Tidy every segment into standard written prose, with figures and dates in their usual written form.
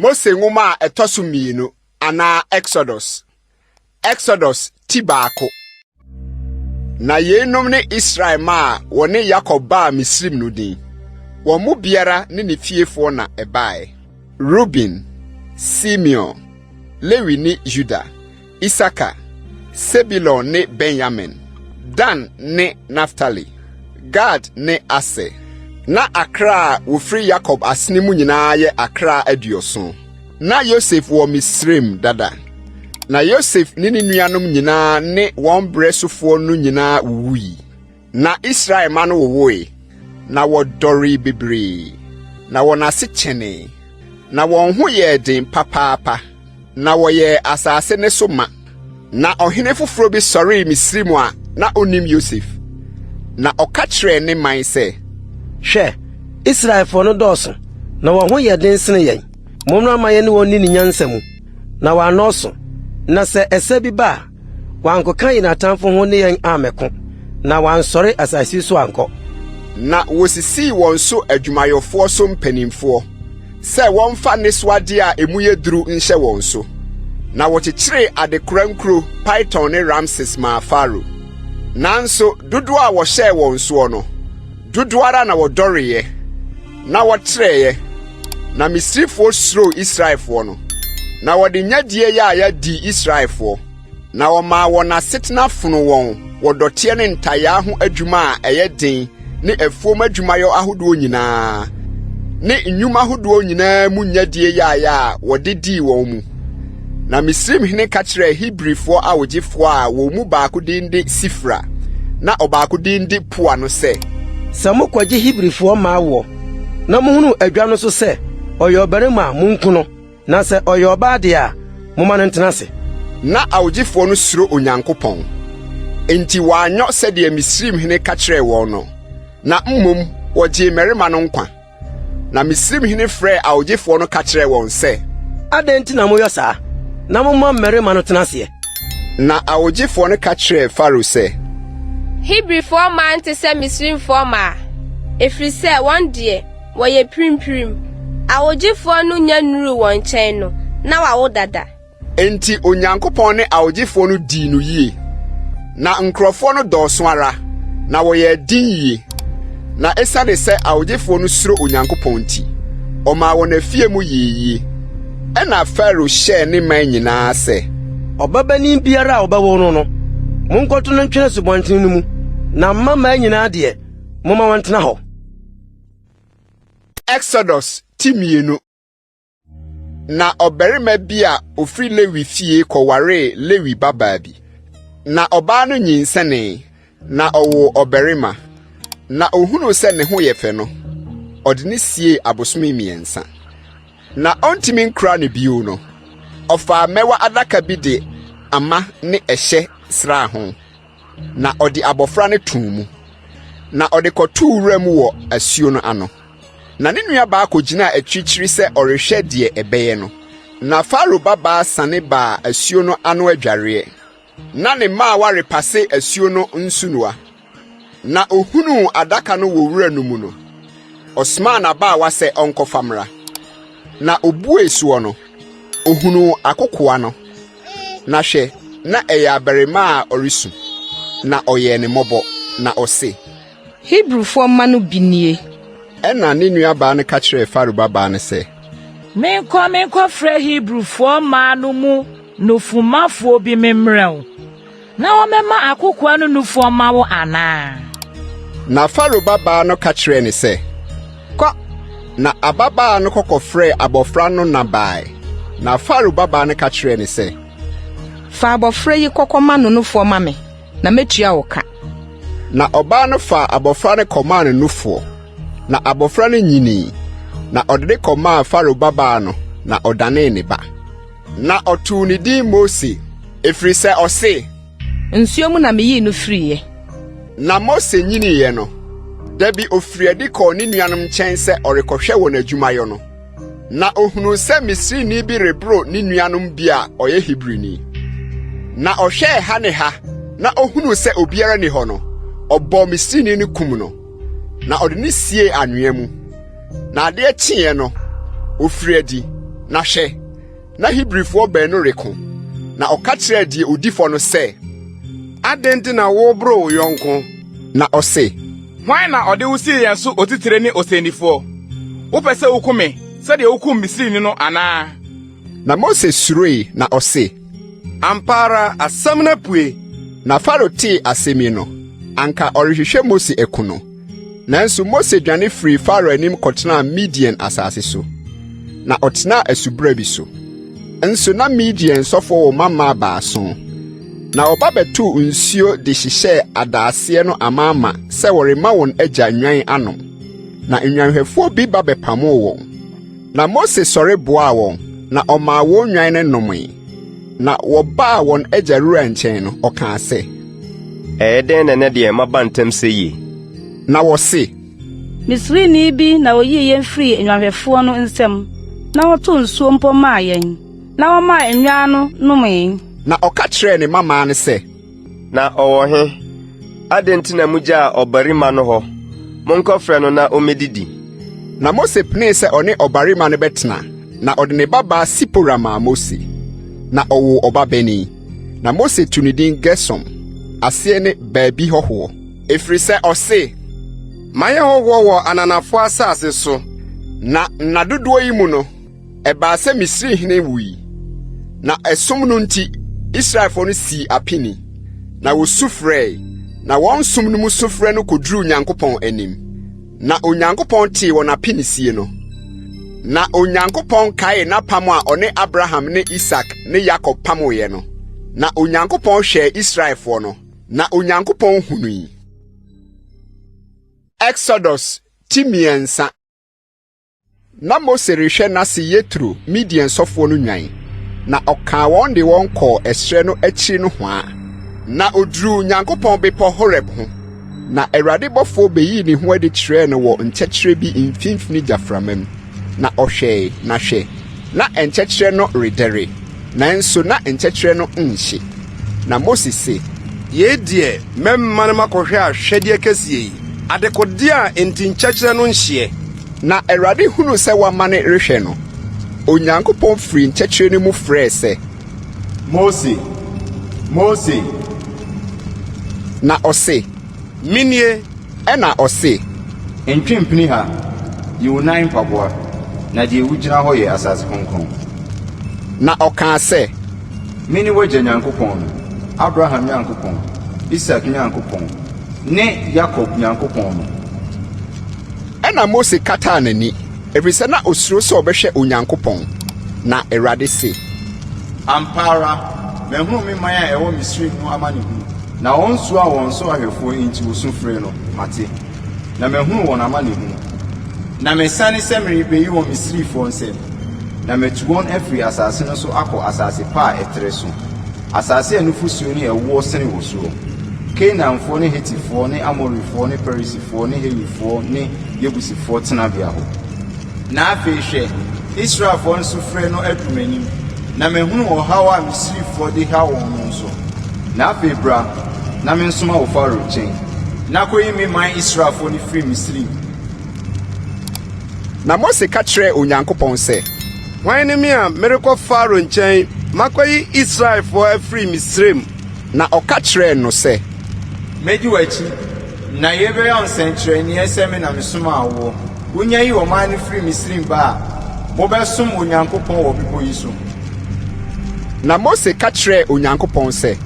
Mose nwoma a ɛtɔ so mmienu anaa Exodus. Exodus ti baako. Na yeinom ne Israel mma a wɔne Yakob baa Misraim no din. Wɔn mu biara ne ne fiefoɔ na ɛbaeɛ. Ruben, Simeon, Lewi ne Yuda, Isakar, Sebulon ne Benyamin, Dan ne Naftali, Gad ne Aser. Na akra a wɔfiri Yakob asene mu nyinaa yɛ akra 70. Na Yosef wɔ Misraim dada. Na Yosef ne ne nuanom nyinaa ne wɔn berɛ sofoɔ no nyinaa wuwui. Na Israel mma no wowoe, na wɔdɔree bebree, na wɔn ase kyɛnee, na wɔn ho yɛɛ den papaapa, na wɔyɛɛ asase no so ma. Na ɔhene foforɔ bi sɔree Misraim a na onnim Yosef. Na ɔka kyerɛɛ ne man sɛ, Hwɛ, Israelfoɔ no dɔɔso, na wɔn ho yɛ den sene yɛn. Mommra mma yɛne wɔn nni no nyansa mu, na wɔannɔɔso, na sɛ ɛsa bi ba a, wɔankɔka yɛn atamfo ho ne yɛn ammɛko, na wɔansɔre asase so ankɔ. Na wosisii wɔn so adwumayɛfoɔ so mpanimfoɔ, sɛ wɔmfa nnesoadeɛ a emu yɛ duru nhyɛ wɔn so. Na wɔkyekyeree adekora nkuro Piton ne Ramses maa Farao. Nanso dodoɔ a wɔhyɛɛ wɔn soɔ no, dodoɔ ara na wɔdɔreeɛ, na wɔtrɛeɛ, na Misrifoɔ suroo Israelfoɔ no. Na wɔde nyadie yaaya dii Israelfoɔ, na wɔmaa wɔn asetena fonoo wɔn wɔ dɔteɛ ne ntayaa ho adwuma a ɛyɛ den ne afuom adwumayɔ ahodoɔ nyinaa, ne nnwuma ahodoɔ nyinaa mu nyadie yaaya a wɔde dii wɔn mu. Na Misraimhene ka kyerɛɛ Hebrifoɔ awogyefoɔ a wɔn mu baako din de Sifra na ɔbaako din de Pua no sɛ, Sɛ mokɔgye Hebrifoɔ mmaa woɔ, na mohunu adwa no so sɛ ɔyɛ ɔbarima a, monku no, na sɛ ɔyɛ ɔbaa deɛ a, momma no ntena ase. Ná awogyefoɔ no suro Onyankopɔn, enti wɔanyɔ sɛdeɛ Misraimhene ka kyerɛɛ wɔn no, na mmom wɔgyee mmarima no nkwa. Na Misraimhene frɛɛ awogyefoɔ no ka kyerɛɛ wɔn sɛ, Adɛn nti na moyɔ saa, na momma mmarima no tena aseɛ? Na awogyefoɔ no ka kyerɛɛ Farao sɛ, Hebrifoɔ mmaa nte sɛ Misraimfoɔ mmaa, ɛfiri sɛ wɔn deɛ, wɔyɛ pirimpirim. Awogyefoɔ no nnya nnuruu wɔn nkyɛn no, na wɔawo dada. Enti Onyankopɔn ne awogyefoɔ no dii no yie. Na nkurɔfoɔ no dɔɔso ara, na wɔyɛɛ den yie. Na esiane sɛ awogyefoɔ no suro Onyankopɔn nti, ɔmaa wɔn afie mu yɛɛ yie. Ɛnna Farao hyɛɛ ne man nyinaa sɛ. Ɔbabanin biara a wɔbɛwo no no, monkɔto no ntwene asubɔnten no mu, na mmammaa nyinaa deɛ, momma wɔntena hɔ. Exodus ti mmienu. Na ɔbarima bi a ofiri Lewi fie kɔwaree Lewi babaa bi. Na ɔbaa no nyinsɛnee, na ɔwoo ɔbarima. Na ohunuu sɛ ne ho yɛ fɛ no, ɔde no siee abosome mmiɛnsa. Na ɔntumi nkura no bio no, ɔfaa mmɛwa adaka bi de ama ne ɛhyɛ sraa ho. Na ɔde abɔfra no too mu, na ɔde kɔtoo wuram wɔ asuo no ano. Na ne nuabaa kɔgyinaa akyirikyiri sɛ ɔrehwɛ deɛ ɛbɛyɛ no. Na Farao babaa sane baa asuo no ano adwareɛ, na ne mmaawa repase asuo no nsunoa. Na ɔhunuu adaka no wɔ wura no mu no, ɔsomaa n'abaawa sɛ ɔnkɔfa mmra. Na ɔbuee soɔ no, ɔhunuu akokoa no. Na hwɛ, na ɛyɛ abarimaa a ɔresu. Na ɔyɛɛ no mmɔbɔ, na ɔse, Hebrifoɔ mma no bi nie. Ɛnna ne nuabaa no ka kyerɛɛ Farao babaa no sɛ, Menkɔ menkɔfrɛ Hebrifoɔ mmaa no mu nufumafoɔ bi memmrɛ wo, na wɔmmɛma akokoaa no nufoɔ mma wo anaa? Na Farao babaa no ka kyerɛɛ no sɛ, Kɔ! Na ababaa no kɔ kɔfrɛɛ abɔfra no na bae. Na Farao babaa no ka kyerɛɛ no sɛ, Fa abɔfra yi kɔ kɔma no nufoɔ ma me, na mɛtua wo ka. Na ɔbaa no faa abɔfra no kɔmaa no nufoɔ. Na abɔfra no nyinii, na ɔde no kɔmaa Farao babaa no, na ɔdanee ne ba. Na ɔtoo ne din Mose, ɛfiri sɛ ɔse, Nsuo mu na meyii no firiiɛ. Na Mose nyiniiɛ no, da bi ɔfirii adi kɔɔ ne nuanom nkyɛn sɛ ɔrekɔhwɛ wɔn adwumayɔ no. Na ɔhunuu sɛ Misrini bi reboro ne nuanom bi a ɔyɛ Hebrini. Na ɔhwɛɛ ha ne ha na ɔhunuu sɛ obiara nni hɔ no, ɔbɔɔ Misrini no kum no, na ɔde no siee anwea mu. Na adeɛ kyeeɛ no, ɔfirii adi, Na hwɛ, na Hebrifoɔ baanu reko, na ɔka kyerɛɛ deɛ odi fɔ no sɛ, Adɛn nti na woreboro wo yɔnko? Na ɔse, Hwan na ɔde wo sii yɛn so otitire ne ɔsɛnnifoɔ? Wopɛ sɛ wukum me sɛdeɛ wukum Misrini no anaa? Na Mose suroe, na ɔse, Ampa ara, asɛm no apue. Na Farao tee asɛm yi no, anka ɔrehwehwɛ Mose aku no. Nanso Mose dwane firii Farao anim kɔtenaa Midian asase so, na ɔtenaa asubura bi so. Nso na Midian sɔfoɔ wɔ mmammaa baason. Na wɔba bɛtoo nsuo de hyehyɛɛ adaaseɛ no amaama sɛ wɔrema wɔn agya nnwan anom. Na nnwanhwɛfoɔ bi ba bɛpamoo wɔn. Na Mose sɔre boaa wɔn, na ɔmaa wɔn nnwan no nomee. Na wɔbaa wɔn agya wura nkyɛn no, ɔkaa sɛ, Ɛyɛ dɛn na ɛnnɛ deɛ moaba ntɛm seyie? Na wɔse, Misrini bi na oyii yɛn firii nnwanhwɛfoɔ no nsam, na ɔtoo nsuo mpo maa yɛn, na ɔmaa nnwan no nomee. Na ɔka kyerɛɛ ne mmammaa no sɛ, Na ɔwɔ he? Adɛn nti na mugyaa ɔbarima no hɔ? Monkɔfrɛ no na ommedidi. Na Mose penee sɛ ɔne ɔbarima no bɛtena, na ɔde ne babaa Sipora maa Mose. Na ɔwoo ɔbabanin, na Mose too ne din Gersom, aseɛ ne Baabi Hɔhoɔ. Ɛfiri sɛ ɔse, Mayɛ hɔhoɔ wɔ ananafoɔ asase so. Na nna dodoɔ yi mu no, ɛbaa sɛ Misrihene wui. Na ɛsom no nti, Israelfoɔ no sii apini, na wɔsu frɛe, na wɔn som no mu sufrɛ no kɔduruu Nyankopɔn anim. Na Onyankopɔn tee wɔn apinisie no. Na Onyankopɔn kaee n'apam a ɔne Abraham ne Isak ne Yakob pamoeɛ no. Na Onyankopɔn hwɛɛ Israelfoɔ no, na Onyankopɔn hunui. Exodus ti mmiɛnsa. Na Mose rehwɛ n'ase Yetro, Midian sɔfoɔ no nnwan, na ɔkaa wɔn de wɔn kɔɔ ɛserɛ no akyiri nohoa. Na ɔduruu Nyankopɔn bepɔ Horeb ho, na Awurade bɔfoɔ bɛyii ne ho adi kyerɛɛ no wɔ nkyɛkyerɛ bi mfimfini gyaframa mu. Na ɔhwɛe, na hwɛ, na nkyɛkyerɛ no redɛre, nanso na nkyɛkyerɛ no nhye. Na Mose se, Yei deɛ, mɛmane makɔhwɛ ahwɛdeɛ kɛseɛ yi, adekodeɛ a enti nkyɛkyerɛ no nhyeɛ. Na Awurade hunuu sɛ wamane rehwɛ no, Onyankopɔn firii nkyɛkyerɛ no mu frɛɛ sɛ, Mose! Mose! Na ɔse, Menie! Ɛnna ɔse, Ntwe mpini ha, yi wo nan mpaboa, na deɛ wugyina hɔ yɛ asase kronkron. Na ɔkaa sɛ, Mene w'agya Nyankopɔn no, Abraham Nyankopɔn, Isak Nyankopɔn ne Yakob Nyankopɔn no. Ɛnna Mose kataa n'ani, ɛfiri sɛ na ɔsuro sɛ ɔbɛhwɛ Onyankopɔn. Na Awurade se. Ampa ara, mahunu me man a ɛwɔ Misraim no amanehunu. Na wɔn su a wɔn so ahwɛfoɔ nti wɔsu frɛ no, mate, na mahunu wɔn amanehunu. Na masiane sɛ merebɛyi wɔn Misrifoɔ nsam, na matu wɔn afiri asase no so akɔ asase pa a ɛtrɛ so, asase a nufosuo ne ɛwoɔ sene wɔ soɔ, Kanaanfoɔ ne Hetifoɔ ne Amorifoɔ ne Perisifoɔ ne Hewifoɔ ne Yebusifoɔ tenabea hɔ. Na afei hwɛ, Israelfoɔ no sufrɛ no aduru m'anim, na mahunu ɔhaw a Misrifoɔ de ha wɔn no nso. Na afei bra, na mensoma wo Farao nkyɛn, na kɔyi me man Israelfoɔ no firi Misraim. Na Mose ka kyerɛɛ Onyankopɔn sɛ, Hwan ne me a merekɔ Farao nkyɛn makɔyi Israelfoɔ afiri Misraim? Na ɔka kyerɛɛ no sɛ, Mɛdi w'akyi, na yei bɛyɛ wo nsɛnkyerɛnneɛ sɛ me na mesomaa woɔ. Wonya yi ɔman no firi Misraim ba a, mobɛsom Onyankopɔn wɔ bepɔ yi so. Na Mose ka kyerɛɛ Onyankopɔn sɛ.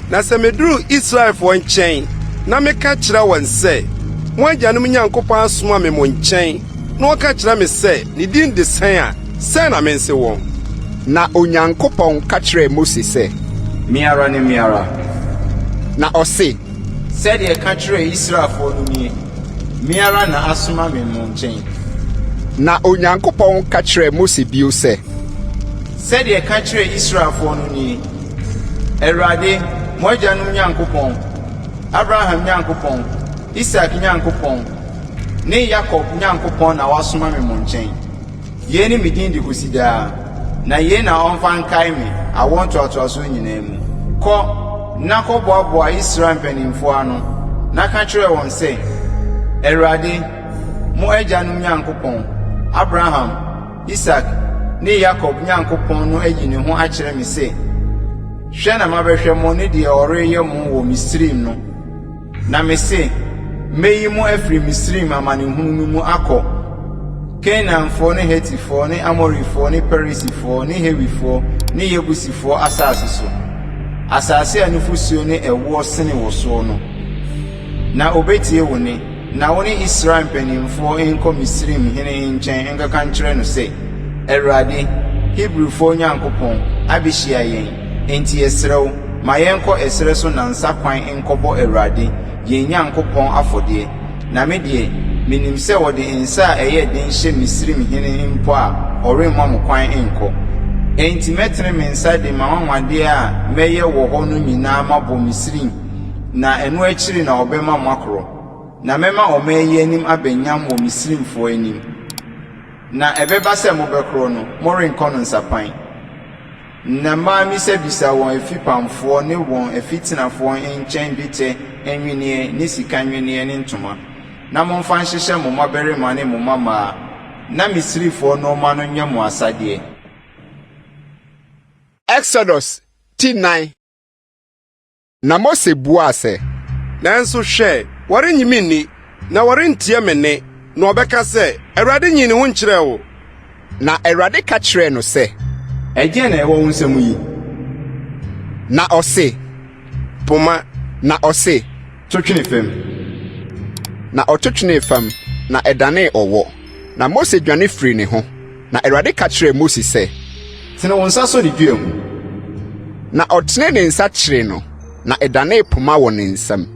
Na sɛ meduru Israelfoɔ nkyɛn na meka kyerɛ wɔn sɛ, 'Mo agyanom Nyankopɔn asoma me mo nkyɛn' na wɔka kyerɛ me sɛ, 'Ne din de sɛn' a, sɛn na mense wɔn? Na Onyankopɔn ka kyerɛɛ Mose sɛ. Me ara ne me ara. Na ɔse. Sɛdeɛ ka kyerɛ Israelfoɔ no nie, 'Me ara na asoma me mo nkyɛn. Na Onyankopɔn ka kyerɛɛ Mose bio sɛ. Sɛdeɛ ka kyerɛ Israelfoɔ no nie, 'Awurade, mo agyanom Nyankopɔn, Abraham Nyankopɔn, Isak Nyankopɔn ne Yakob Nyankopɔn na wasoma me mo nkyɛn. Yei ne me din de kɔsi daa, na yei na ɔmfa nkae me awoɔ ntoatoasoɔ nyinaa mu. Kɔ, na kɔboaboa Israel mpanimfoɔ ano, na ka kyerɛ wɔn sɛ, Awurade, mo agyanom Nyankopɔn, Abraham, Isak. ne Yakob Nyankopɔn no ayi ne ho akyerɛ me sɛ, Hwɛ na mabɛhwɛ mo ne deɛ ɔreyɛ mo wɔ Misraim no. Na mese, Mɛyi mo afiri Misraim amanehunu no mu akɔ Kanaanfoɔ ne Hetifoɔ ne Amorifoɔ ne Perisifoɔ ne Hewifoɔ ne Yebusifoɔ asase so, asase a nufosuo ne ɛwoɔ sene wɔ soɔ no. Na ɔbɛtie wo nne, na wo ne Israel mpanimfoɔ nkɔ Misraim hene nkyɛn nkɔka nkyerɛ no sɛ, Awurade, Hebrifoɔ Nyankopɔn, abɛhyia yɛn, enti yɛsrɛ wo, ma yɛnkɔ ɛserɛ so nnansa kwan nkɔbɔ Awurade, yɛn Nyankopɔn afɔdeɛ. Na me deɛ, menim sɛ wɔde nsa a ɛyɛ den hyɛ Misraim hene mpo a, ɔremma mo kwan nkɔ. Enti mɛtene me nsa de m'anwanwadeɛ a mɛyɛ wɔ hɔ no nyinaa mabɔ Misraim, na ɛno akyiri na ɔbɛma moakorɔ. Na mɛma ɔman yi anim aba nyam wɔ Misraimfoɔ anim. Na ɛbɛba sɛ mobɛkorɔ no, morenkɔ no nsapan. Na mmaa mmisabisa wɔn afipamfoɔ ne wɔn afitenafoɔ nkyɛn dwetɛ nnwenneɛ ne sika nnwenneɛ ne ntoma, na momfa nhyehyɛ mo mmabarima ne mo mmammaa, na Misrifoɔ nnoɔma no nyɛ mo asadeɛ. Exodus ti 4. Na Mose buaa sɛ. Nanso hwɛ, wɔrennye me nni, na wɔrentie me nne, na wɔbɛka sɛ, 'Awurade nyii ne ho nkyerɛɛ wo. Na Awurade ka kyerɛɛ no sɛ. Ɛdeɛn na ɛwɔ wo nsa mu yi? Na ɔse. Poma. Na ɔse. To twene fam. Na ɔto twenee fam, na ɛdanee ɔwɔ. Na Mose dwane firii ne ho. Na Awurade ka kyerɛɛ Mose sɛ. Tene wo nsa sɔ ne dua mu. Na ɔtenee ne nsa kyeree no, na ɛdanee poma wɔ ne nsam.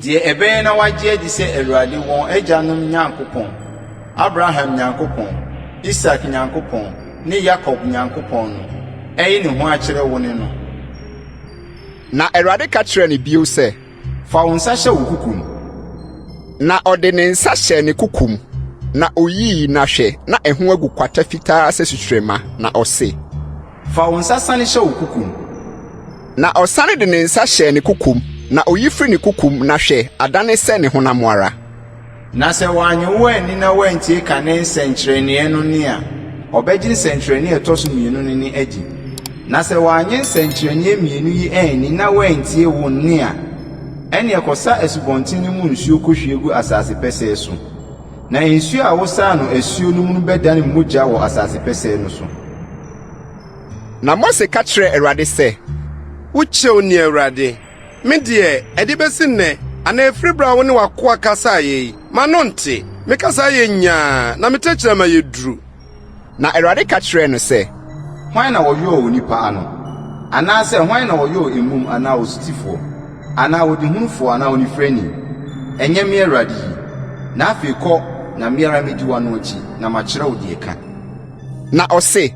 Deɛ ɛbɛyɛ na wɔagye adi sɛ Awurade, wɔn agyanom Nyankopɔn, Abraham Nyankopɔn, Isak Nyankopɔn ne Yakob Nyankopɔn no, ayi ne ho akyerɛ wo ne no. Na Awurade ka kyerɛɛ no bio sɛ. Fa wo nsa hyɛ wo kokom. Na ɔde ne nsa hyɛɛ ne kokom, na oyii, na hwɛ, na ɛho agu kwata fitaa sɛ sukyerɛmma, na ɔse. Fa wo nsa sane hyɛ wo kokom. Na ɔsane de ne nsa hyɛɛ ne kokom, na oyi firi ne kokom, na hwɛ, adane sɛ ne honam ara. Na sɛ wannye wo anni na wantie kane nsɛnkyerɛnneɛ no nne a, ɔbɛgye nsɛnkyerɛnneɛ a ɛtɔ so mmienu no nne adi. Na sɛ wannye nsɛnkyerɛnneɛ mmienu yi anni na wantie wo nne a, ɛnneɛ kɔsa asubɔnten no mu nsuo kɔhwie gu asase pɛsɛɛ so. Na nsuo a wosaa no asuo no mu no bɛdane mogya wɔ asase pɛsɛɛ no so. Na Mose ka kyerɛɛ Awurade sɛ. Wo kyɛw ni, Awurade, Me deɛ, ɛde bɛsi nnɛ, anaa ɛfiri berɛ a wo ne w'akoa kasaeɛ yi, m'ano nte. Me kasa yɛ nyaa, na me tɛkyerɛma yɛ duru. Na Awurade ka kyerɛɛ no sɛ. Hwan na ɔyɔɔ onipa ano? Anaasɛ hwan na ɔyɔɔ emum anaa osutifoɔ, anaa ɔdehunufoɔ anaa onifirani? Ɛnyɛ me Awurade yi? Na afei kɔ, na me ara mɛdi w'ano akyi, na makyerɛ wo deɛ ka. Na ɔse.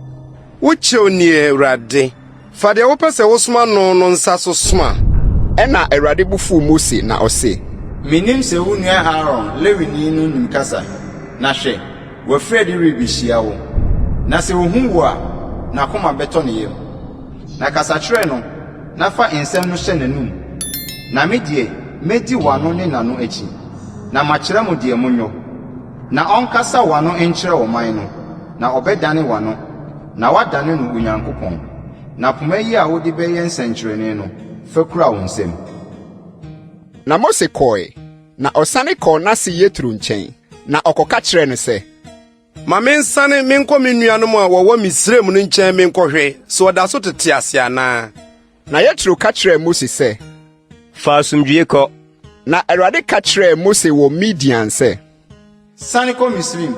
Wo kyɛw nie, Awurade. Fa deɛ wopɛ sɛ wosoma no no nsa so soma. Ɛnna Awurade bo fuu Mose, na ɔse. Mennim sɛ wo nua Aaron, Lewini no nim kasa, na hwɛ, wafiri adi rebehyia wo. Na sɛ ohu wo a, n'akoma bɛtɔ ne yam. Na kasa kyerɛ no, na fa nsɛm no hyɛ n'anom. Na me deɛ, mɛdi w'ano ne n'ano akyi, na makyerɛ mo deɛ monyɔ. Na ɔnkasa w'ano nkyerɛ ɔman no, na ɔbɛdane w'ano. Na woadane no Onyankopɔn. Na poma yi a wode bɛyɛ nsɛnkyerɛnne no, fa kura wo nsam. Na Mose kɔe, na ɔsane kɔɔ n'ase Yetro nkyɛn, na ɔkɔka kyerɛɛ no sɛ. Ma mensane menkɔ me nuanom a wɔwɔ Misraim no nkyɛn menkɔhwɛ sɛ wɔda so tete ase anaa. Na Yetro ka kyerɛɛ Mose sɛ. Fa asomdwoe kɔ. Na Awurade ka kyerɛɛ Mose wɔ Midian sɛ. Sane kɔ Misraim,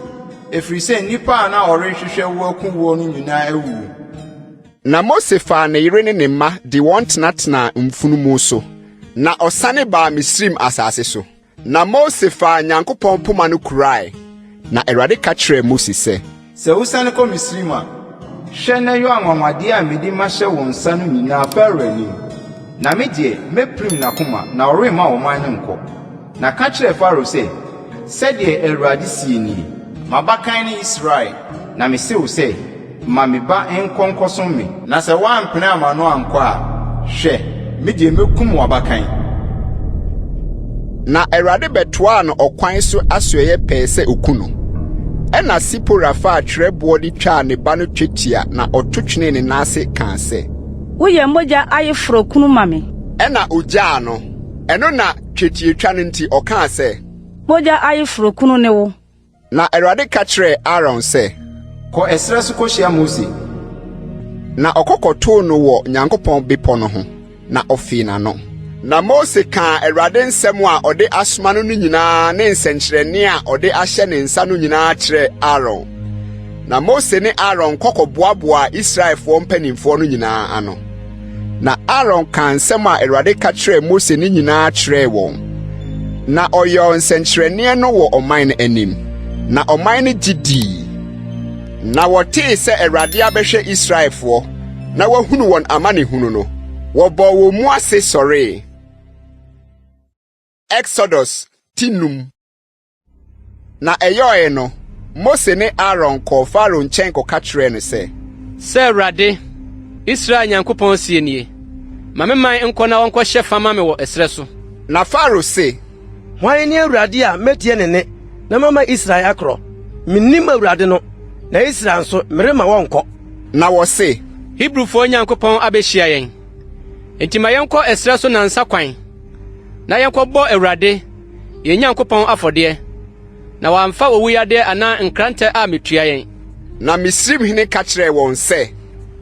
ɛfiri sɛ nnipa a na wɔrehwehwɛ wo aku woɔ no nyinaa awuwu. Na Mose faa ne yere ne ne mma de wɔn tenatenaa mfunumu so, na ɔsane baa Misraim asase so. Na Mose faa Nyankopɔn poma no kurae. Na Awurade ka kyerɛɛ Mose sɛ. Sɛ wosiane kɔ Misraim a, hwɛ na yɔ anwanwadeɛ a mede mahyɛ wo nsa no nyinaa Farao anim. Na me deɛ, mɛpirim n'akoma, na ɔremma ɔman no nkɔ. Na ka kyerɛ Farao sɛ, 'Sɛdeɛ Awurade seɛ nie, M'abakan ne Israel, na mese wo sɛ, Ma me ba nkɔ nkɔsom me. Na sɛ woampene amma no ankɔ a, hwɛ, me deɛ mɛkum w'abakan. Na Awurade bɛtoaa no ɔkwan so asoɛeɛ pɛɛ sɛ ɔku no. Ɛnna Sipora faa twerɛboɔ de twaa ne ba no twetia na ɔto twenee ne nan ase kaa sɛ. Woyɛ mogya ayeforɔ kunu ma me. Ɛnna ɔgyaa no. Ɛno na twetiatwa no nti ɔkaa sɛ. Mogya ayeforɔ kunu ne wo. Na Awurade ka kyerɛɛ Aaron sɛ. Kɔ ɛserɛ so kɔhyia Mose. Na ɔkɔ kɔtoo no wɔ Nyankopɔn bepɔ no ho, na ɔfee n'ano. Na Mose kaa Awurade nsɛm a ɔde asoma no no nyinaa ne nsɛnkyerɛnne a ɔde ahyɛ ne nsa no nyinaa kyerɛɛ Aaron. Na Mose ne Aaron kɔ kɔboaboaa Israelfoɔ mpanimfoɔ no nyinaa ano. Na Aaron kaa nsɛm a Awurade ka kyerɛɛ Mose no nyinaa kyerɛɛ wɔn. Na ɔyɔɔ nsɛnkyerɛnneɛ no wɔ ɔman no anim, na ɔman no gye dii. Na wɔtee sɛ Awurade abɛhwɛ Israelfoɔ na wahunu wɔn amanehunu no, wɔbɔɔ wɔn mu ase sɔree. Exodus ti num. Na ɛyɔe no, Mose ne Aaron kɔɔ Farao nkyɛn kɔka kyerɛɛ no sɛ. Sɛ Awurade, Israel Nyankopɔn seɛ nie, 'Ma me man nkɔ na wɔnkɔhyɛ fa mma me wɔ ɛserɛ so. Na Farao se. Hwan ne Awurade a metie ne nne na mama Israel akorɔ? Minnim Awurade no, na Israel nso, meremma wɔnkɔ. Na wɔse. Hebrifoɔ Nyankopɔn abehyia yɛn. Enti ma yɛnkɔ ɛserɛ so nnansa kwan, na yɛnkɔbɔ Awurade, yɛn Nyankopɔn afɔdeɛ, na wamfa owuyadeɛ anaa nkrantɛ ammetua yɛn. Na Misraimhene ka kyerɛɛ wɔn sɛ.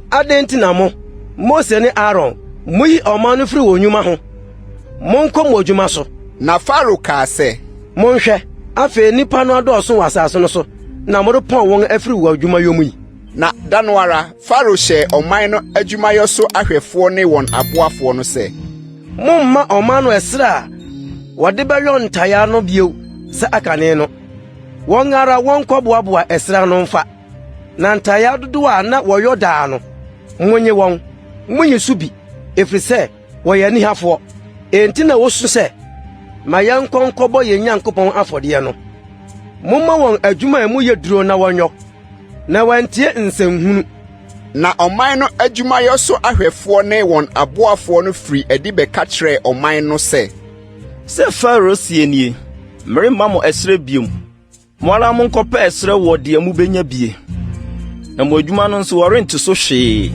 Adɛn nti na mo, Mose ne Aaron, muyi ɔman no firi wɔn nnwuma ho? Monkɔ mo adwuma so! Na Farao kaa sɛ. Monhwɛ, afei nnipa no adɔɔso wɔ asase no so na morepɔn wɔn afiri wɔn adwumayɔ mu yi. Na da no ara, Farao hyɛɛ ɔman no adwumayɛ so ahwɛfoɔ ne wɔn aboafoɔ no sɛ. Mommma ɔman no ɛserɛ a wɔde bɛyɔ ntayaa no bio sɛ akane no. Wɔn ara wɔnkɔboaboa ɛserɛ ano mfa. Na ntayaa dodoɔ a na wɔyɔ daa no, monnye wɔn. Munnye so bi, ɛfiri sɛ wɔyɛ anihafoɔ. Enti na wosu sɛ, 'Ma yɛnkɔ nkɔbɔ yɛn Nyankopɔn afɔdeɛ no. Momma wɔn adwuma a emu yɛ duro na wɔnyɔ. Na wɔantie nsɛnhunu. Na ɔman no adwumayɛ so ahwɛfoɔ ne wɔn aboafoɔ no firii adi bɛka kyerɛɛ ɔman no sɛ. Sɛ Farao seɛ nie, 'Meremma mo ɛserɛ bio. Mo ara monkɔpɛ ɛserɛ wɔ deɛ mobɛnya bie, na mo adwuma no nso wɔrente so hwee.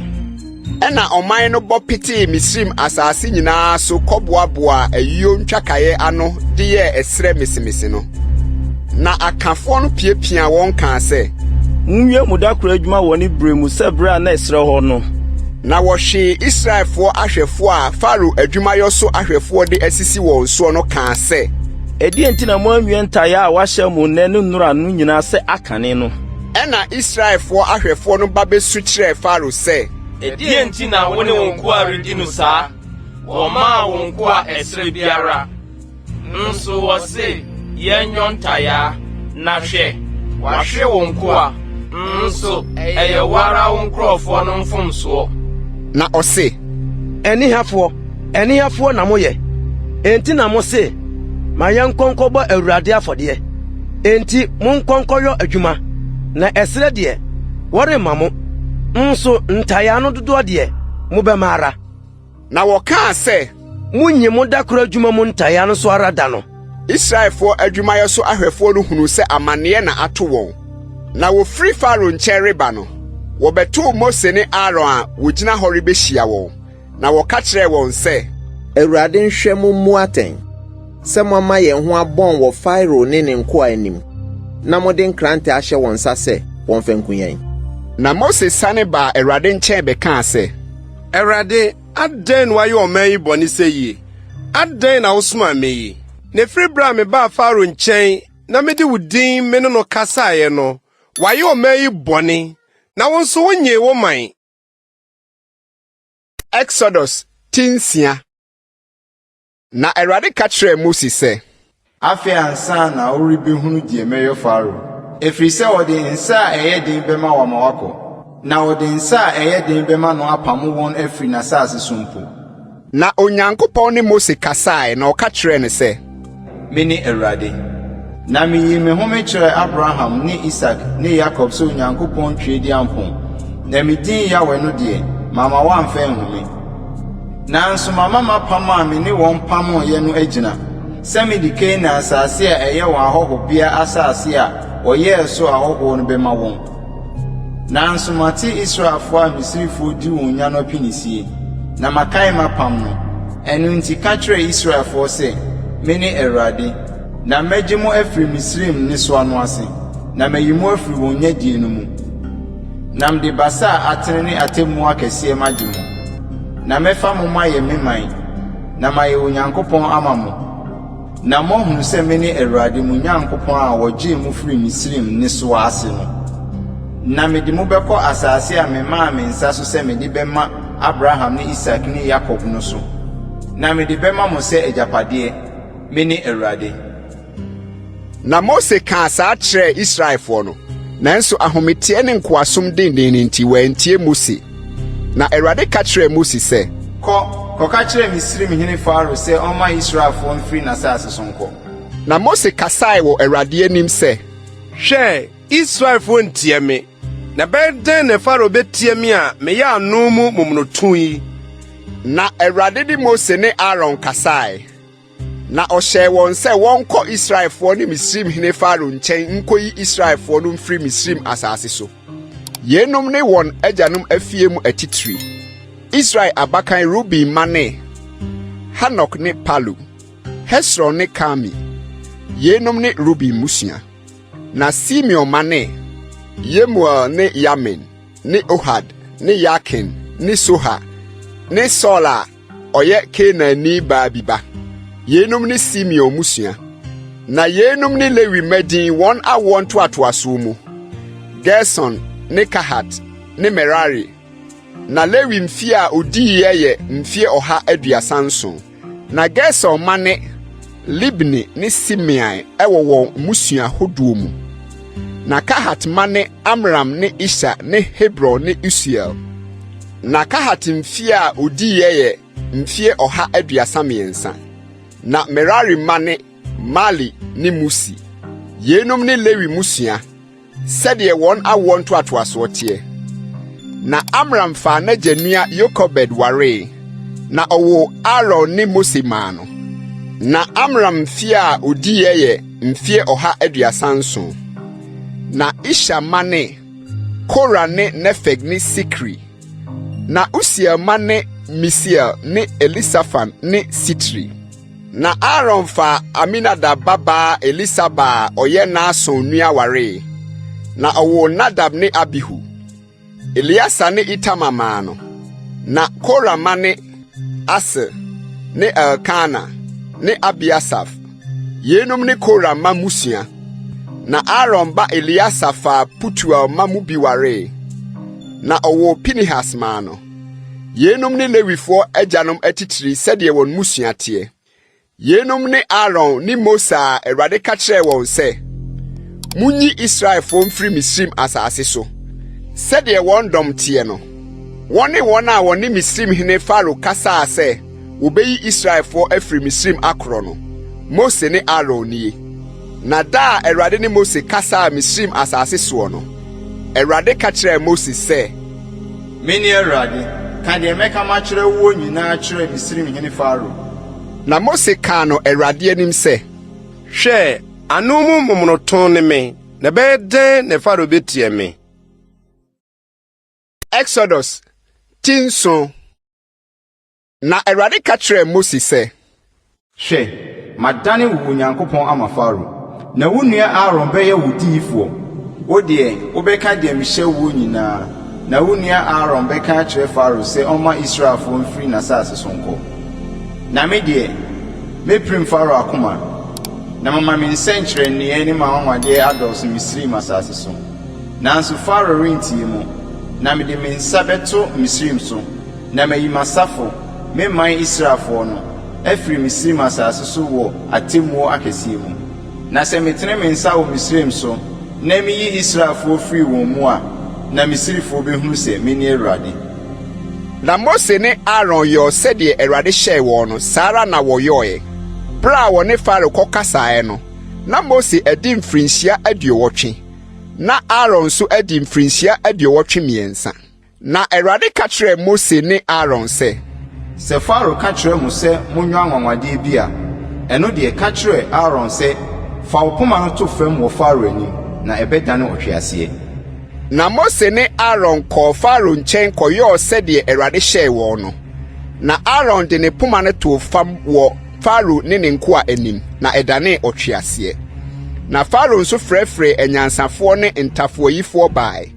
Ɛnna ɔman no bɔ petee Misraim asase nyinaa so kɔboaboaa ayuo ntwakaeɛ ano de yɛɛ ɛserɛ mesemese no. Na akafoɔ no piapiaa wɔn kaa sɛ. Monwie mo da koro adwuma wɔ ne berɛ mu sɛ berɛ a na ɛserɛ hɔ no. Na wɔhwee Israelfoɔ ahwɛfoɔ a Farao adwumayɔ so ahwɛfoɔ de asisi wɔn soɔ no kaa sɛ. Ɛdeɛn nti na moanwie ntayaa a wɔahyɛ mo nnɛ ne nnora no nyinaa sɛ akane no? Ɛnna Israelfoɔ ahwɛfoɔ no ba bɛsu kyerɛɛ Farao sɛ. Ɛdeɛn nti na wo ne wo nkoa redi no saa? Wɔmmaa wo nkoa ɛserɛ biara. Nso wɔse, Yɛnyɔ ntayaa, na hwɛ, wɔahwe wo nkoa, nso ɛyɛ wo ara wo nkurɔfoɔ no mfomsoɔ. Na ɔse. Anihafoɔ, anihafoɔ na moyɛ, enti na mose, Ma yɛnkɔ nkɔbɔ Awurade afɔdeɛ. Enti monkɔ nkɔyɔ adwuma, na ɛserɛ deɛ, wɔremma mo, nso ntayaa no dodoɔ deɛ, mobɛma ara. Na wɔkaa sɛ. Munnye mo da koro adwuma mu ntayaa no so ara da no. Israelfoɔ adwumayɛ so ahwɛfoɔ no hunuu sɛ amanneɛ na ato wɔn. Na wɔfiri Farao nkyɛn reba no, wɔbɛtoo Mose ne Aaron a wɔgyina hɔ rebɛhyia wɔn, na wɔka kyerɛɛ wɔn sɛ. Awurade nhwɛ mo mmu atɛn, sɛ moama yɛn ho abɔn wɔ Farao ne ne nkoa anim, na mode nkrante ahyɛ wɔn nsa sɛ wɔmfa nku yɛn. Na Mose sane baa Awurade nkyɛn bɛkaa sɛ. Awurade, adɛn na woayɛ ɔman yi bɔne seyie? Adɛn na wosomaa me yi? Na ɛfiri berɛ a mebaa Farao nkyɛn na mede wo din me ne no kasaeɛ no, wayɛ ɔman yi bɔne, na wo nso wonnyee wo man. Exodus ti nsia. Na Awurade ka kyerɛɛ Mose sɛ. Afei ansa na worebɛhunu deɛ mɛyɔ Farao, ɛfiri sɛ ɔde nsa a ɛyɛ den bɛma wo ama woakɔ, na ɔde nsa a ɛyɛ den bɛma no apamo wɔn afiri n'asase so mpo. Na Onyankopɔn ne Mose kasae, na ɔka kyerɛɛ no sɛ. Mene Awurade. Na miyii me ho mekyerɛɛ Abraham ne Isak ne Yakob sɛ Onyankopɔn Tweaduampɔn, na me din Yahweh no deɛ, mamma wɔamfa anhu me. Nanso mama m'apam a me ne wɔn pameeɛ no agyina, sɛ mede Kanaan asase a ɛyɛ wɔn ahɔhobea asase a. wɔyɛɛ so ahɔhoɔ no bɛma wɔn. Nanso mate Israelfoɔ a Misrifoɔ di wɔn nya no apinisie, na makae m'apam no. Ɛno nti ka kyerɛ Israelfoɔ sɛ, Mene Awurade. Na mɛgye mo afiri Misraim nnesoa no ase, na mayi mo afiri wɔn nyadie no mu. Na mede basa a atene ne atemmuo akɛseɛ magye mo. Na mɛfa mo mayɛ me man, na mayɛ Onyankopɔn ama mo, na moahunu sɛ mene Awurade mo Nyankopɔn a ɔgyee mo firii Misraim nnesoa ase no. Na mede mo bɛkɔ asase a memaa me nsa so sɛ mede bɛma Abraham ne Isak ne Yakob no so, na mede bɛma mo sɛ agyapadeɛ. Mene Awurade. Na Mose kaa saa kyerɛɛ Israelfoɔ no, nanso ahometeɛ ne nkoasom dennen no nti wɔantie Mose. Na Awurade ka kyerɛɛ Mose sɛ. Kɔ, kɔka kyerɛ Misraimhene Farao sɛ ɔmma Israelfoɔ mfiri n'asase so nkɔ. Na Mose kasae wɔ Awurade anim sɛ. Hwɛ, Israelfoɔ ntie me, na ɛbɛyɛ dɛn na Farao betie me a meyɛ ano mu momonoto yi? Na Awurade ne Mose ne Aaron kasae. Na ɔhyɛɛ wɔn sɛ wɔnkɔ Israelfoɔ ne Misraimhene Farao nkyɛn nkɔyi Israelfoɔ no mfiri Misraim asase so. Yeinom ne wɔn agyanom afie mu atitire. Israel abakan Ruben mma ne Hanok ne Palu, Hesron ne Karmi. Yeinom ne Ruben mmusua. Na Simeon mma ne Yemuel ne Yamin ne Ohad ne Yakin ne Soha ne Saul a ɔyɛ Kanaanni baa bi ba. Yeinom ne Simeon mmusua. Na yeinom ne Lewi mma din wɔn awoɔ ntoatoasoɔ mu, Gerson ne Kahat ne Merari. Na Lewi mfeɛ a ɔdiiɛ yɛ mfeɛ 137. Na Gerson mma ne Libni ne Simei wɔ wɔn mmusua hodoɔ mu. Na Kahat mma ne Amram ne Ishar ne Hebron ne Usiel. Na Kahat mfeɛ a ɔdiiɛ yɛ mfeɛ 133. Na Merari mma ne Mali ne Musi. Yeinom ne Lewi mmusua, sɛdeɛ wɔn awoɔ ntoatoasoɔ teɛ. Na Amram faa n'agya nua Yokebed waree, na ɔwoo Aaron ne Mose maa no. Na Amram mfeɛ a ɔdiiɛ yɛ mfeɛ 137. Na Ishar mma ne Kora ne Nefeg ne Sikri. Na Usiel mma ne Misiel ne Elisafan ne Sitri. Na Aaron faa Aminadab babaa Elisaba a ɔyɛ Nahson nua waree, na ɔwoo Nadab ne Abihu, Eleasa ne Itamar maa no. Na Kora mma ne Asir ne Elkana ne Abiasaf. Yeinom ne Kora mma mmusua. Na Aaron ba Eleasa faa Putuel mma mu bi waree, na ɔwoo Pinehas maa no. Yeinom ne Lewifoɔ agyanom atitire sɛdeɛ wɔn mmusua teɛ. Yeinom ne Aaron ne Mose a Awurade ka kyerɛɛ wɔn sɛ, Monyi Israelfoɔ mfiri Misraim asase so, sɛdeɛ wɔn dɔm teɛ no. Wɔne wɔn a wɔne Misraimhene Farao kasaa sɛ wɔbɛyi Israelfoɔ afiri Misraim akorɔ no, Mose ne Aaron nie. Na da a Awurade ne Mose kasaa Misraim asase soɔ no, Awurade ka kyerɛɛ Mose sɛ, Mene Awurade, ka deɛ mɛka makyerɛ woɔ nyinaa kyerɛ Misraimhene Farao. Na Mose kaa no Awurade anim sɛ. Hwɛ, ano mu momonoto ne me, na ɛbɛyɛ dɛn na Farao betie me? Exodus ti nson. Na Awurade ka kyerɛɛ Mose sɛ. Hwɛ, madane wo Onyankopɔn ama Farao, na wo nua Aaron bɛyɛ wo diyifoɔ. Wo deɛ, wobɛka deɛ mehyɛ woɔ nyinaa, na wo nua Aaron bɛka akyerɛ Farao sɛ ɔmma Israelfoɔ mfiri n'asase so nkɔ. Na me deɛ, mɛpirim Farao akoma, na mama me nsɛnkyerɛnneɛ ne m'anwanwadeɛ adɔɔso Misraim asase so. Nanso Farao rentie mo, na mede me nsa bɛto Misraim so. Na mayi m'asafo, me man Israelfoɔ no, afiri Misraim asase so wɔ atemmuo akɛseɛ mu. Na sɛ metene me nsa wɔ Misraim so na meyi Israelfoɔ firi wɔn mu a, na Misrifoɔ bɛhunu sɛ mene Awurade. Na Mose ne Aaron yɔɔ sɛdeɛ Awurade hyɛɛ wɔn no, saa ara na wɔyɔeɛ. Berɛ a wɔne Farao kɔkasaeɛ no, na Mose adi mfirinhyia aduɔwɔtwe, na Aaron nso adi mfirinhyia 83. Na Awurade ka kyerɛɛ Mose ne Aaron sɛ. Sɛ Farao ka kyerɛ mo sɛ monyɔ anwanwadeɛ bi a, ɛno deɛ, ka kyerɛ Aaron sɛ, 'Fa wo poma no to fam wɔ Farao anim. na ɛbɛdane ɔtweaseɛ. Na Mose ne Aaron kɔɔ Farao nkyɛn kɔyɔɔ sɛdeɛ Awurade hyɛɛ wɔn no. Na Aaron de ne poma no too fam wɔ Farao ne ne nkoa anim, na ɛdanee ɔtweaseɛ. Na Farao nso frɛfrɛɛ anyansafoɔ ne ntafoayifoɔ bae.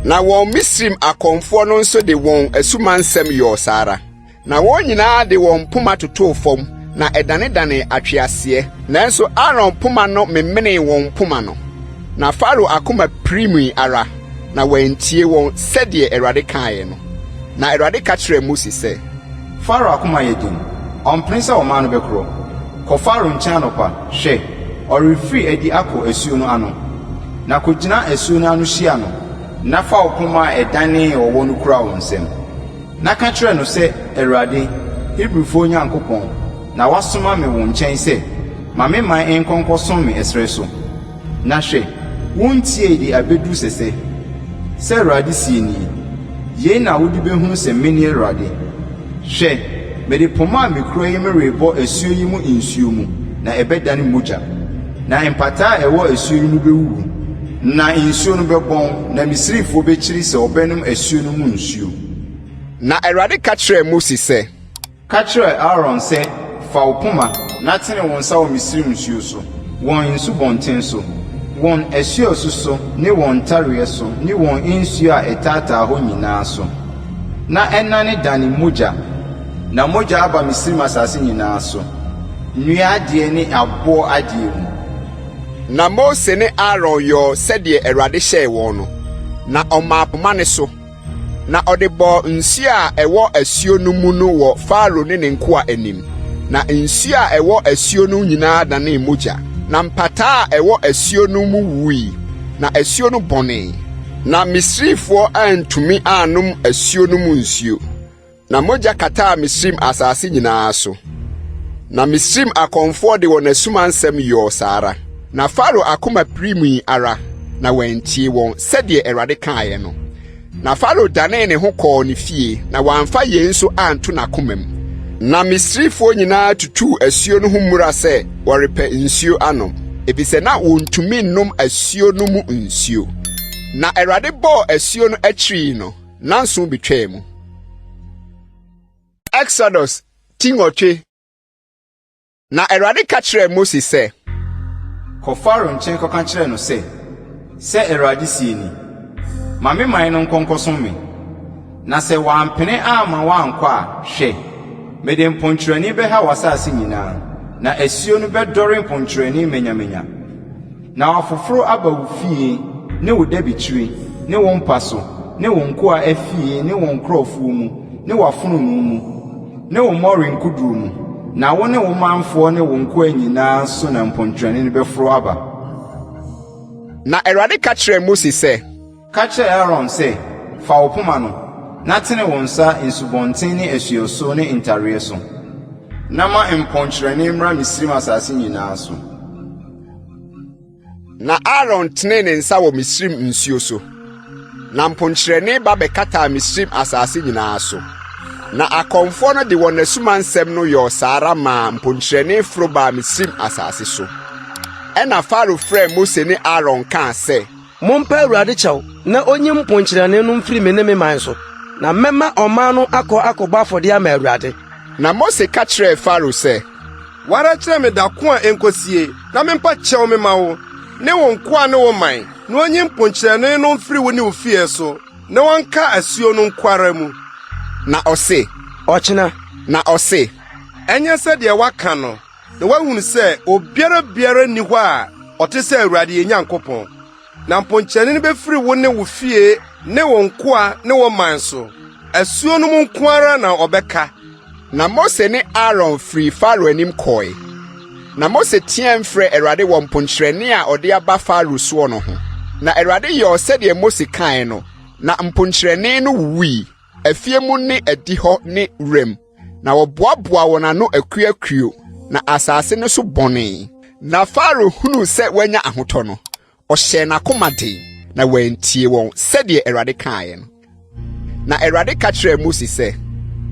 Na wɔn Misraim akɔmfoɔ no nso de wɔn asumansɛm yɔɔ saa ara. Na wɔn nyinaa de wɔn mpoma totoo fam, na ɛdanedanee atweaseɛ. Nanso Aaron poma no memenee wɔn mpoma no. Na Farao akoma pirimii ara, na wantie wɔn sɛdeɛ Awurade kaeɛ no. Na Awurade ka kyerɛɛ Mose sɛ. Farao akoma yɛ den, ɔmpene sɛ ɔman no bɛkorɔ. Kɔ Farao nkyɛn anɔpa, hwɛ, ɔrefiri adi akɔ asuo no ano. Na kɔgyina asuo no ano hyia no, na fa wo poma a ɛdanee ɔwɔ no kura wo nsam. Na ka kyerɛ no sɛ, 'Awurade, Hebrifoɔ Nyankopɔn, na wasoma me wo nkyɛn sɛ, Ma me man nkɔ nkɔsom me ɛserɛ so. Na hwɛ, wontiee de abɛduru sɛsɛ. Sɛ Awurade seɛ nie, Yei na wode bɛhunu sɛ mene Awurade. Hwɛ, mede poma a mekura yi merebɔ asuo yi mu nsuo mu, na ɛbɛdane mogya. Na mpataa a ɛwɔ asuo yi mu bɛwuwu, na nsuo no bɛbɔn, na Misraimfoɔ bɛkyiri sɛ wɔbɛnom asuo no mu nsuo. Na Awurade ka kyerɛɛ Mose sɛ. Ka kyerɛ Aaron sɛ, 'Fa wo poma, na tene wo nsa wɔ Misraim nsuo so, wɔn nsubɔnten so, wɔn asuasu so ne wɔn ntareɛ so ne wɔn nsuo a ɛtaataa hɔ nyinaa so, na ɛnnanedane mogya, na mogya aba Misraim asase nyinaa so, nnua adeɛ ne aboɔ adeɛ mu. Na Mose ne Aaron yɔɔ sɛdeɛ Awurade hyɛɛ wɔn no, na ɔmaa poma no so. Na ɔde bɔɔ nsuo a ɛwɔ asuo no mu no wɔ Farao ne ne nkoa anim, na nsuo a ɛwɔ asuo no nyinaa danee mogya. Na mpataa a ɛwɔ asuo no mu wui, na asuo no bɔnee. Na Misrifoɔ antumi annom asuo no mu nsuo. Na mogya kataa Misraim asase nyinaa so. Na Misraim akɔmfoɔ de wɔn asumansɛm yɔɔ saa ara. Na Farao akoma pirimii ara, na wantie wɔn, sɛdeɛ Awurade kaeɛ no. Na Farao danee ne ho kɔɔ ne fie, na wamfa yei nso anto n'akomam. Na Misrifoɔ nyinaa tutuu asuo no ho mmura sɛ wɔrepɛ nsuo anom, efisɛ na wɔntumi nnom asuo no mu nsuo. Na Awurade bɔɔ asuo no akyiri no, Nnanson betwaa mu. Exodus ti nwɔtwe. Na Awurade ka kyerɛɛ Mose sɛ. Kɔ Farao nkyɛn kɔka kyerɛ no sɛ, 'Sɛ Awurade seɛ ni, Ma me man no nkɔ nkɔsom me. Na sɛ wampene amma woankɔ a, hwɛ, mede mponkyerɛne bɛha w'asase nyinaa, na asuo no bɛdɔre mponkyerɛne manyamanya. Na wɔafoforo aba wo fie ne wo dabekyire ne wo mpa so ne wo nkoa afie ne wo nkurɔfoɔ mu ne w'afononoo mu ne wo mmɔre nkodoɔ mu, na wo ne wo manfoɔ ne wo nkoa nyinaa so na mponkyerɛne no bɛforo aba. Na Awurade ka kyerɛɛ Mose sɛ. Ka kyerɛ Aaron sɛ, 'Fa wo poma no, na tene wo nsa nsubɔnten ne asuɔso ne ntareɛ so, na ma mponkyerɛne mmra Misraim asase nyinaa so. Na Aaron tenee ne nsa wɔ Misraim nsuo so, na mponkyerɛne ba bɛkataa Misraim asase nyinaa so. Na akɔmfoɔ no de wɔn asumansɛm no yɔɔ saa ara maa mponkyerɛne foro baa Misraim asase so. Ɛnna Farao frɛɛ Mose ne Aaron kaa sɛ, Mompa Awurade kyɛw na onyi mponkyerɛne no mfiri me ne me man so, na mɛma ɔman no akɔ akɔbɔ afɔdeɛ ama Awurade. Na Mose ka kyerɛɛ Farao sɛ, Wo ara kyerɛ me da ko a enkosie, na mempa kyɛw memma wo, ne wo nkoa ne wo man, na onyi mponkyerɛne no mfiri wo ne wo fie so, na wɔnka asuo no nko ara mu. Na ɔse, Ɔkyena. Na ɔse, Ɛnyɛ sɛdeɛ woaka no, na woahunu sɛ obiara biara nni hɔ a ɔte sɛ Awurade yɛn Nyankopɔn. Na mponkyerɛne no befiri wo ne wo fie ne wo nkoa ne wo man so. Asuo no mu nko ara na ɔbɛka. Na Mose ne Aaron firii Farao anim kɔe. Na Mose teɛɛm frɛɛ Awurade wɔ mponkyerɛne a ɔde aba Farao soɔ no ho. Na Awurade yɔɔ sɛdeɛ Mose kaeɛ no, na mponkyerɛne no wuwui, afie mu ne adihɔ ne wuram. Na wɔboaboaa wɔn ano akuakuo, na asase no so bɔnee. Na Farao hunuu sɛ wanya ahotɔ no, ɔhyɛɛ n'akoma den, na wantie wɔn sɛdeɛ Awurade kaeɛ no. Na Awurade ka kyerɛɛ Mose sɛ.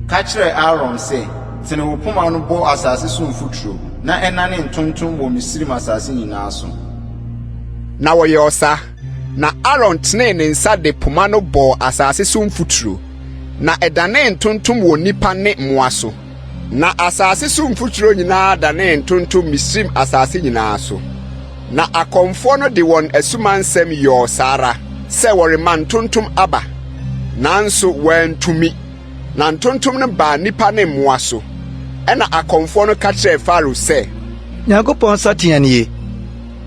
Ka kyerɛ Aaron sɛ, 'Tene wo poma no bɔ asase so mfuturo, na ɛnnane ntontom wɔ Misraim asase nyinaa so. Na wɔyɔɔ saa. Na Aaron tenee ne nsa de poma no bɔɔ asase so mfuturo, na ɛdanee ntontom wɔ nnipa ne mmoa so. Na asase so mfuturo nyinaa danee ntontom Misraim asase nyinaa so. Na akɔmfoɔ no de wɔn asumansɛm yɔɔ saa ara sɛ wɔrema ntontom aba, nanso wɔantumi. Na ntontom no baa nnipa ne mmoa so. Ɛnna akɔmfoɔ no ka kyerɛɛ Farao sɛ. Nyankopɔn nsateaa nie.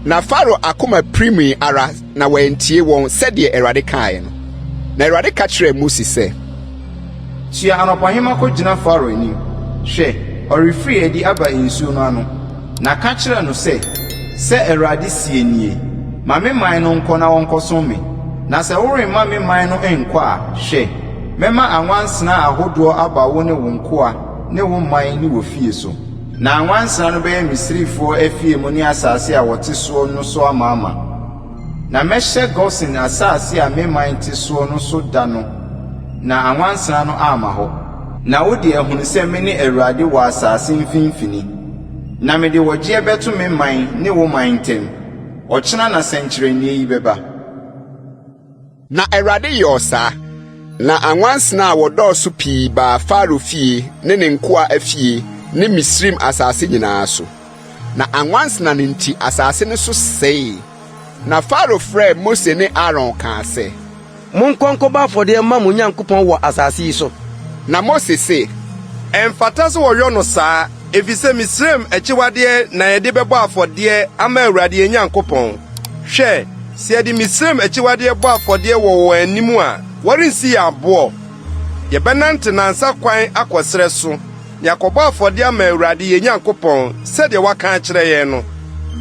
Na Farao akoma pirimii ara na wantie wɔn sɛdeɛ Awurade kaeɛ no. Na Awurade ka kyerɛɛ Mose sɛ. Soa anɔpahema kɔgyina Farao anim. Hwɛ, ɔrefiri adi aba nsuo no ano. Na ka kyerɛ no sɛ, 'Sɛ Awurade seɛ nie, Ma me man no nkɔ na wɔnkɔsom me. Na sɛ woremma me man no nkɔ a, hwɛ, mɛma anwansena ahodoɔ aba wo ne wo nkoa ne wo man ne w'afie so. Na anwansena no bɛyɛ Misrifoɔ afie mu ne asase a wɔte soɔ no so amaama. Na mɛhyɛ Gosen asase a me man te soɔ no so da no na anwansena no amma hɔ. Na wode ahunu sɛ mene Awurade wɔ asase mfimfini. Na mede ɔgyeɛ bɛto me man ne wo man ntam. Ɔkyena na sɛnkyerɛnneɛ yi bɛba. Na Awurade yɔɔ saa. Na anwansena a wɔdɔɔso pii baa Farao fie ne ne nkoa afie ne Misraim asase nyinaa so. Na anwansena no nti asase no so sɛee. Na Farao frɛɛ Mose ne Aaron kaa sɛ. Monkɔ nkɔbɔ afɔdeɛ mma mo Nyankopɔn wɔ asase yi so. Na Mose se. Ɛmfata sɛ wɔyɔ no saa, efisɛ Misraim akyiwadeɛ na yɛde bɛbɔ afɔdeɛ ama Awurade yɛn Nyankopɔn. Hwɛ, sɛ yɛde Misraim akyiwadeɛ bɔ afɔdeɛ wɔ wɔn anim a, wɔrensi yɛn aboɔ? Yɛbɛnante nnansa kwan akɔ serɛ so, na yɛakɔbɔ afɔdeɛ ama Awurade yɛn Nyankopɔn sɛdeɛ waka akyerɛ yɛn no.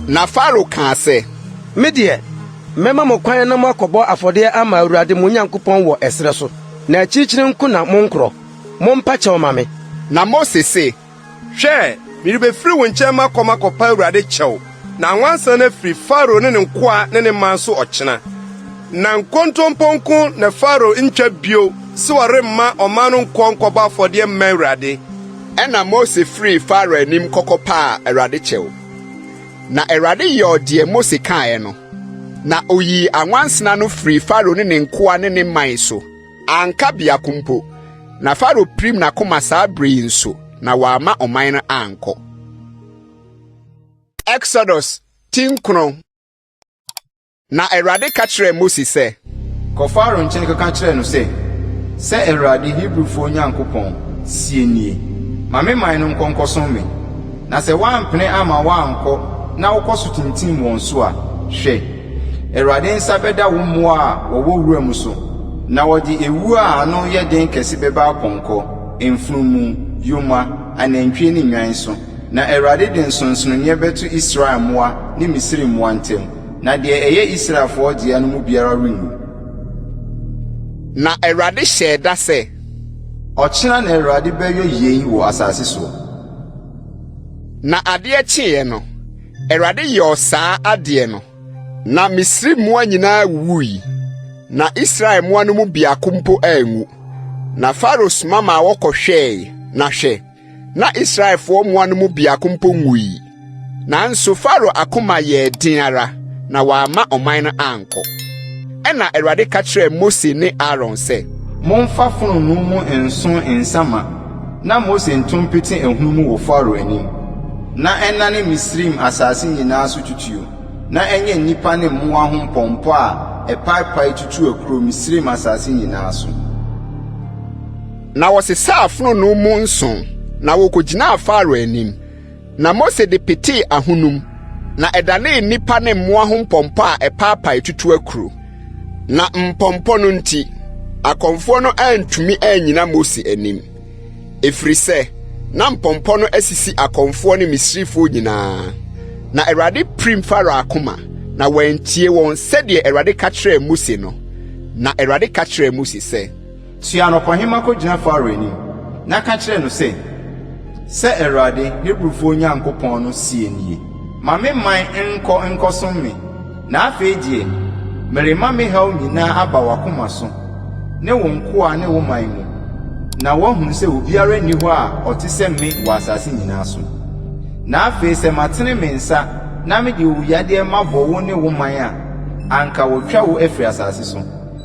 Na Farao kaa sɛ. Me deɛ, mɛma mo kwan na moakɔbɔ afɔdeɛ ama Awurade mo Nyankopɔn wɔ ɛserɛ so, na akyirikyiri nko na monkorɔ. Mompa kyɛw mma me. Na Mose se. Hwɛ, merebefiri wo nkyɛn makɔ makɔpa Awurade kyɛw, na anwansena no afiri Farao ne ne nkoa ne ne man so ɔkyena. Na nkontompo nko na Farao ntwa bio sɛ ɔremma ɔman no nkɔ nkɔbɔ afɔdeɛ mma Awurade. Ɛnna Mose firii Farao anim kɔkɔpaa Awurade kyɛw. Na Awurade yɔɔ deɛ Mose kaeɛ no, na oyii anwansena no firii Farao ne ne nkoa ne ne man so. Anka biako mpo. Na Farao pirim n'akoma saa bere yi nso, na wamma ɔman no ankɔ. Exodus ti nkron. Na Awurade ka kyerɛɛ Mose sɛ. Kɔ Farao nkyɛn kɔka kyerɛ no sɛ, 'Sɛ Awurade, Hebrifoɔ Nyankopɔn, seɛ nie, Ma me man no nkɔ nkɔsom me. Na sɛ woampene amma wɔankɔ na wokɔ so tintim wɔn so a, hwɛ, Awurade nsa bɛda wo mmoa a wɔwɔ wuram so, na wɔde ewuo a ano yɛ den kɛse bɛba apɔnkɔ, mfunumu, yoma, anantwie ne nnwan so. Na Awurade de nsonsonoeɛ bɛto Israel mmoa ne Misraim mmoa ntam, na deɛ ɛyɛ Israelfoɔ dea no mu biara renwu. Na Awurade hyɛɛ da sɛ. Ɔkyena na Awurade bɛyɔ yei wɔ asase soɔ. Na adeɛ kyeeɛ no, Awurade yɔɔ saa adeɛ no. Na Misraim mmoa nyinaa wuwui, na Israel mmoa no mu biako mpo anwu. Na Farao soma maa wɔkɔhwɛe, na hwɛ, na Israelfoɔ mmoa no mu biako mpo nwui. Nanso Farao akoma yɛɛ den ara, na wamma ɔman no ankɔ. Ɛnna Awurade ka kyerɛɛ Mose ne Aaron sɛ. Momfa fononoo mu nsõ nsa ma, na Mose nto mpete ahunum wɔ Farao anim, na ɛnnane Misraim asase nyinaa so tutuo, na ɛnyɛ nnipa ne mmoa ho mpɔmpɔ a ɛpaepae tutu akuro Misraim asase nyinaa so. Na wɔsesaa fononoo mu nsõ, na wokogyinaa Farao anim. Na Mose de petee ahonum, na ɛdanee nnipa ne mmoa ho mpɔmpɔ a ɛpaapae tutu akuro. Na mpɔmpɔ no nti, akɔmfoɔ no antumi annyina Mose anim, ɛfiri sɛ na mpɔmpɔ no asisi akɔmfoɔ ne Misrifoɔ nyinaa. Na Awurade pirim Farao akoma, na wantie wɔn sɛdeɛ Awurade ka kyerɛɛ Mose no. Na Awurade ka kyerɛɛ Mose sɛ. Soa anɔpahema kɔgyina Farao anim, na ka kyerɛ no sɛ, 'Sɛ Awurade, Hebrifoɔ Nyankopɔn no seɛ nie, Ma me man nkɔ nkɔsom me. Na afei deɛ, merema me haw nyinaa aba w'akoma so, ne wo nkoa ne wo man mu, na woahunu sɛ obiara nni hɔ a ɔte sɛ me wɔ asase nyinaa so. Na afei sɛ matene me nsa na mede owuyadeɛ mabɔ wo ne wo man a. anka wɔatwa wo afiri asase so.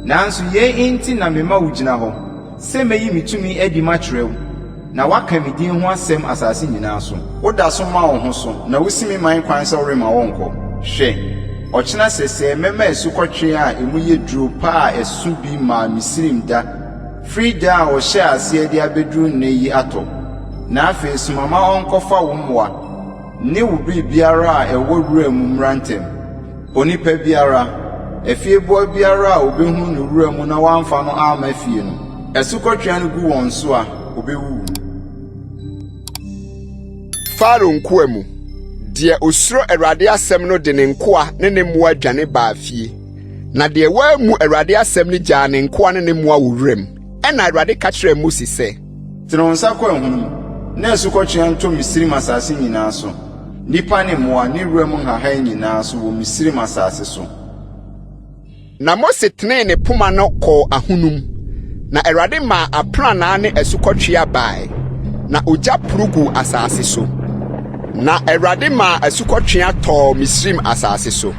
Nanso yei nti na mema wugyina hɔ, sɛ meyi me tumi adi makyerɛ wo, na woaka me din ho asɛm asase nyinaa so. Woda so ma wo ho so, na wusi me man kwan sɛ woremma wɔnkɔ. Hwɛ, ɔkyena sɛsɛɛ mɛma asukɔtweaa a emu yɛ duru pa a ɛso bi mmaa Misraim da, firi da a wɔhyɛɛ aseɛ de abɛduru nnɛ yi atɔ. Na afei soma ma ɔnkɔfa wo mmoa ne wo biribiara a ɛwɔ wura mu mmra ntɛm. Onipa biara, afieboa biara a obehu no wura mu na wamfa no amma fie no, asukɔtweaa no gu wɔn so a, obewuwu. Farao nkoa mu, deɛ osuro Awurade asɛm no de ne nkoa ne ne mmoa dwane baa fie, na deɛ wammu Awurade asɛm no gyaa ne nkoa ne ne mmoa wɔ wuram. Ɛnna Awurade ka kyerɛɛ Mose sɛ. Tene wo nsa kɔ ahunum, na asukɔtweaa ntɔ Misraim asase nyinaa so, nnipa ne mmoa ne wuram nhahan nyinaa so wɔ Misraim asase so. Na Mose tenee ne poma no kɔɔ ahunum, na Awurade maa aprannaa ne asukɔtweaa bae, na ogya poro guu asase so. Na Awurade maa asukɔtweaa tɔɔ Misraim asase so.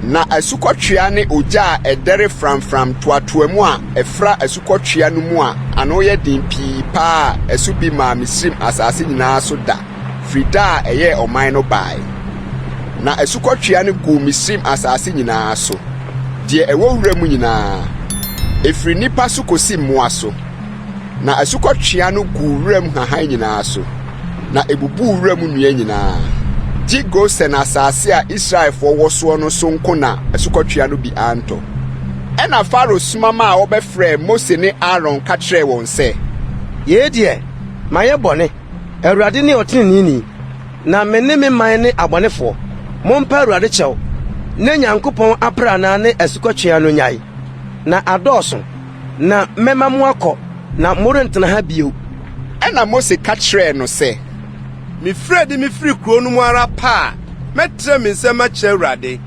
Na asukɔtweaa ne ogya a ɛdɛre framfram toatoa mu a ɛfra asukɔtweaa no mu a ano yɛ den pii paa a ɛso bi maa Misraim asase nyinaa so da firi da a ɛyɛɛ ɔman no bae. Na asukɔtweaa no guu Misraim asase nyinaa so, deɛ ɛwɔ wura mu nyinaa, ɛfiri nnipa so kɔsi mmoa so. Na asukɔtweaa no guu wuram nhahan nyinaa so, na ebubuu wuram nnua nyinaa. Gye Gosen asase a Israelfoɔ wɔ soɔ no so nko na asukɔtweaa no bi antɔ. Ɛnna Farao soma maa wɔbɛfrɛɛ Mose ne Aaron ka kyerɛɛ wɔn sɛ. Yei deɛ, mayɛ bɔne. Awurade ne ɔteneneeni, na me ne me man ne abɔnefoɔ. Mompa Awurade kyɛw, na Nyankopɔn aprannaa ne asukɔtweaa no nnyae, na adɔɔso. Na mɛma mo akɔ, na morentena ha bio. Ɛnna Mose ka kyerɛɛ no sɛ. Mifiri adi mifiri kurow no mu ara pɛ a, mɛtrɛw me nsam makyerɛ Awurade,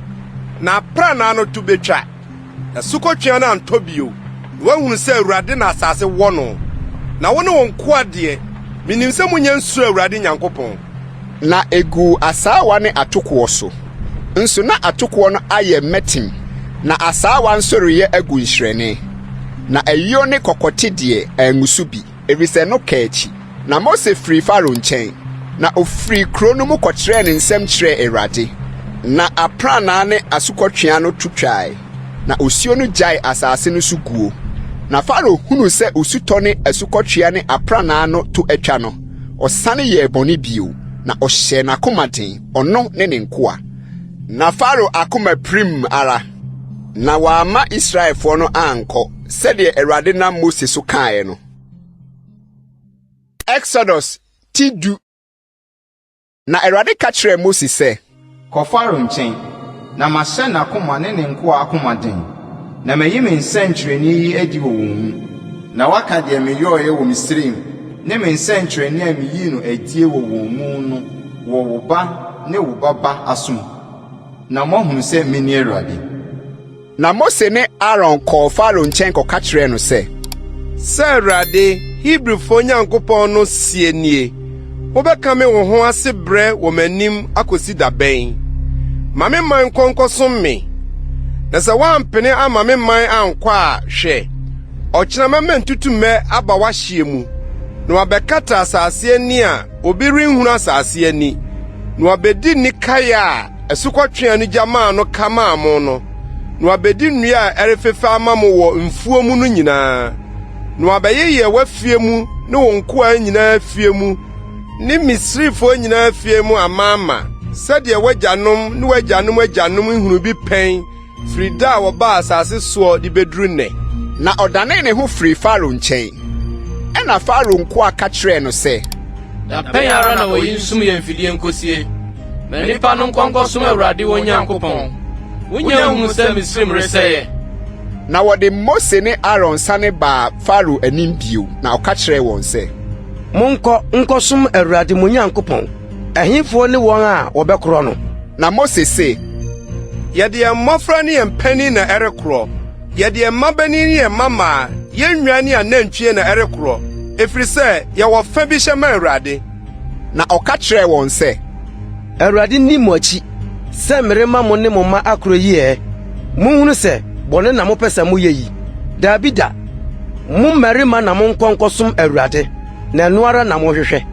na aprannaa no to betwa, na asukɔtweaa no antɔ bio, na woahunu sɛ Awurade na asase wɔ no. Na wo ne wo nkoa deɛ, minim sɛ munnya nsuro Awurade Nyankopɔn. Na eguu asaawa ne atokoɔ so. Nso na atokoɔ no ayɛ mmɛtem, na asaawa nso reyɛ agu nhyerɛne. Na ayuo ne kɔkɔte deɛ, angu so bi, efisɛ no kaa akyi. Na Mose firii Farao nkyɛn, na ofirii kuro no mu kɔtrɛɛ ne nsam kyerɛɛ Awurade. Na aprannaa ne asukɔtweaa no to twae, na osuo no gyaee asase no so guo. Na Farao hunuu sɛ osutɔ ne asukɔtweaa ne aprannaa no to atwa no, ɔsane yɛɛ bɔne bio, na ɔhyɛɛ n'akoma den, ɔno ne ne nkoa. Na Farao akoma pirim ara, na wamma Israelfoɔ no ankɔ, sɛdeɛ Awurade nam Mose so kaeɛ no. Exodus ti du. Na Awurade ka kyerɛɛ Mose sɛ. Kɔ Farao nkyɛn, na mahyɛ n'akoma ne ne nkoa akoma den, na mayi me nsɛnkyerɛnne yi adi wɔ wɔn mu, na wɔaka deɛ meyɔeɛ wɔ Misraim ne me nsɛnkyerɛnne a meyii no adie wɔ wɔn mu no wɔ wo ba ne wo ba ba aso mu, na moahunu sɛ mene Awurade. Na Mose ne Aaron kɔɔ Farao nkyɛn kɔka kyerɛɛ no sɛ. Sɛ Awurade, Hebrifoɔ Nyankopɔn no seɛ nie, Wobɛkame wo ho ase brɛ wɔ m'anim akosi da bɛn? Ma me man nkɔ nkɔsom me. Na sɛ woampene amma me man ankɔ a, hwɛ, ɔkyena mɛma ntutummɛ aba w'ahyeɛ mu, na wɔabɛkata asase ani a obi renhunu asase ani, na wɔabɛdi nnikaeɛ a asukɔtweaa no gya maa no ka maa mo no, na wɔabedi nnua a ɛrefefɛ ama mo wɔ mfuo mu no nyinaa, na wɔabɛyeyɛ w'afie mu ne wo nkoa nyinaa afie mu ne Misrifoɔ nyinaa afie mu amaama, sɛdeɛ w'agyanom ne w'agyanom agyanom nhunuu bi pɛn firi da a wɔbaa asase soɔ de bɛduru nnɛ. Na ɔdanee ne ho firii Farao nkyɛn. Ɛnna Farao nkoa ka kyerɛɛ no sɛ. Da bɛn ara na oyi nsum yɛn mfidie nkosie? Ma nnipa no nkɔ nkɔsom Awurade wɔn Nyankopɔn. Wonnya nhuu sɛ Misraim resɛeɛ? Na wɔde Mose ne Aaron sane baa Farao anim bio, na ɔka kyerɛɛ wɔn sɛ. Monkɔ nkɔsom Awurade mo Nyankopɔn. Ɛhefoɔ ne wɔn a wɔbɛkorɔ no? Na Mose se. Yɛde yɛn mmɔfra ne yɛn mpanin na ɛrekorɔ, yɛde yɛn mmabanin ne yɛn mmammaa, yɛn nnwan ne anantwie na ɛrekorɔ, ɛfiri sɛ yɛwɔ fa bi hyɛ ma Awurade. Na ɔka kyerɛɛ wɔn sɛ. Awurade nni mo akyi sɛ merema mo ne mo mma akorɔ yi ɛ? Monhunu sɛ bɔne na mopɛ sɛ moyɛ yi. Dabi da! Mo mmarima na monkɔ nkɔsom Awurade, na ɛno ara na mohwehwɛ.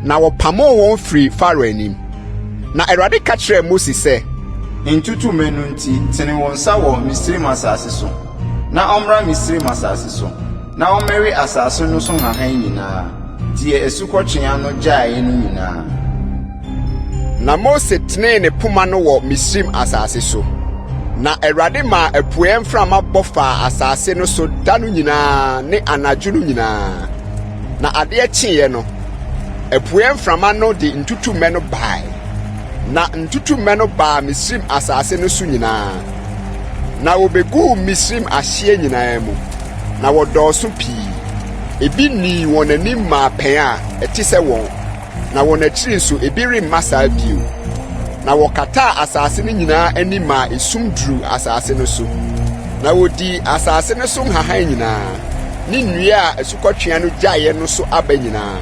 Na wɔpamoo wɔn firii Farao anim. Na Awurade ka kyerɛɛ Mose sɛ. Ntutummɛ no nti, tene wo nsa wɔ Misraim asase so, na ɔmmra Misraim asase so, na ɔmmɛwe asase no so nhahan nyinaa, deɛ asukɔtweaa no gyaeɛ no nyinaa. Na Mose tenee ne poma no wɔ Misraim asase so. Na Awurade maa apueeɛ mframa bɔ faa asase no so da no nyinaa ne anadwo no nyinaa. Na adeɛ kyeeɛ no, apueeɛ mframa no de ntutummɛ no bae. Na ntutummɛ no baa Misraim asase no so nyinaa, na wobeguu Misraim ahyeɛ nyinaa mu, na wɔdɔɔso pii. Ebi nnii wɔn anim mmaa pɛn a ɛte sɛ wɔn, na wɔn akyiri nso ebi remma saa bio. Na wɔkataa asase no nyinaa ani maa esum duruu asase no so. Na wodii asase no so nhahan nyinaa, ne nnua a asukɔtweaa no gyaeɛ no so aba nyinaa.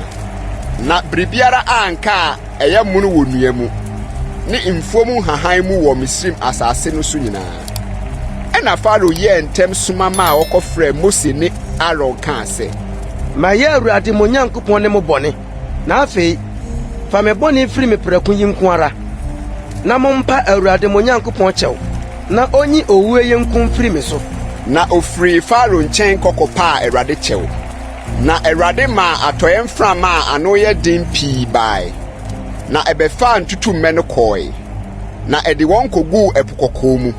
Na biribiara anka a ɛyɛ mono wɔ nnua mu, ne mfuo mu nhahan mu wɔ Misraim asase no so nyinaa. Ɛnna Farao yɛɛ ntɛm soma maa wɔkɔfrɛɛ Mose ne Aaron kaa sɛ, Mayɛ Awurade mo Nyankopɔn ne mo bɔne, na afei, fa me bɔne firi me prɛko yi nko ara, na mompa Awurade mo Nyankopɔn kyɛw, na onyi owuo yi nko mfiri me so. Na ɔfirii Farao nkyɛn kɔ kɔpaa Awurade kyɛw. Na Awurade maa atɔeɛ mframa a ano yɛ den pii bae, na ɛbɛfaa ntutummɛ no kɔe, na ɛde wɔn koguu Ɛpo Kɔkɔɔ mu.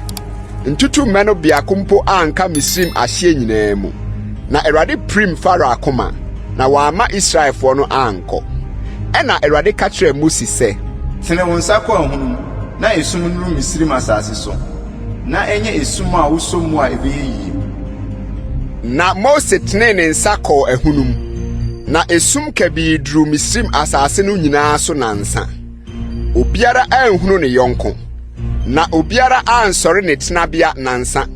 Ntutummɛ no biako mpo anka Misraim ahyeɛ nyinaa mu. Na Awurade pirim Farao akoma, na wamma Israelfoɔ no ankɔ. Ɛnna Awurade ka kyerɛɛ Mose sɛ. Tene wo nsa kɔ ahunum, na esum nnuru Misraim asase so. Na ɛnyɛ esum a wosɔ mu a ɛbɛyɛ yie. Na Mose tenee ne nsa kɔɔ ahunum, na esum kabii duruu Misraim asase no nyinaa so nnansa. Obiara anhunu ne yɔnko, na obiara ansɔre ne tenabea nnansa.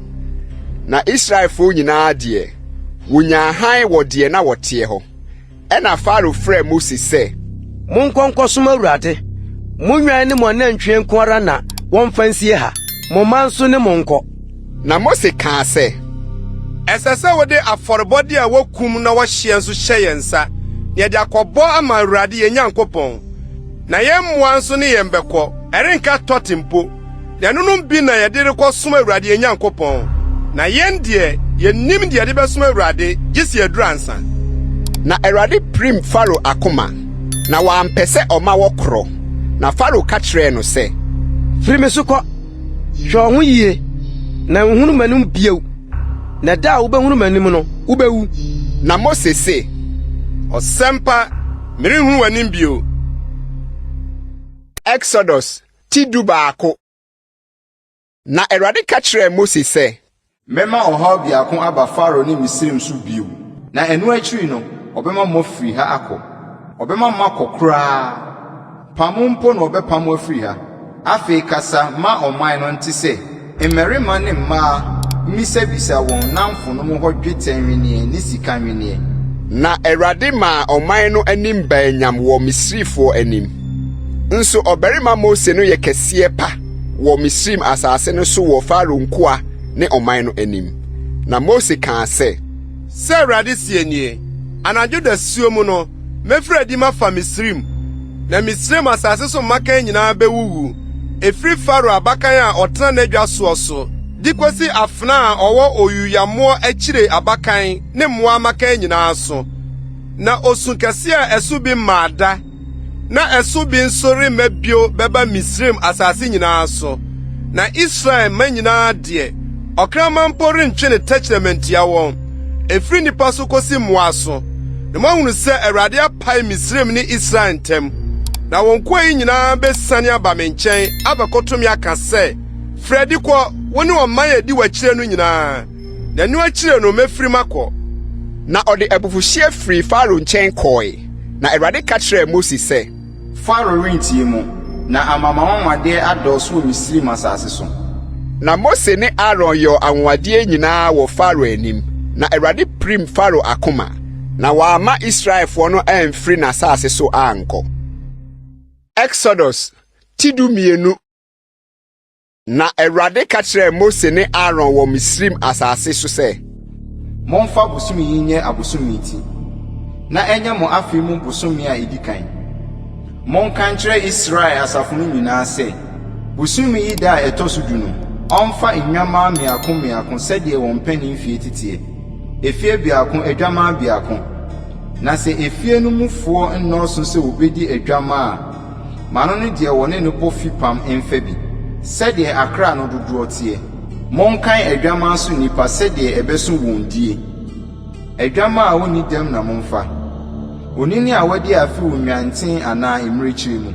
Na Israelfoɔ nyinaa deɛ, wɔnyaa hann wɔ deɛ na wɔteɛ hɔ. Ɛnna Farao frɛɛ Mose sɛ, Monkɔ nkɔsom Awurade. Mo nnwan ne mo anantwie nko ara na wɔmfa nsie ha. Mo mma nso ne mo nkɔ. Na Mose kaa sɛ, Ɛsɛ sɛ wode afɔrebɔde a wokum na wɔhyeɛ nso hyɛ yɛn nsa, na yɛde akɔbɔ ama Awurade yɛn Nyankopɔn. Na yɛn mmoa nso ne yɛn bɛkɔ, ɛrenka tɔte mpo. Na ɛnonom bi na yɛde rekɔsom Awurade yɛn Nyankopɔn, na yɛn deɛ, yennim deɛ yɛde bɛsom Awurade, gye sɛ yɛaduru ansa. Na Awurade pirim Farao akoma, na wampɛ sɛ ɔma wɔkorɔ. Na Farao ka kyerɛɛ no sɛ. Firi me so kɔ! Hwɛ wo ho yie, na nhunu m'anim bio, na da a wobɛhunu m'anim no, wobɛwu. Na Mose se. Ɔsɛmpa, merenhunu w'anim bio. Exodus ti dubaako. Na Awurade ka kyerɛɛ Mose sɛ. Mɛma ɔhaw biako aba Farao ne Misraim so bio, na ɛno akyiri no, ɔbɛma moafiri ha akɔ. Ɔbɛma moakɔ koraa. Pamo mpo na ɔbɛpam mo afiri ha. Afei kasa ma ɔman no nte sɛ, Mmarima ne mmaa mmisabisa wɔn nnamfonom hɔ dwetɛ nnwenneɛ ne sika nnwenneɛ. Na Awurade maa ɔman no anim baa nyam wɔ Misrifoɔ anim. Nso ɔbarima Mose no yɛ kɛseɛ pa wɔ Misraim asase no so wɔ Farao nkoa ne ɔman no anim. Na Mose kaa sɛ. Sɛ Awurade seɛ nie, Anadwo dasuo mu no, mɛfiri adi mafa Misraim, na Misraim asase so mmakan nyinaa bɛwuwu, ɛfiri Farao abakan a ɔtena n'adwa soɔ so de kɔsi afenaa a ɔwɔ oyuyammoɔ akyire abakan ne mmoa mmakan nyinaa so. Na osu kɛse a ɛso bi mmaa da, na ɛso bi nso remma bio bɛba Misraim asase nyinaa so, na Israel mma nyinaa deɛ, ɔkraman mpo rentwe ne tɛkyerɛma ntia wɔn, ɛfiri nnipa so kosi mmoa so. Na moahunu sɛ Awurade apae Misraim ne Israel ntam. Na wo nkoa yi nyinaa besiane aba me nkyɛn abɛkoto me aka sɛ, 'Firi adi kɔ, wo ne ɔman a edi w'akyiri no nyinaa. Na ɛno akyiri no mefiri makɔ. Na ɔde abufuhyeɛ firii Farao nkyɛn kɔe. Na Awurade ka kyerɛɛ Mose sɛ. Farao rentie mo, na ama m'anwanwadeɛ adɔɔso wɔ Misraim asase so. Na Mose ne Aaron yɔɔ anwanwadeɛ nyinaa wɔ Farao anim, na Awurade pirim Farao akoma, na wamma Israelfoɔ no amfiri n'asase so ankɔ. Exodus ti dumienu. Na Awurade ka kyerɛɛ Mose ne Aaron wɔ Misraim asase so sɛ. Momfa bosome yi nyɛ abosome ti, na ɛnyɛ mo afe mu bosome a edi kan. Monka nkyerɛ Israel asafo no nyinaa sɛ, bosome yi da a ɛtɔ so du no, ɔmfa nnwammaa mmiako mmiako sɛdeɛ wɔn mpanin mfeɛ teteɛ, efie biako adwammaa biako. Na sɛ efie no mufoɔ nnɔɔso sɛ wɔbɛdi adwammaa a, Ma no ne deɛ wɔne no bɔ fipam mfa bi, sɛdeɛ akra no dodoɔ teɛ. Monkan adwammaa so nnipa sɛdeɛ ɛbɛso wɔn die. Adwammaa a ɔnni dɛm na momfa, onini a wadi afe wɔ nnwanten anaa mmirekyire mu,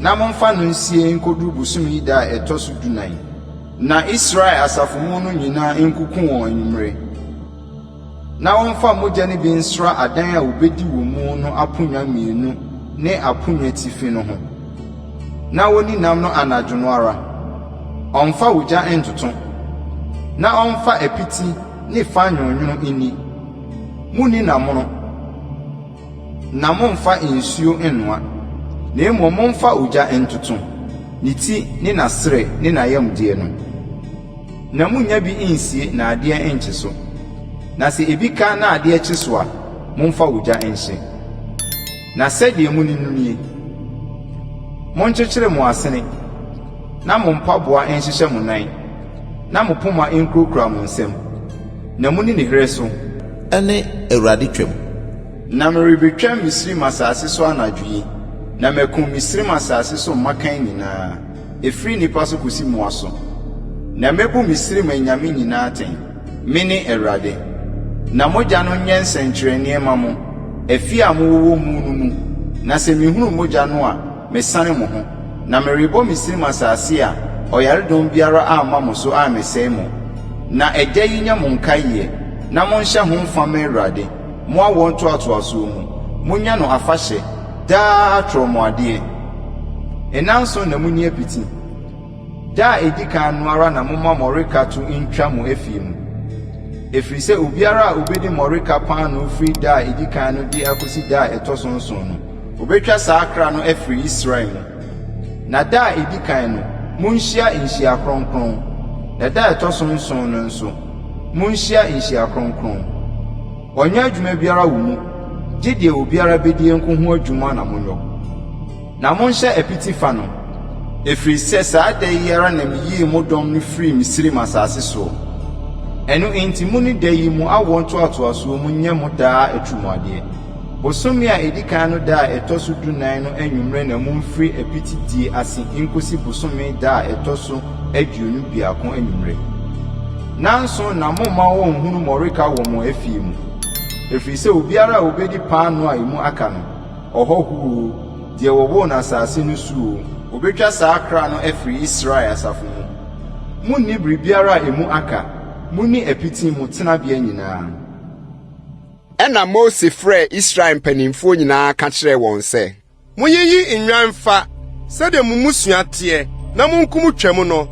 na momfa no nsie nkɔduru bosome yi da a ɛtɔ so dunan. Na Israel asafo mu no nyinaa nkuku wɔn anwummerɛ. Na wɔmfa mogya no bi nsra adan a wobedi wɔ mu no aponnwa mmienu ne aponnwatifi no ho. Na wonni nam no anadwo no ara. Ɔmmfa ogya nntoto, na ɔmmfa apiti ne fa nwononwono nni. Munni nam mono, na mommfa nsuo nnoa, na mmom momfa ogya ntoto, ne ti ne n'asrɛ ne n'ayamdeɛ no. Na munnya bi nsie na adeɛ nnkye so. Na sɛ ebi ka na adeɛ kye so a, momfa ogya nhye. Na sɛdeɛ monni no nie, Monkyekyere mo asene, na mo mpaboa nhyehyɛ mo nan, na mo poma nkurakura mo nsam, na monni no herɛ so. Ne Awurade Twam. Na merebɛtwam Misraim asase so anadwo yi, na makum Misraim asase so mmakan nyinaa. Ɛfiri nnipa so kɔsi mmoa so. Na mɛbu Misraim anyame nyinaa atɛn. Mene Awurade. Na mogya no nyɛ nsɛnkyerɛnneɛ mma mo, afie a mowowɔ mu no mu, na sɛ mehunu mogya no a, mesane mo ho. Na merebɔ Misraim asase a ɔyaredɔm biara amma mo so ammɛsɛe mo. Na ɛda yi nyɛ mo nkaeɛ, na monhyɛ ho mfa mma Awurade, mo awoɔ ntoatoasoɔ mu. Monyɛ no afahyɛ, daa atorɔmuadeɛ. Nnanson na munni apiti. Da a edi kan no ara na momma mmɔreka to ntwa mo afie mu, ɛfiri sɛ obiara a obedi mmɔreka paanoo firi da a edi kan no de akosi da a ɛtɔ so nson no, obetwa saa kra no afiri Israel mu. Na da a edi kan no, munhyia nhyia kronkron, na da a ɛtɔ so nson no nso, munhyia nhyia kronkron. Wɔnyɛ adwuma biara wɔ mu, gye deɛ obiara bɛdie nko ho adwuma na monyɔ. Na monhyɛ apiti fa no, ɛfiri sɛ saa da yi ara na meyii mo dɔm no firii Misraim asase soɔ. Ɛno enti monni da yi mo awoɔ ntoatoasoɔ mu nyɛ mo daa atirimuadeɛ. Bosome a ɛdi kan no da a ɛtɔ so dunan no anwummerɛ na momfiri apiti die ase nkɔsi bosome da a ɛtɔ so 21 anwummerɛ. Nnanson na momma wɔnnhunu mmɔreka wɔ mo afie mu, ɛfiri sɛ obiara a ɔbɛdi paanoo a emu aka no, ɔhɔhoɔ oo, deɛ wɔwoo no asase no so oo, wɔbɛtwa saa kra no afiri Israel asafo mu. Monni biribiara a emu aka, monni apiti mo tenabea nyinaa. Ɛnna Mose frɛɛ Israel mpanimfoɔ nyinaa ka kyerɛɛ wɔn sɛ. Monyiyi nnwan mfa, sɛdeɛ mo mmusua teɛ, na monkum Twam no,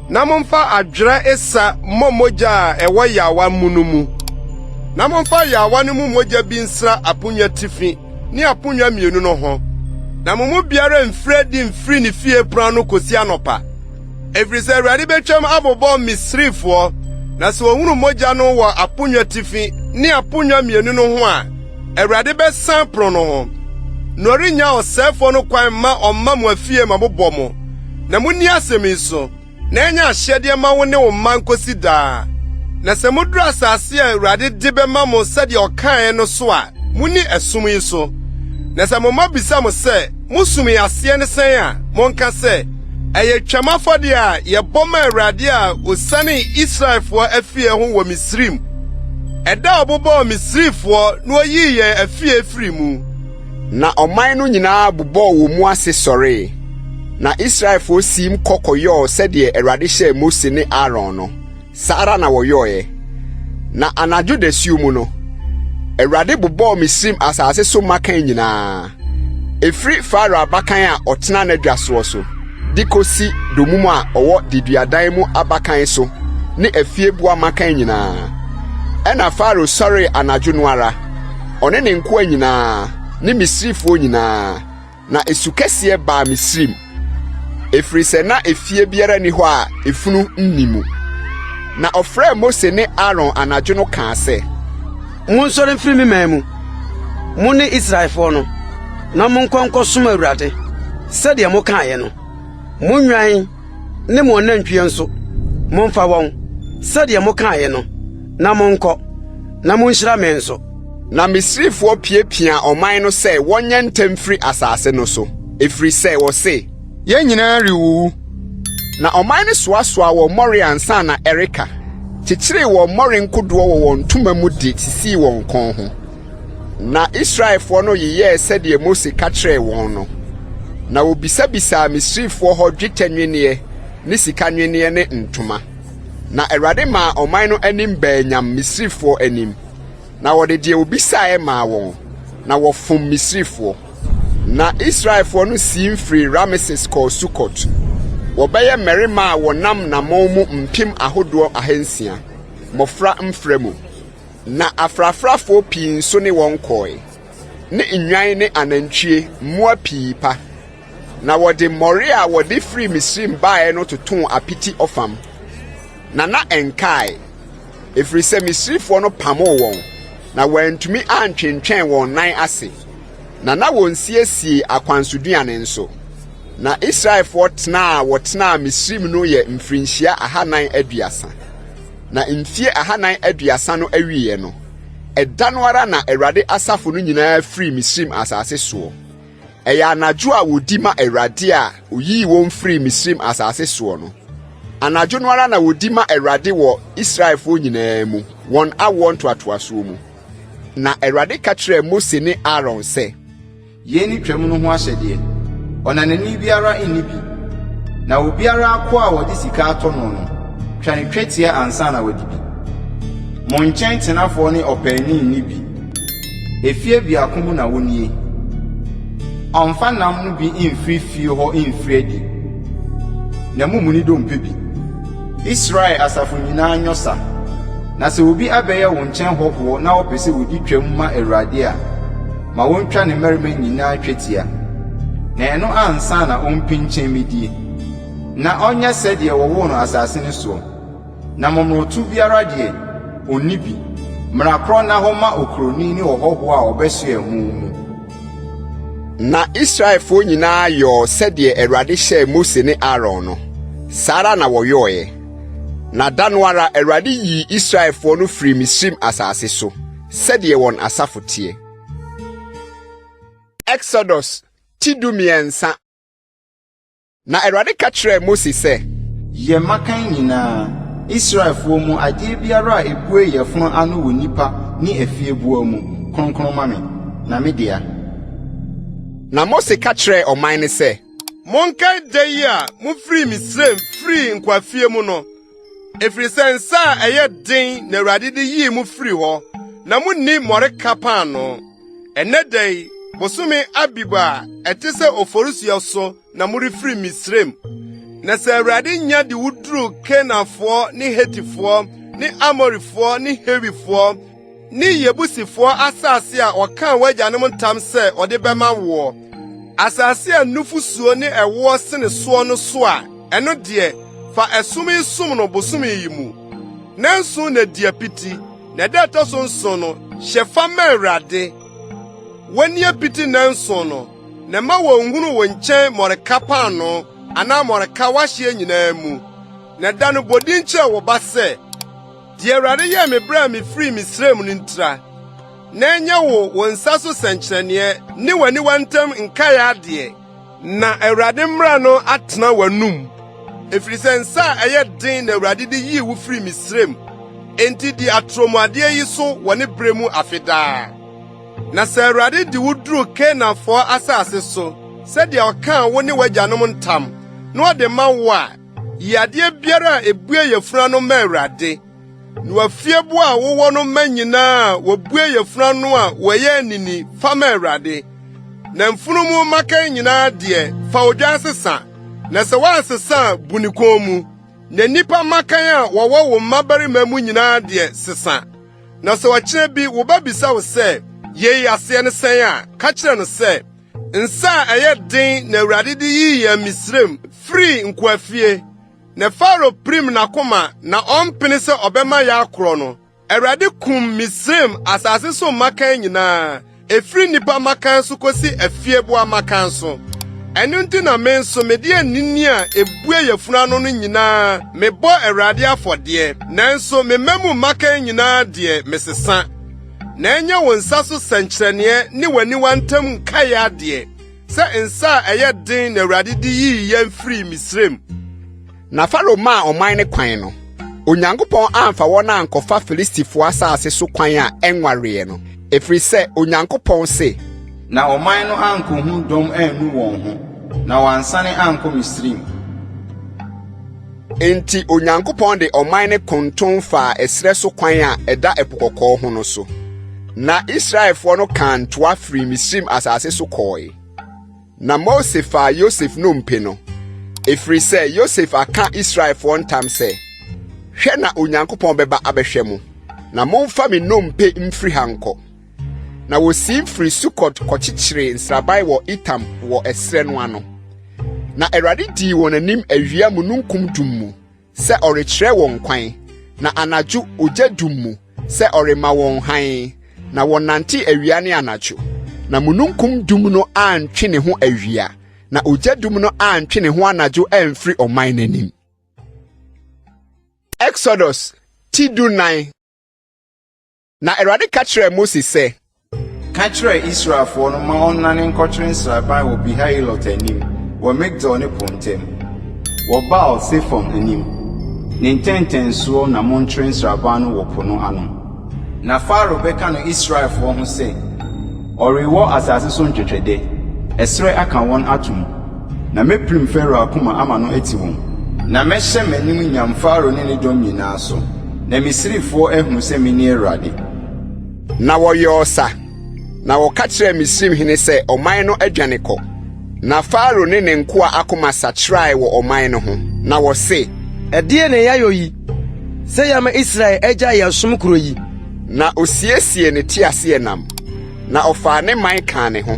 na momfa adwerɛ esa mmɔ mogya a ɛwɔ yaawa mu no mu. Na momfa yaawa no mu mogya bi nsra aponnwa tifi ne aponnwa mmienu no ho. Na mo mu biara mfiri adi mfiri ne fie pon ano kosi anɔpa. Ɛfiri sɛ Awurade bɛtwam abobɔ Misrifoɔ, na sɛ ɔhunu mogya no wɔ aponnwa tifi ne aponnwa mmienu no ho a, Awurade bɛsan pono no ho, na ɔrennya ɔsɛefoɔ no kwan mma ɔmma mo afie ma mobɔ mo. Na munni asɛm yi so, na ɛnyɛ ahyɛdeɛ mma wo ne wo mma nkosi daa. Na sɛ moduru asase a Awurade de bɛma mo sɛdeɛ ɔkaeɛ no so a, munni ɛsom yi so. Na sɛ mo mma bisa mo sɛ, 'Mo som yi aseɛ ne sɛn a, monka sɛ, 'Ɛyɛ Twam afɔdeɛ a yɛbɔ ma Awurade a osianee Israelfoɔ afie ho wɔ Misraim, ɛda a ɔbobɔɔ Misrifoɔ na oyii yɛn afie firii mu. Na ɔman no nyinaa bobɔɔ wɔn mu ase sɔree. Na Israelfoɔ siim kɔ kɔyɔɔ sɛdeɛ Awurade hyɛɛ Mose ne Aaron no, saa ara na wɔyɔeɛ. Na anadwo dasuo mu no, Awurade bobɔɔ Misraim asase so mmakan nyinaa, ɛfiri Farao abakan a ɔtena n'adwa soɔ so, de kɔsi dommum a ɔwɔ deduadan mu abakan so ne afieboa mmakan nyinaa. Ɛnna Farao sɔree anadwo no ara, ɔne ne nkoa nyinaa ne Misrifoɔ nyinaa, na esu kɛseɛ baa Misraim. Ɛfiri sɛ na efie biara nni hɔ a efunu nni mu. Na ɔfrɛɛ Mose ne Aaron anadwo no kaa sɛ. Monsɔre mfiri me man mu, mo ne Israelfoɔ no, na monkɔ nkɔsom Awurade, sɛdeɛ mokaeɛ no. Mo nnwan ne mo anantwie nso, momfa wɔn, sɛdeɛ mokaeɛ no, na monkɔ, na monhyira me nso. Na Misrifoɔ piapiaa ɔman no sɛ wɔnyɛ ntɛm mfiri asase no so, ɛfiri sɛ wɔse, Yɛn nyinaa rewuwu. Na ɔman no soasoaa wɔn mmɔre ansa na ɛreka, kyekyeree wɔn mmɔre nkodoɔ wɔ wɔn ntoma mu de sisii wɔn kɔn ho. Na Israelfoɔ no yeyɛɛ sɛdeɛ Mose ka kyerɛɛ wɔn no, na wɔbisabisaa Misrifoɔ hɔ dwetɛ nnwenneɛ ne sika nnwenneɛ ne ntoma. Na Awurade maa ɔman no anim baa nyam Misrifoɔ anim, na wɔde deɛ wɔbisaeɛ maa wɔn, na wɔfom Misrifoɔ. Na Israelfoɔ no siim firii Rameses kɔɔ Sukot. Wɔbɛyɛ mmarima a wɔnam nnamɔn mu mpem ahodoɔ ahansia, mmɔfra mfra mu. Na afrafrafoɔ pii nso ne wɔn kɔe, ne nnwan ne anantwie, mmoa pii pa. Na wɔde mmɔre a wɔde firii Misraim baeɛ no totoo apiti ɔfam, na na ɛnkae, ɛfiri sɛ Misrifoɔ no pamoo wɔn, na wɔantumi antwentwɛn wɔn nan ase, na na wɔnsiesiee akwansoduane nso. Na Israelfoɔ tena a wɔtenaa Misraim no yɛ mfirinhyia 430. Na mfie 430 no awieeɛ no, ɛda no ara na Awurade asafo no nyinaa firii Misraim asase soɔ. Ɛyɛ anadwo a wɔdi ma Awurade a ɔyii wɔn firii Misraim asase soɔ no. Anadwo no ara na wɔdi ma Awurade wɔ Israelfoɔ nyinaa mu, wɔn awoɔ ntoatoasoɔ mu. Na Awurade ka kyerɛɛ Mose ne Aaron sɛ. Yei ne Twam no ho ahyɛdeɛ, Ɔnanani biara nni bi, na obiara akoa a wɔde sika atɔ no no, twa no twetia ansa na wadi bi. Mo nkyɛn tenafoɔ ne ɔpaani nni bi. Efie biako mu na wonnie. Ɔmmfa nam no bi mmfiri fie hɔ mmfiri adi, na mommu ne dompe bi. Israel asafo nyinaa nyɔ sa. Na sɛ obi abɛyɛ wo nkyɛn hɔhoɔ na ɔpɛ sɛ ɔdi twam ma Awurade a, ma wɔntwa ne mmarima nyinaa twetia, na ɛno ansa na ɔmpinkyɛn mmɛdie, na ɔnyɛ sɛdeɛ wɔwoo no asase no soɔ. Na momonoto biara deɛ, ɔnni bi. Mmara korɔ nna hɔ mma okuroni ne ɔhɔhoɔ a ɔbɛsoɛ mo mu. Na Israelfoɔ nyinaa yɔɔ sɛdeɛ Awurade hyɛɛ Mose ne Aaron no, saa ara na wɔyɔeɛ. Na da no ara Awurade yii Israelfoɔ no firii Misraim asase so, sɛdeɛ wɔn asafo teɛ. Exodus ti 13. Na Awurade ka kyerɛɛ Mose sɛ. Yɛ mmakan nyinaa, Israelfoɔ mu adeɛ biara a ɛbue yafunu ano wɔ nnipa ne afieboa mu, kronkron ma me, na me dea. Na Mose ka kyerɛɛ ɔman no sɛ. Monkae da yi a mufirii Misraim firii nkoafie mu no, efiri sɛ nsa a ɛyɛ den na Awurade de yii mo firii hɔ, na munni mmɔreka paanoo. Ɛnnɛ da yi, bosome Abib a ɛte sɛ Oforisuo so na morefiri Misraim. Na sɛ Awurade nya de wo duru Kanaanfoɔ ne Hetifoɔ ne Amorifoɔ ne Hewifoɔ ne Yebusifoɔ asase a ɔkaa w'agyanom ntam sɛ ɔde bɛma woɔ, asase a nufusuo ne ɛwoɔ sene soɔ no so a, ɛno deɛ, fa ɛsom yi som no bosome yi mu. Nnanson na di apiti, na da a ɛtɔ so nson no, hyɛ fa ma Awurade. Wɔnni apiti nnanson no, na mma wonnhunu wo nkyɛn mmɔreka paanoo anaa mmɔreka w'ahyeɛ nyinaa mu. Na da no bɔ din kyerɛ wo ba sɛ, 'Deɛ Awurade yɛɛ me bere a mifirii Misraim no ntira.' Na ɛnyɛ wo wo nsa so sɛnkyerɛnneɛ ne w'aniwa ntam nkae adeɛ, na Awurade mmara no atena w'anom, ɛfiri sɛ nsa a ɛyɛ den na Awurade de yii wo firii Misraim. Enti di atorɔmuadeɛ yi so wɔ ne bere mu afe daa. Na sɛ Awurade de wo duru Kanaanfoɔ asase so sɛdeɛ ɔkaa wo ne w'agyanom ntam na ɔde ma wo a, yi adeɛ biara a ebue yafunu ano ma Awurade. Na w'afieboa a wowɔ no mma nyinaa a wobue yafunu ano a wɔyɛ anini fa ma Awurade. Na mfunumu mmakan nyinaa deɛ, fa odwan sesa, na sɛ woansesa a, bu ne kɔn mu. Na nnipa mmakan a wɔwɔ wo mmabarima mu nyinaa deɛ, sesa. Na sɛ ɔkyena bi wo ba bisa wo sɛ, 'Yei aseɛ ne sɛn a, ka kyerɛ no sɛ, 'Nsa a ɛyɛ den na Awurade de yii yɛn Misraim firii nkoafie, na Farao pirim n'akoma na ɔmpene sɛ ɔbɛma yɛakorɔ no, Awurade kum Misraim asase so mmakan nyinaa, ɛfiri nnipa mmakan so kosi afieboa mmakan so. Ɛno nti na me nso mede anini a ebue yafunu ano no nyinaa mebɔ Awurade afɔdeɛ, nanso me mma mu mmakan nyinaa deɛ, mesesa. Na ɛnyɛ wo nsa so sɛnkyerɛnneɛ ne w'aniwa ntam nkae adeɛ, sɛ nsa a ɛyɛ den na Awurade de yii yɛn firii Misraim. Na Farao maa ɔman no kwan no, Onyankopɔn amfa wɔn ankɔfa Filistifoɔ asase so kwan a ɛnwareɛ no, ɛfiri sɛ Onyankopɔn se. Na ɔman no ankɔhu dɔm annu wɔn ho, na wɔansane ankɔ Misraim. Enti Onyankopɔn de ɔman no konton faa ɛserɛ so kwan a ɛda Ɛpo Kɔkɔɔ ho no so. Na Israelfoɔ no kaa ntoa firii Misraim asase so kɔɔe. Na Mose faa Yosef nnompe no, ɛfiri sɛ Yosef aka Israelfoɔ ntam sɛ, Hwɛ na Onyankopɔn bɛba abɛhwɛ mo, na momfa me nnompe mfiri ha nkɔ. Na wɔsiim firi Sukot kɔkyekyeree nsraban wɔ Etam wɔ ɛserɛ no ano. Na Awurade dii wɔn anim awia mununkum dum mu sɛ ɔrekyerɛ wɔn kwan, na anadwo ogya dum mu sɛ ɔrema wɔn hann, na wɔnante awia ne anadwo. Na mununkum dum no antwe ne ho awia, na ogya dum no antwe ne ho anadwo amfiri ɔman no anim. Exodus ti 14. Na Awurade ka kyerɛɛ Mose sɛ. Ka kyerɛ Israelfoɔ no ma wɔnnane nkɔkyere nsraban wɔ Pihahirot anim wɔ Migdol ne po ntam, wɔ Baal Sefon anim. Ne ntɛntɛnsoɔ na monkyere nsraban no wɔ po no ano. Na Farao bɛka no Israelfoɔ ho sɛ, 'Ɔrewɔ asase so ntwɛtwɛdɛ, ɛserɛ aka wɔn atom. Na mɛpirim Farao akoma ama no ati wɔn. Na mɛhyɛ m'anim nyam Farao ne ne dɔm nyinaa so, na Misrifoɔ ahunu sɛ mene Awurade. Na wɔyɔɔ sa, na wɔka kyerɛɛ Misraimhene sɛ ɔman no adwane kɔ. Na Farao ne ne nkoa akoma sakyerae wɔ ɔman no ho, na wɔse. Ɛdeɛn na yɛayɔ yi, sɛ yɛama Israel agyae yɛn som korɔ yi? Na osiesiee ne teaseɛnam, na ɔfaa ne man kaa ne ho.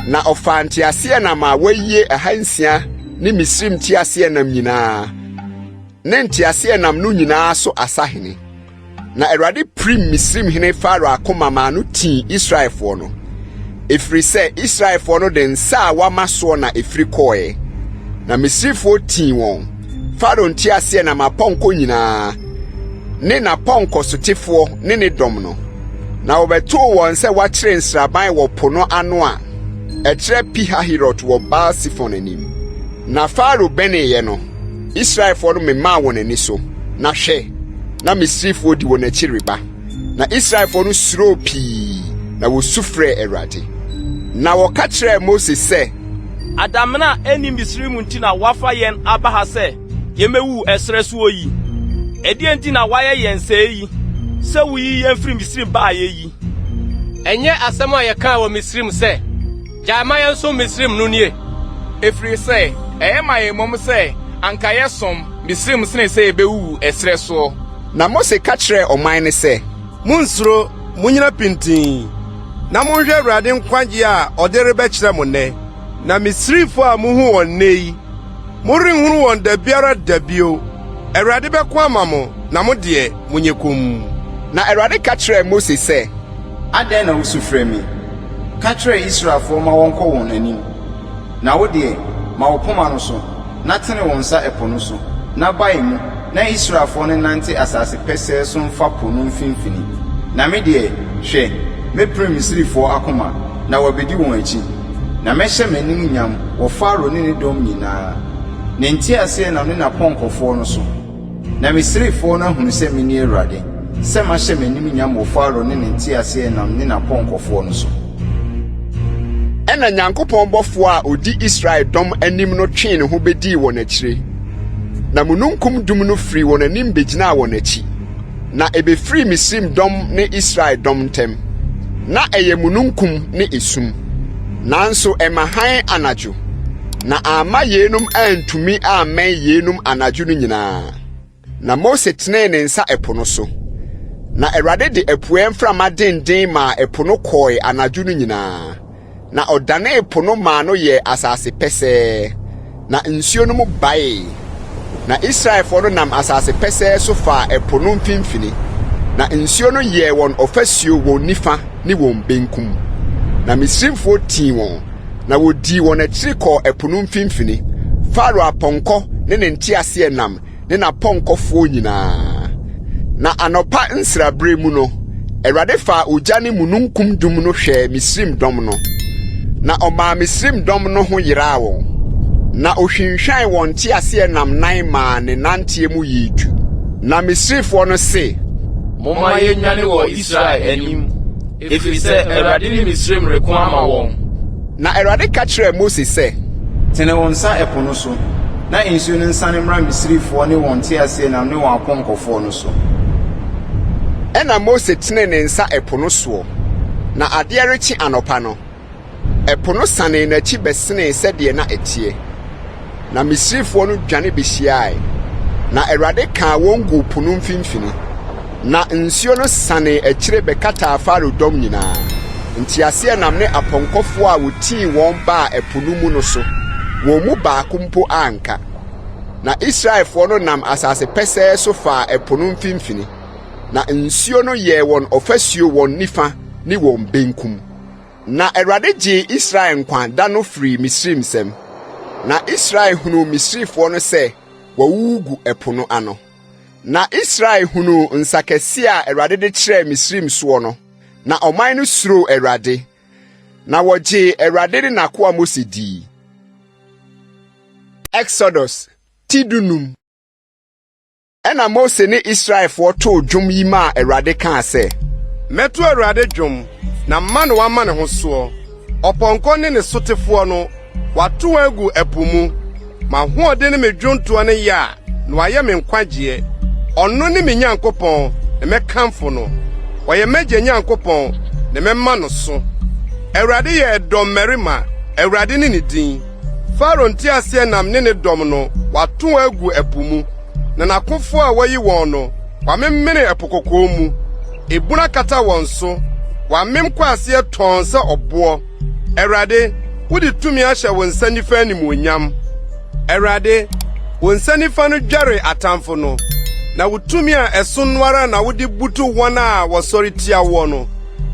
Na ɔfaa nteaseɛnam a wɔayie 600 ne Misraim nteaseɛnam nyinaa, ne nteaseɛnam no nyinaa so asahene. Na Awurade pirim Misraimhene Farao akoma maa no tii Israelfoɔ no, ɛfiri sɛ Israelfoɔ no de nsa a wɔama soɔ na ɛfiri kɔeɛ. Na Misrifoɔ tii wɔn, Farao nteaseɛnam apɔnkɔ nyinaa, ne n'apɔnkɔsotefoɔ ne ne dɔm no. Na wɔbɛtoo wɔn sɛ wɔakyere nsraban wɔ po no ano a ɛkyerɛ Pi-Hahirot wɔ Baal-Sefon anim. Na Farao bɛneeɛ no, Israelfoɔ no memaa wɔn ani so, na hwɛ, na Misrifoɔ di wɔn akyi reba. Na Israelfoɔ no suroo pii, na wɔsu frɛɛ Awurade. Na wɔka kyerɛɛ Mose sɛ, Adamena a ɛnni Misraim nti na woafa yɛn aba ha sɛ yemmewuwu ɛserɛ soɔ yi? Ɛdeɛn nti na woayɛ yɛn sɛɛ yi, sɛ woyii yɛn firi Misraim baeɛ yi? Ɛnyɛ asɛm a yɛkaa wɔ Misraim sɛ, 'Gyae ma yɛnsom Misraim' no nie? Ɛfiri sɛ ɛyɛ ma yɛn mmom sɛ anka yɛsom Misraim sene sɛ yɛbɛwuwu ɛserɛ soɔ. Na Mose ka kyerɛɛ ɔman no sɛ. Monnsuro, munnyina pintinn, na monhwɛ Awurade nkwagye a ɔde rebɛkyerɛ mo nnɛ. Na Misrifo a muhu wɔn nnɛ yi, morenhunu wɔn da biara da bio. Awurade bɛko ama mo, na mo deɛ, monyɛ komm. Na Awurade ka kyerɛɛ Mose sɛ. Adɛn na wusu frɛ me? Ka kyerɛ Israelfoɔ ma wɔnkɔ wɔn anim. Na wo deɛ, ma wo poma no so, na tene wo nsa ɛpo no so, na bae mu, na Israelfoɔ no nnante asase pɛsɛɛ so mfa po no mfimfini. Na me deɛ, hwɛ, mɛpirim Misrifoɔ akoma, na wɔabɛdi wɔn akyi. Na mɛhyɛ m'anim nyam wɔ Farao ne ne dɔm nyinaa, ne nteaseɛnam ne n'apɔnkɔfoɔ no so. Na Misrifoɔ no ahunu sɛ mene Awurade, sɛ mahyɛ m'anim nyam wɔ Farao ne ne nteaseɛnam ne n'apɔnkɔfoɔ no so. Ɛnna Nyankopɔn bɔfoɔ a ɔdi Israel dɔm anim no twee ne ho bɛdii wɔn akyire, na mununkum dum no firii wɔn anim bɛgyinaa wɔn akyi, na ɛbɛfirii Misraim dɔm ne Israel dɔm ntam. Ná ɛyɛ mununkum ne esum, nanso ɛma hann anadwo. Na amma yeinom antumi ammɛn yeinom anadwo no nyinaa. Na Mose tenee ne nsa ɛpo no so, na Awurade de apueɛ mframa denden maa ɛpo no kɔe anadwo no nyinaa, na ɔdanee po no maa no yɛɛ asase pɛsɛɛ. Na nsuo no mu baee. Na Israelfoɔ no nam asase pɛsɛɛ so faa ɛpo no mfimfini, na nsuo no yɛɛ wɔn ɔfasuo wɔn nifa ne wɔn benkum. Na Misraimfoɔ tii wɔn, na wɔdii wɔn akyiri kɔɔ ɛpo no mfimfini, Farao apɔnkɔ ne ne nteaseɛnam ne n'apɔnkɔfoɔ nyinaa. Na anɔpa nsraberɛ mu no, Awurade faa ogya ne mununkum dum no hwɛɛ Misraim dɔm no, na ɔmaa Misraim dɔm no ho yeraa wɔn. Na ɔhwinhwan wɔn nteaseɛnam nan maa ne nanteɛ mu yɛɛ du. Na Misrifoɔ no se, Momma yɛnnwane wɔ Israel anim, ɛfiri sɛ Awurade ne Misraim reko ama wɔn. Na Awurade ka kyerɛɛ Mose sɛ. Tene wo nsa ɛpo no so, na nsuo no nsane mmra Misrifoɔ ne wɔn nteaseɛnam ne wɔn apɔnkɔfoɔ no so. Ɛnna Mose tenee ne nsa ɛpo no soɔ, na adeɛ rekye anɔpa no, ɛpo no sanee n'akyi bɛsenee sɛdeɛ na ɛteɛ. Na Misrifoɔ no dwane bɛhyiae, na Awurade kaa wɔn guu po no mfimfini. Na nsuo no sanee akyire bɛkataa Farao dɔm nyinaa, nteaseɛnam ne apɔnkɔfoɔ a wɔtii wɔn baa ɛpo no mu no so, wɔn mu baako mpo anka. Na Israelfoɔ no nam asase pɛsɛɛ so faa ɛpo no mfimfini, na nsuo no yɛɛ wɔn ɔfasuo wɔn nifa ne wɔn benkum. Na Awurade gyee Israel nkwa da no firii Misraim nsam, na Israel hunuu Misrifoɔ no sɛ wɔawuwu gu ɛpo no ano. Na Israel hunuu nsa kɛseɛ a Awurade de kyerɛɛ Misraim soɔ no, na ɔman no suroo Awurade, na wɔgyee Awurade ne n'akoa Mose dii. Exodus ti dunum. Ɛnna Mose ne Israelfoɔ too dwom yi maa Awurade kaa sɛ. Mɛto Awurade dwom, na ma na wama ne ho soɔ. Ɔpɔnkɔ ne ne sotefoɔ no, wato wɔn agu ɛpo mu. M'ahoɔden ne me dwontoɔ ne Yah, na wayɛ me nkwagyeɛ. Ɔno ne me Nyankopɔn, na mɛkamfo no. Ɔyɛ m'agya Nyankopɔn, na mɛma no so. Awurade yɛ dɔmmarima, Awurade ne ne din. Farao nteaseɛnam ne ne dɔm no, wato wɔn agu ɛpo mu, na n'akofo a wayi wɔn no, wamemene Ɛpo Kɔkɔɔ mu. Ebunu akata wɔn so, wɔamem kɔ aseɛ tɔnn sɛ ɔboɔ. Awurade, wode tumi ahyɛ wo nsa nifa animuonyam. Awurade, wo nsa nifa no dware atamfo no, na wo tumi a ɛso no ara na wode butu wɔn a wɔsɔre tia woɔ no.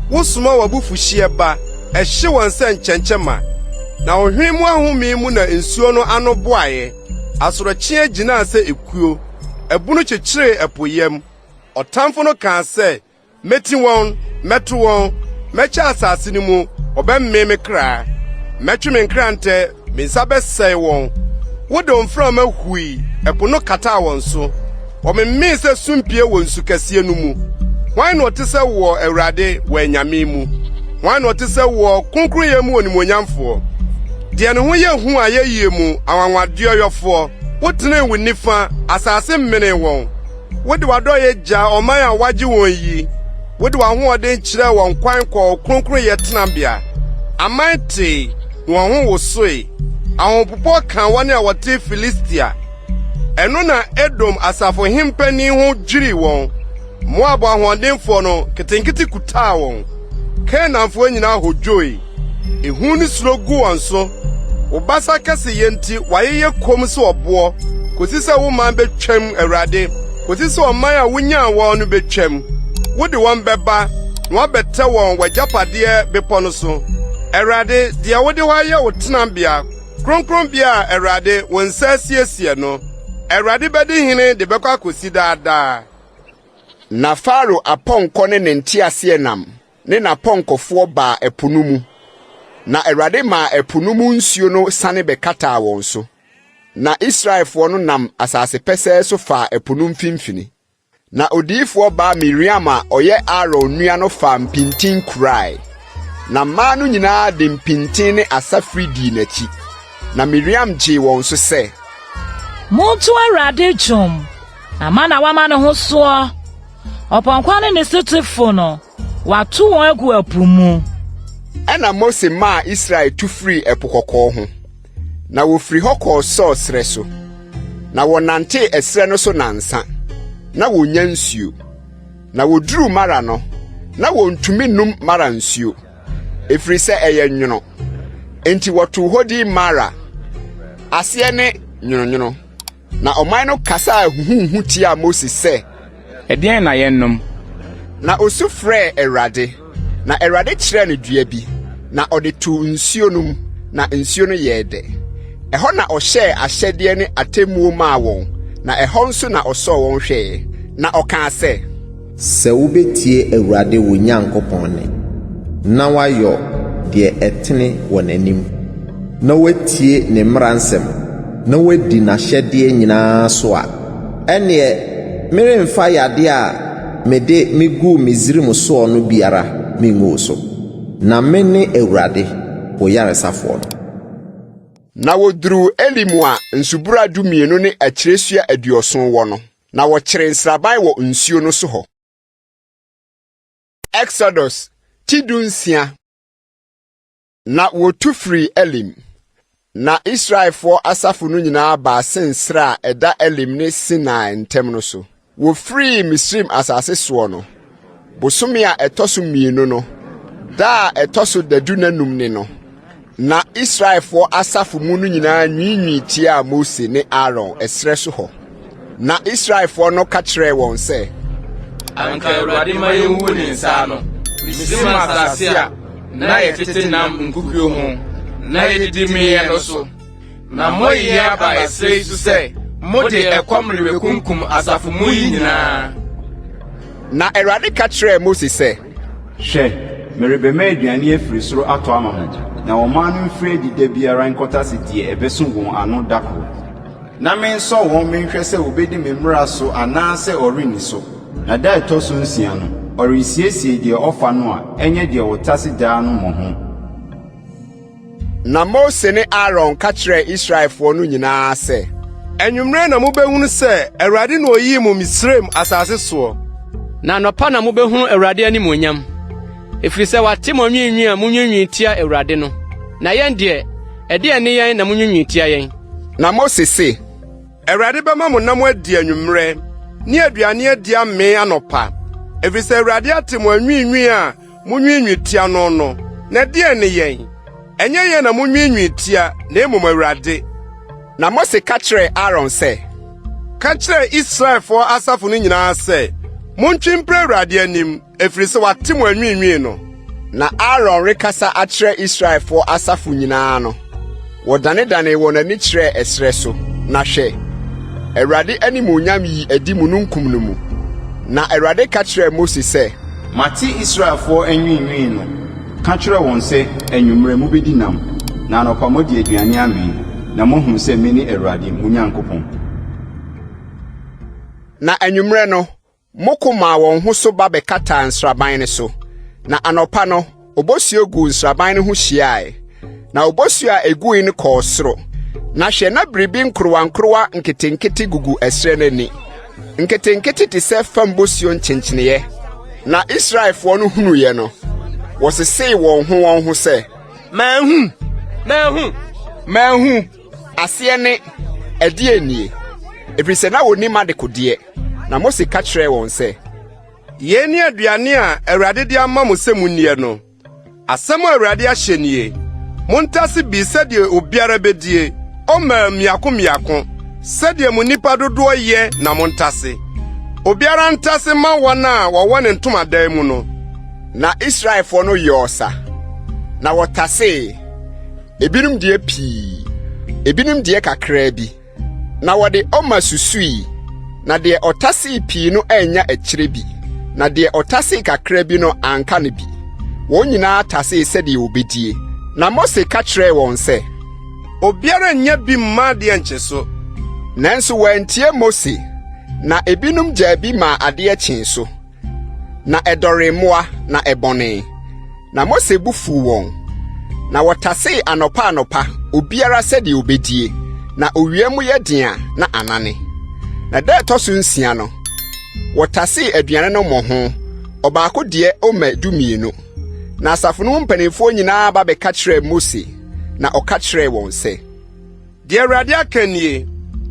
Wosoma w'abufuhyeɛ ba, ɛhye wɔn sɛ nkyɛnkyɛmma. Na wo hwene mu ahome mu na nsuo no ano boaeɛ. Asorɔkyeɛ gyinaa sɛ ekuo, abunu kyekyeree ɛpo yam. Ɔtamfo no kaa sɛ, Meti wɔn, mɛto wɔn, mɛkyɛ asase no mu, wɔbɛmee me kra. Mɛtwe me nkrantɛ, me nsa bɛsɛe wɔn. Wode wo mframa hui, ɛpo no kataa wɔn so. Wɔmemee sɛ sumpie wɔ nsu kɛseɛ no mu. Hwan na ɔte sɛ woɔ, Awurade, wɔ anyame mu? Hwan na ɔte sɛ woɔ, kronkronyɛ mu onimuonyamfoɔ? Deɛ ne ho yɛ hu ayɛyie mu, anwanwadeɛyɔfoɔ, wotenee wo nifa, asase menee wɔn. Wode w'adɔeɛ gyaa ɔman a woagye wɔn yi, wode w'ahoɔden kyerɛɛ wɔn kwan kɔɔ wo kronkronyɛ tenabea. Aman tee, na wɔn ho wosoe, ahopopoɔ kaa wɔn a wɔte Filistia. Ɛno na Edom asafohempanin ho dwirii wɔn, Moab ahoɔdenfoɔ no, nketenkete kutaa wɔn. Kanaanfoɔ nyinaa hodwoe, ehu ne suro gu wɔn so. Wo basa kɛseyɛ nti wɔayeyɛ komm sɛ ɔboɔ, kosi sɛ wo man betwam, Awurade, kosi sɛ ɔman a wunyaa wɔn no betwam. Wode wɔn bɛba, na woabɛtɛ wɔn w'agyapadeɛ bepɔ no so. Awurade, deɛ wode hɔ ayɛ wo tenabea, kronkronbea a Awurade, wo nsa asiesie no. Awurade bɛdi hene de bɛkɔ akosi daa daa. Na Farao apɔnkɔ ne ne nteaseɛnam ne n'apɔnkɔfoɔ baa ɛpo no mu, na Awurade maa ɛpo no mu nsuo no sane bɛkataa wɔn so. Na Israelfoɔ no nam asase pɛsɛɛ so faa ɛpo no mfimfini. Na odiyifoɔ baa Miriam a ɔyɛ Aaron nua no faa mpintin kurae. Na mmaa no nyinaa de mpintin ne asafiri dii n'akyi. Na Miriam gyee wɔn so sɛ. Monto Awurade dwom, na ma na wama ne ho soɔ. Ɔpɔnkɔ ne ne sotefo no, wɔato wɔn agu ɛpo mu. Ɛnna Mose maa Israel tu firii Ɛpo Kɔkɔɔ ho, na wɔfiri hɔ kɔɔ Sur serɛ so. Na wɔnantee ɛserɛ no so nnansa, na wɔnnya nsuo. Na wɔduruu Mara no, na wɔntumi nnom Mara nsuo, ɛfiri sɛ ɛyɛ nwono. Enti wɔtoo hɔ din Mara. Aseɛ ne, Nwononwono. Na ɔman no kasaa huhuhuhu tiaa Mose sɛ, Ɛdeɛn na yɛnnom? Na osu frɛɛ Awurade, na Awurade kyerɛɛ no dua bi, na ɔde too nsuo no mu, na nsuo no yɛɛ dɛ. Ɛhɔ na ɔhyɛɛ ahyɛdeɛ ne atemmuo maa wɔn, na ɛhɔ nso na ɔsɔɔ wɔn hwɛeɛ. Na ɔkaa sɛ. Sɛ wobɛtie Awurade wo Nyankopɔn nne, na woayɔ deɛ ɛtene wɔ n'anim, na woatie ne mmara nsɛm, na woadi n'ahyɛdeɛ nyinaa so a, ɛnneɛ meremfa yadeɛ a mede meguu Misraim soɔ no biara mengu wo so, na mene Awurade, wo yaresafoɔ no. Na wɔduruu Elim a nsubura 12 ne akyiresua 70 wɔ no. Na wɔkyeree nsraban wɔ nsuo no so hɔ. Exodus ti 16. Na wɔtu firii Elim, na Israelfoɔ asafo no nyinaa baa Sin serɛ a ɛda Elim ne Sinai ntam no so. Wɔfirii Misraim asase soɔ no, bosome a ɛtɔ so mmienu no, da a ɛtɔ so dadu nnanum ne no. Na Israelfoɔ asafo mu no nyinaa nwiinwii tiaa Mose ne Aaron ɛserɛ so hɔ. Na Israelfoɔ no ka kyerɛɛ wɔn sɛ, Anka Awurade ma yɛnwu ne nsa ano, Misraim asase a na yɛtete nam nkukuo ho na yɛdidi meeɛ no so. Na moayi yɛn aba ɛserɛ yi so sɛ mode ɛkɔm rebekunkum asafo mu yi nyinaa. Na Awurade ka kyerɛɛ Mose sɛ. Hwɛ, merebɛma aduane afiri soro atɔ ama mo, na ɔman no mfiri adi da biara nkɔtase deɛ ɛbɛso wɔn ano da koro. Na mensɔ wɔn menhwɛ sɛ wɔbɛdi me mmara so anaasɛ wɔrenni so. Na da a ɛtɔ so nsia no, ɔresiesie deɛ ɔfa no a ɛnyɛ deɛ ɔtase daa no mmɔho. Na Mose ne Aaron ka kyerɛɛ Israelfoɔ no nyinaa sɛ. Anwummerɛ na mobɛhunu sɛ Awurade na ɔyii mo Misraim asase soɔ. Na anɔpa na mobɛhunu Awurade animuonyam, ɛfiri sɛ wate mo anwiinwii a monwiinwii tia Awurade no. Na yɛn deɛ, ɛdeɛn ne yɛn na monwiinwii tia yɛn? Na Mose se. Awurade bɛma mo nam adi anwummerɛ ne aduane adi amee anɔpa, ɛfiri sɛ Awurade ate mo anwiinwii a munwiinwii tia no no. Na ɛdeɛn ne yɛn? Ɛnyɛ yɛn na munwiinwii tia, na mmom Awurade. Na Mose ka kyerɛɛ Aaron sɛ, Ka kyerɛ Israelfoɔ asafo no nyinaa sɛ, 'Montwe mpra Awurade anim, ɛfiri sɛ wate mo anwiinwii no. Na Aaron rekasa akyerɛ Israelfoɔ asafo nyinaa no, wɔdanedanee wɔn ani kyerɛɛ ɛserɛ so, na hwɛ, Awurade animuonyam yii adi mununkum no mu. Na Awurade ka kyerɛɛ Mose sɛ. Mate Israelfoɔ anwiinwii no. Ka kyerɛ wɔn sɛ, 'Anwummerɛ mobɛdi nam, na anɔpa moadi aduane amee, na moahunu sɛ mene Awurade, mo Nyankopɔn. Na anwummerɛ no, Mmoko maa wɔn ho so ba bɛkataa nsraban no so, na anɔpa no, obosuo guu nsraban no ho hyiae. Na obosuo a egui no kɔɔ soro, na hwɛ na biribi nkorowankorowa nketenkete gugu ɛserɛ no ani, nketenkete te sɛ fam bosuo nkyenkyeneeɛ. Na Israelfoɔ no hunuiɛ no, wɔsesee wɔn ho wɔn ho sɛ, Manhu! Manhu! Manhu! Aseɛ ne, Ɛdeɛn nie? Ɛfiri sɛ na wɔnnim adekodeɛ. Na Mose ka kyerɛɛ wɔn sɛ, Yei ne aduane a Awurade de ama mo sɛ munnie no. Asɛm a Awurade ahyɛ nie, Montase bi sɛdeɛ obiara bedie, omer mmiako mmiako, sɛdeɛ mo nnipa dodoɔ yɛ na montase. Obiara ntase mma wɔn a wɔwɔ ne ntomadan mu no. Na Israelfoɔ no yɔɔ sa, na wɔtasee, ebinom deɛ pii, ebinom deɛ kakraa bi. Na wɔde omer susui, na deɛ ɔtasee pii no annya akyire bi, na deɛ ɔtasee kakra bi no anka no bi. Wɔn nyinaa tasee sɛdeɛ wɔbɛdie. Na Mose ka kyerɛɛ wɔn sɛ, Obiara nnya bi mma adeɛ nkye so. Nanso wɔantie Mose, na ebinom gyaa bi maa adeɛ kyee so. Na ɛdɔree mmoa, na ɛbɔnee. Na Mose bo fuu wɔn. Na wɔtasee anɔpa anɔpa, obiara sɛdeɛ obedie, na owia mu yɛ den a, na anane. Na da a ɛtɔ so nsia no, wɔtasee aduane no mmɔho, ɔbaako deɛ omer 12. Na asafo no mu mpanimfoɔ nyinaa ba bɛka kyerɛɛ Mose, na ɔka kyerɛɛ wɔn sɛ. Deɛ Awurade aka nie,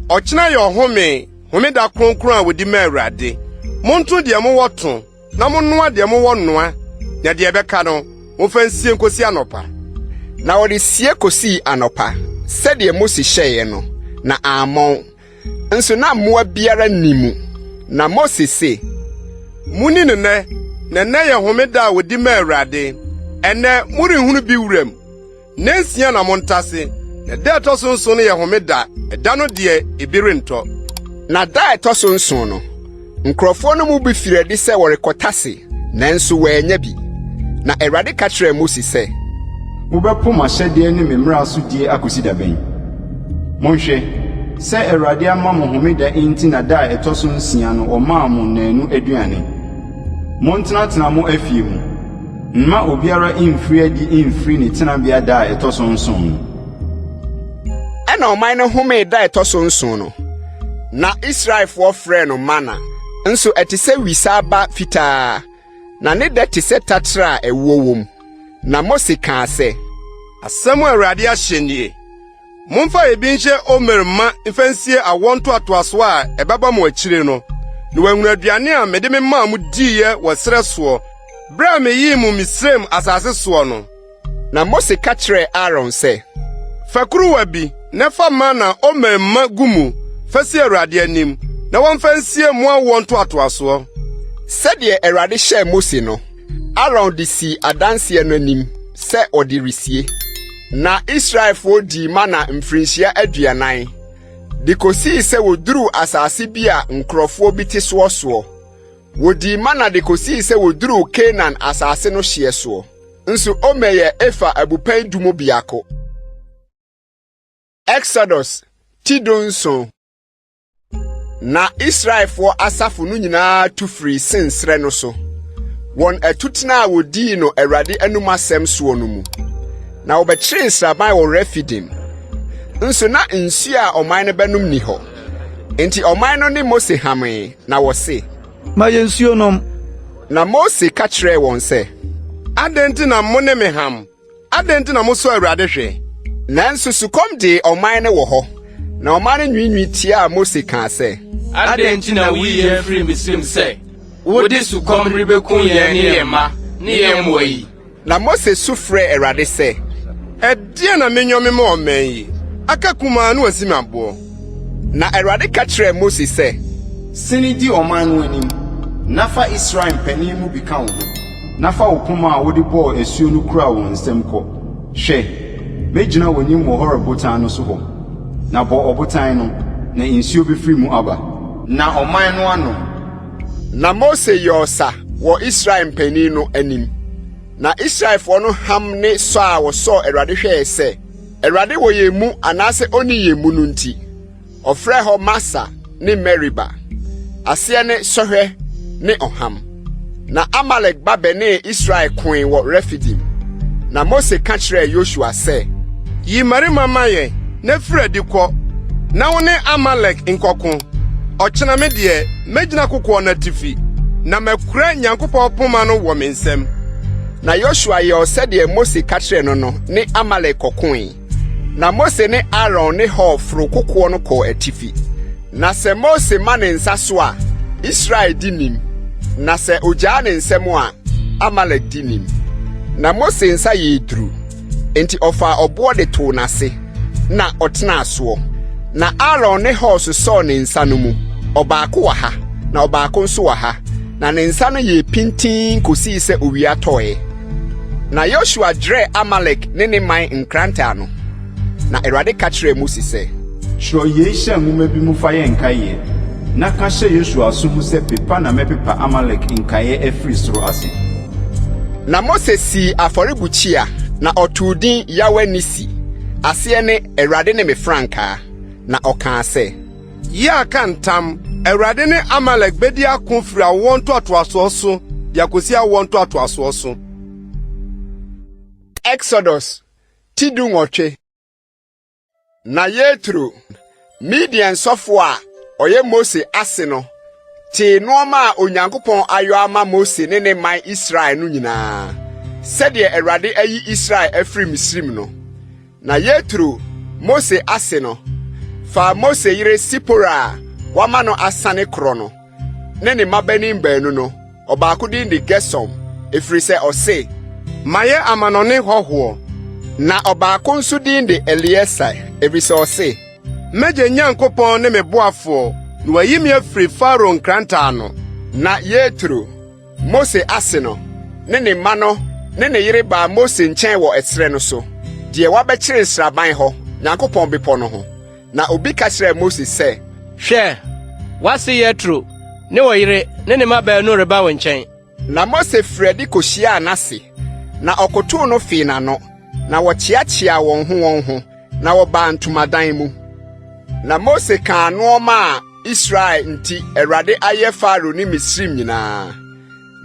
Ɔkyena yɛ ɔhome, homeda kronkron a wɔdi ma Awurade. Monto deɛ mowɔ to, na monnoa deɛ mowɔ noa, na deɛ ɛbɛka no, momfa nsie nkosi anɔpa. Na wɔde sie kosii anɔpa. sɛdeɛ Mose hyɛeɛ no, na ammɔn. Nso na mmoa biara nni mu. Na Mose se, Munni no nnɛ, na nnɛ yɛ homeda a wɔdi ma Awurade. Ɛnnɛ morenhunu bi wuram. Nnansia na montase, na da a ɛtɔ so nson no yɛ homeda, ɛda no deɛ, ebi rentɔ. Na da a ɛtɔ so nson no, nkurɔfoɔ no mu bi firii adi sɛ wɔrekɔtase, nanso wɔannya bi. Na Awurade ka kyerɛɛ Mose sɛ, Mobɛpo m'ahyɛdeɛ ne me mmara so die akɔsi da bɛn? Monhwɛ, sɛ Awurade ama mo homeda enti na da a ɛtɔ so nsia no ɔmaa mo nnanu aduane. Montenatena mo afie mu. Mma obiara mmfiri adi mmfiri ne tenabea da a ɛtɔ so nson no. Ɛnna ɔman no homee da a ɛtɔ so nson no. Na Israelfoɔ frɛɛ no mana, nso ɛte sɛ wisa aba fitaa, na ne dɛ te sɛ taterɛ a ɛwoɔ wom. Na Mose kaa sɛ, Asɛm a Awurade ahyɛ nie, Momfa ebi nhyɛ omer ma mfa nsie awoɔ ntoatoasoɔ a ɛbɛba mo akyire no, na wɔahunu aduane a mede memaa mo diiɛ wɔ serɛ soɔ, berɛ a meyii mo Misraim asase soɔ no. Na Mose ka kyerɛɛ Aaron sɛ, Fa kuruwa bi, na fa mana omer ma gu mu fa si Awurade anim, na wɔmfa nsie mo awoɔ ntoatoasoɔ. Sɛdeɛ Awurade hyɛɛ Mose no, Aaron de sii Adanseɛ no anim sɛ ɔde resie. Na Israelfoɔ dii mana mfirinhyia 40, de kɔsii sɛ wɔduruu asase bi a nkurɔfoɔ bi te soɔ soɔ. Wɔdii mana de kɔsii sɛ wɔduruu Kanaan asase no hyeɛ soɔ. Nso omer yɛ efa abupɛn du mu biako. Exodus ti 17. Na Israelfoɔ asafo no nyinaa tu firii Sin serɛ no so, wɔn atutena a wɔdii no Awurade anom asɛm soɔ no mu. Na wɔbɛkyeree nsraban wɔ Refidim. Nso na nsuo a ɔman no bɛnom nni hɔ. Enti ɔman no ne Mose hamee, na wɔse, Ma yɛn nsuo nnom. Na Mose ka kyerɛɛ wɔn sɛ, Adɛn nti na mo ne me ham? Adɛn nti na mosɔ Awurade hwɛ? Nanso sukɔm dee ɔman no wɔ hɔ, na ɔman no nwiinwii tiaa Mose kaa sɛ, Adɛn nti na wuyii yɛn firii Misraim sɛ wode sukɔm rebekum yɛn ne yɛn mma ne yɛn mmoa yi? Na Mose su frɛɛ Awurade sɛ, Ɛdeɛn na menyɔ mema ɔman yi? Aka kumaa na wɔasi me aboɔ. Na Awurade ka kyerɛɛ Mose sɛ, Sene di ɔman no anim, na fa Israel mpanin mu bi ka wo ho. Na fa wo poma a wode bɔɔ asuo no kura wo nsam kɔ. Hwɛ, mɛgyina w'anim wɔ Horeb botan no so hɔ, na bɔ ɔbotan no, na nsuo bɛfiri mu aba. Na ɔman no anom. Na Mose yɔɔ sa wɔ Israel mpanin no anim. Na Israelfoɔ no ham ne sɔ a wɔsɔɔ Awurade hwɛɛ sɛ, Awurade wɔ yɛn mu anaasɛ ɔnni yɛn mu no nti. Ɔfrɛɛ hɔ Masa ne Meriba. Aseɛ ne Sɔhwɛ ne Ɔham. Na Amalek ba bɛnee Israel koe wɔ Refidim. Na Mose ka kyerɛɛ Yosua sɛ, Yi mmarima ma yɛn, na firi adi kɔ, na wo ne Amalek nkɔko. Ɔkyena me deɛ, mɛgyina kokoɔ no atifi, na makura Nyankopɔn poma no wɔ me nsam. Na Yosua yɔɔ sɛdeɛ Mose ka kyerɛɛ no no ne Amalek kɔkoe. Na Mose ne Aaron ne Hur foroo kokoɔ no kɔɔ atifi. Na sɛ Mose ma ne nsa so a, Israel di nim, na sɛ ogyaa ne nsam a, Amalek di nim. Na Mose nsa yɛɛ duru, enti ɔfaa ɔboɔ de too n'ase, na ɔtenaa soɔ. Na Aaron ne Hur sosɔɔ ne nsa no mu, ɔbaako wɔ ha, na ɔbaako nso wɔ ha, na ne nsa no yɛɛ pintinn kosii sɛ owia tɔeɛ. Na Yosua dwerɛɛ Amalek ne ne man nkrantɛ ano. Na Awurade ka kyerɛɛ Mose sɛ. Twerɛ yei hyɛ nwoma bi mu fa yɛ nkaeɛ, na ka hyɛ Yosua aso mu sɛ pepa na mɛpepa Amalek nkaeɛ afiri soro ase. Na Mose sii afɔrebukyia, na ɔtoo din Yahweh-Nissi, aseɛ ne, Awurade ne me frankaa. Na ɔkaa sɛ. Yah ka ntam, Awurade ne Amalek bedi ako firi awoɔ ntoatoasoɔ so de akosi awoɔ ntoatoasoɔ so. Exodus ti 18. Na Yetro, Midian sɔfo a ɔyɛ Mose ase no, tee nneɛma a Onyankopɔn ayɔ ama Mose ne ne man Israel no nyinaa, sɛdeɛ Awurade ayi Israel afiri Misraim no. Na Yetro, Mose ase no, faa Mose yere Sipora a wama no asane korɔ no, ne ne mmabanin baanu no, ɔbaako din de Gersom, ɛfiri sɛ ɔse, Mayɛ amanɔne hɔhoɔ. Na ɔbaako nso din de Elieser, efisɛ ɔse, M'agya Nyankopɔn ne me boafoɔ, na wayi me afiri Farao nkrantɛ ano. Na Yetro, Mose ase no, ne ne mma no ne ne yere baa Mose nkyɛn wɔ ɛserɛ no so, deɛ wɔabɛkyere nsraban hɔ, Nyankopɔn bepɔ no ho. Na obi ka kyerɛɛ Mose sɛ, Hwɛ, w'ase Yetro ne wo yere ne ne mma baanu reba wo nkyɛn. Na Mose firii adi kohyiaa n'ase, na ɔkotow no fee n'ano, na wɔkyeakyeaa wɔn ho wɔn ho, na wɔbaa ntomadan mu. Na Mose kaa nneɛma a Israel nti Awurade ayɛ Farao ne Misraim nyinaa,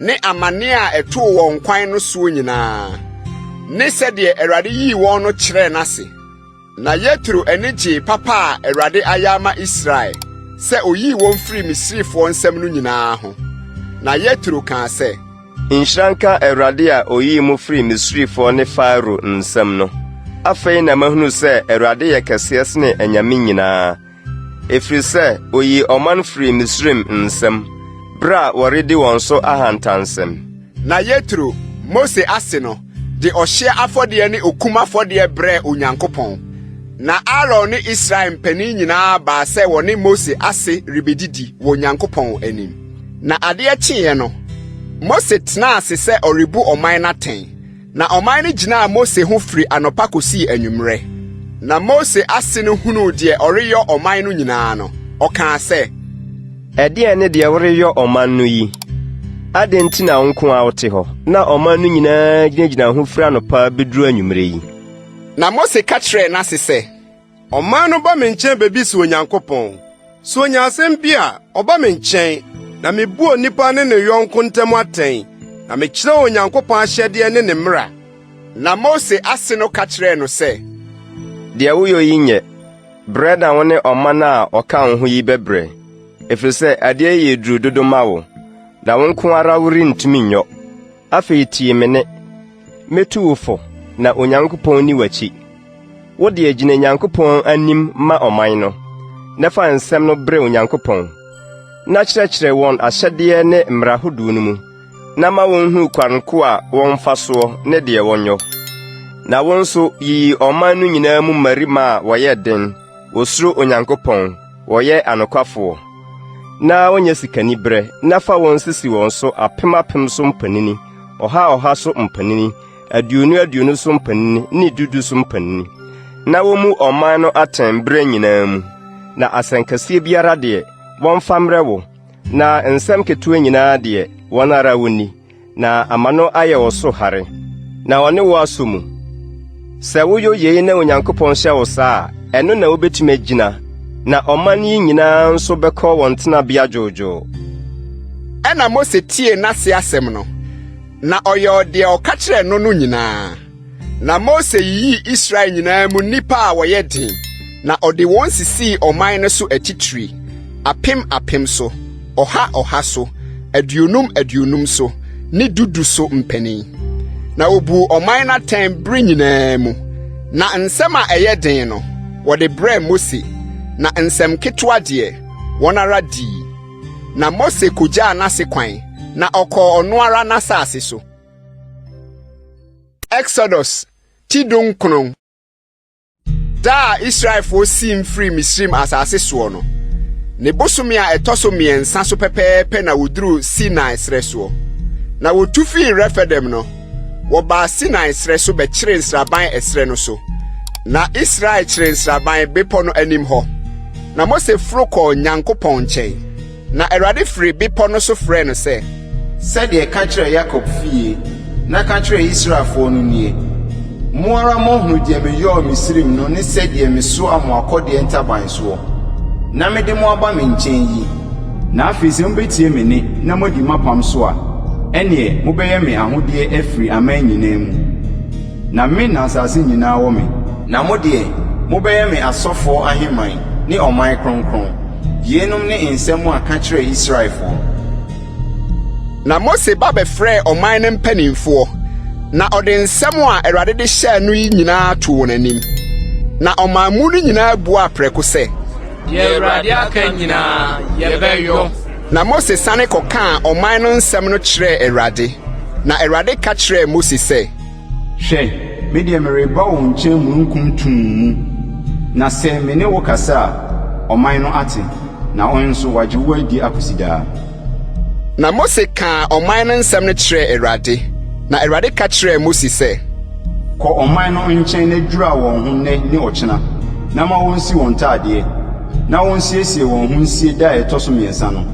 ne amane a ɛtoo wɔn kwan no soɔ nyinaa, ne sɛdeɛ Awurade yii wɔn no kyerɛɛ n'ase. Na Yetro ani gyee papa a Awurade ayɛ ama Israel sɛ oyii wɔn firii Misrifoɔ nsam no nyinaa ho. Na Yetro kaa sɛ. Nhyira nka Awurade a oyii mo firii Misrifoɔ ne Farao nsam no. Afei na mahunu sɛ Awurade yɛ kɛseɛ sene anyame nyinaa, ɛfiri sɛ oyii ɔman firii Misraim nsam, berɛ a wɔredi wɔn so ahantansɛm. Na Yetro, Mose ase no, de ɔhyeɛ afɔdeɛ ne okum afɔdeɛ brɛɛ Onyankopɔn. Na Aaron ne Israel mpanin nyinaa baa sɛ wɔne Mose ase rebedidi wɔ Onyankopɔn anim. Na adeɛ kyeeɛ no, Mose tenaa ase sɛ ɔrebu ɔman no atɛn. Na ɔman no gyinaa Mose ho firi anɔpa kɔsii anwummerɛ. Na Mose ase no hunuu deɛ ɔreyɔ ɔman no nyinaa no, ɔkaa sɛ. Ɛdeɛn ne deɛ woreyɔ ɔman no yi? Adɛn nti na wo nko ara wote hɔ, na ɔman no nyinaa gyinagyina ho firi anɔpa bɛduru anwummerɛ yi? Na Mose ka kyerɛɛ n'ase sɛ. Ɔman no ba me nkyɛn bebisa Onyankopɔn. Sɛ onya asɛm bi a, ɔba me nkyɛn, na mibu onipa ne ne yɔnko ntam atɛn, na mekyerɛ Onyankopɔn ahyɛdeɛ ne ne mmara. Na Mose ase no ka kyerɛɛ no sɛ. Deɛ woyɔ yi nyɛ. Brɛ na wo ne ɔman a ɔka wo ho yi bɛbrɛ, ɛfiri sɛ adeɛ yi yɛ duru dodo ma wo, na wo nko ara worentumi nyɔ. Afei tie me nne. Mɛtu wo fo, na Onyankopɔn nni w'akyi. Wo deɛ gyina Nyankopɔn anim ma ɔman no, na fa nsɛm no brɛ Onyankopɔn, na kyerɛkyerɛ wɔn ahyɛdeɛ ne mmara hodoɔ no mu, na ma wɔnhunu kwan ko a wɔmfa soɔ ne deɛ wɔnyɔ. Na wo nso, yiyi ɔman no nyinaa mu mmarima a wɔyɛ den, wɔsuro Onyankopɔn, wɔyɛ anokwafoɔ, na wɔnyɛ sikaniberɛ, na fa wɔn sisi wɔn so apem apem so mpanini, ɔha ɔha so mpanini, aduonu aduonu so mpanini ne du du so mpanini, na wommu ɔman no atɛn berɛ nyinaa mu. Na asɛnkɛseɛ biara deɛ, wɔmfa mmrɛ wo, na nsɛm ketewa nyinaa deɛ, wɔn ara wɔnni, na ama no ayɛ wo so hare, na wɔne wo asɔ mu. Sɛ woyɔ yei na Onyankopɔn hyɛ wo saa a, ɛno na wobɛtumi agyina, na ɔman yi nyinaa nso bɛkɔ wɔn tenabea dwoodwoo. Ɛnna Mose tiee n'ase asɛm no, na ɔyɔɔ deɛ ɔka kyerɛɛ no no nyinaa. Na Mose yiyii Israel nyinaa mu nnipa a wɔyɛ den, na ɔde wɔn sisii ɔman no so atitire, apem apem so, ɔha ɔha so, aduonum aduonum so, ne du du so mpanin. Na wɔbuu ɔman no atɛn bere nyinaa mu. Na nsɛm a ɛyɛ den no, wɔde brɛɛ Mose, na nsɛm ketewa deɛ, wɔn ara dii. Na Mose kogyaa n'ase kwan, na ɔkɔɔ ɔno ara n'asase so. Exodus ti dunkron. Da a Israelfoɔ siim firii Misraim asase soɔ no, ne bosome a ɛtɔ so mmiɛnsa so pɛpɛɛpɛ na wɔduruu Sinai serɛ soɔ. Na wɔtu firii Refidim no, wɔbaa Sinai serɛ so bɛkyeree nsraban ɛserɛ no so. Na Israel kyeree nsraban bepɔ no anim hɔ. Na Mose foro kɔɔ Nyankopɔn nkyɛn. Na Awurade firi bepɔ no so frɛɛ no sɛ. Sɛdeɛ ka kyerɛ Yakob fie, na ka kyerɛ Israelfoɔ no nie, Mo ara moahunu deɛ meyɔɔ Misraim no ne sɛdeɛ mesoaa mo akɔdeɛ ntaban soɔ, na mede mo aba me nkyɛn yi. Na afei sɛ mobɛtie me nne na moadi m'apam so a, ɛnneɛ mobɛyɛ me ahodeɛ afiri aman nyinaa mu. Na me na asase nyinaa wɔ me. Na mo deɛ, mobɛyɛ me asɔfoɔ ahemman ne ɔman kronkron. Yeinom ne nsɛm a ka kyerɛ Israelfoɔ. Na Mose ba bɛfrɛɛ ɔman no mpanimfoɔ, na ɔde nsɛm a Awurade de hyɛɛ no yi nyinaa too wɔn anim. Na ɔman mu no nyinaa buaa prɛko sɛ. Deɛ Awurade aka nyinaa, yɛbɛyɔ. Na Mose sane kɔkaa ɔman no nsɛm no kyerɛɛ Awurade. Na Awurade ka kyerɛɛ Mose sɛ. Hwɛ! Me deɛ mereba wo nkyɛn mununkum tumm mu, na sɛ me ne wo kasa a, ɔman no ate, na wɔn nso wɔagye wo adi akosi daa. Na Mose kaa ɔman no nsɛm no kyerɛɛ Awurade, na Awurade ka kyerɛɛ Mose sɛ. Kɔ ɔman no nkyɛn na dwira wɔn ho nnɛ ne ɔkyena, na ma wonsi wɔn ntadeɛ, na wonsiesie wɔn ho nsie da a ɛtɔ so mmiɛnsa no.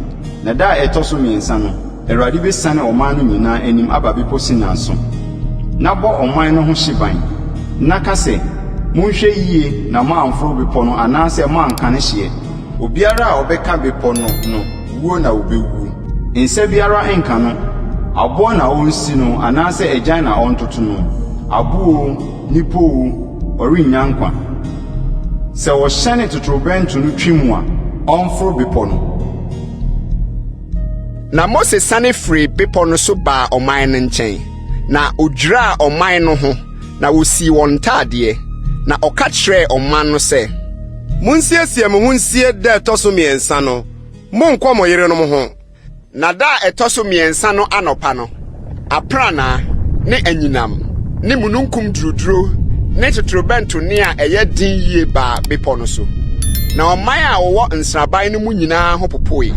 Na da a ɛtɔ so mmiɛnsa no, Awurade bɛsiane ɔman no nyinaa anim aba Bepɔ Sinai so. Na bɔ ɔman no ho hyeban, na ka sɛ, 'Monhwɛ yie na moamforo bepɔ no anaasɛ moanka ne hyeɛ. Obiara a ɔbɛka bepɔ no no, wuo na ɔbɛwuo. Nsa biara nka no, aboɔ na ɔnsi no anaasɛ agyan na ɔntoto no, aboɔ oo, nnipa oo, ɔrennya nkwa. Sɛ wɔhyɛne totorobɛnto no twe mu a, ɔmforo bepɔ no. Na Mose sane firii bepɔ no so baa ɔman no nkyɛn, na odwiraa ɔman no ho, na wosii wɔn ntadeɛ. Na ɔka kyerɛɛ ɔman no sɛ. Monsiesie mo ho nsie da a ɛtɔ so mmiɛnsa no, monnkɔ mo yerenom ho. Na da a ɛtɔ so mmiɛnsa no anɔpa no, aprannaa, ne anyinam, ne mununkum duruduro ne totorobɛnto nne a ɛyɛ den yie baa bepɔ no so. Na ɔman a wɔwɔ nsraban no mu nyinaa ho popoe.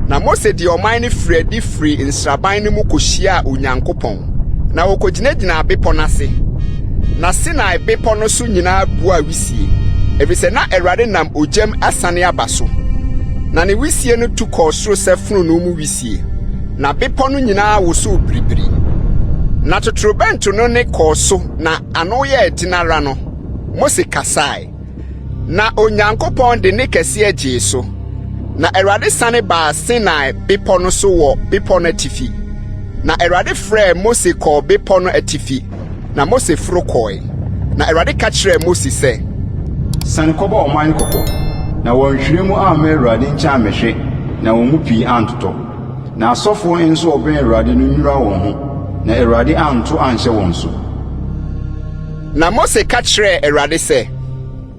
Na Mose de ɔman no firii adi firii nsraban no mu kɔhyiaa Onyankopɔn, na wɔkɔgyinagyinaa bepɔ no ase. Na Sinai bepɔ no so nyinaa buaa wisie, efisɛ na Awurade nam ogyam asiane aba so. Na ne wisie no tu kɔɔ soro sɛ fononoo mu wisie, na bepɔ no nyinaa wosow biribiri. Na totorobɛnto no nne kɔɔ so na ano yɛɛ den ara no, Mose kasae. Na Onyankopɔn de nne kɛseɛ gyee so. Na Awurade sane baa Sinai bepɔ no so wɔ bepɔ no atifi. Na Awurade frɛɛ Mose kɔɔ bepɔ no atifi, na Mose foro kɔe. Na Awurade ka kyerɛɛ Mose sɛ. Siane kɔbɔ ɔman no kɔkɔ, na wɔanhwire mu amma Awurade nkyɛn ammɛhwɛ, na wɔn mu pii antotɔ. Na asɔfoɔ nso a wɔbɛn Awurade no nnwira wɔn ho, na Awurade anto anhyɛ wɔn so. Na Mose ka kyerɛɛ Awurade sɛ.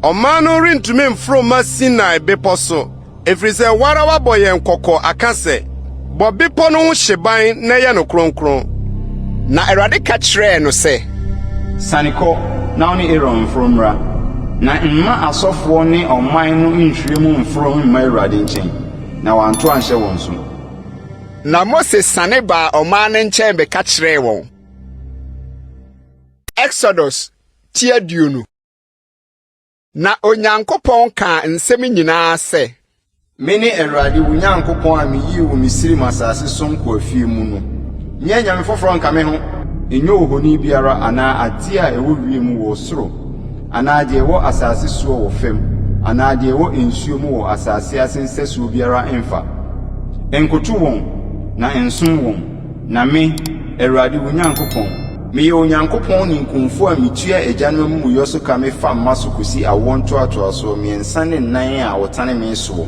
Ɔman no rentumi mforo mma Sinai Bepɔ so, ɛfiri sɛ wo ara woabɔ yɛn kɔkɔ aka sɛ, 'Bɔ bepɔ no ho hyeban na yɛ no kronkron. Na Awurade ka kyerɛɛ no sɛ. Siane kɔ, na wo ne Aaron mforo mmra, na mma asɔfoɔ ne ɔman no nhwire mu mforo mma Awurade nkyɛn, na wanto anhyɛ wɔn so. Na Mose siane baa ɔman no nkyɛn bɛka kyerɛɛ wɔn. Exodus ti 20. Na Onyankopɔn kaa nsɛm nyinaa sɛ. Mene Awurade wo Nyankopɔn a miyii wo Misraim asase so nkoafie mu no. Nyɛ anyame foforɔ nka me ho. Nyɛ ohoni biara anaa adeɛ a ɛwɔ wiem wɔ soro anaa deɛ ɛwɔ asase soɔ wɔ fam anaa deɛ ɛwɔ nsuo mu wɔ asase ase nsɛsoɔ biara mfa. Nkoto wɔn, na nsom wɔn. Na me, Awurade wo Nyankopɔn, meyɛ Onyankopɔn ninkunfo a mitua agyanom amumuyɔ so ka mefa mma so kosi awoɔ ntoatoasoɔ mmiɛnsa ne nnan a wɔtane me soɔ,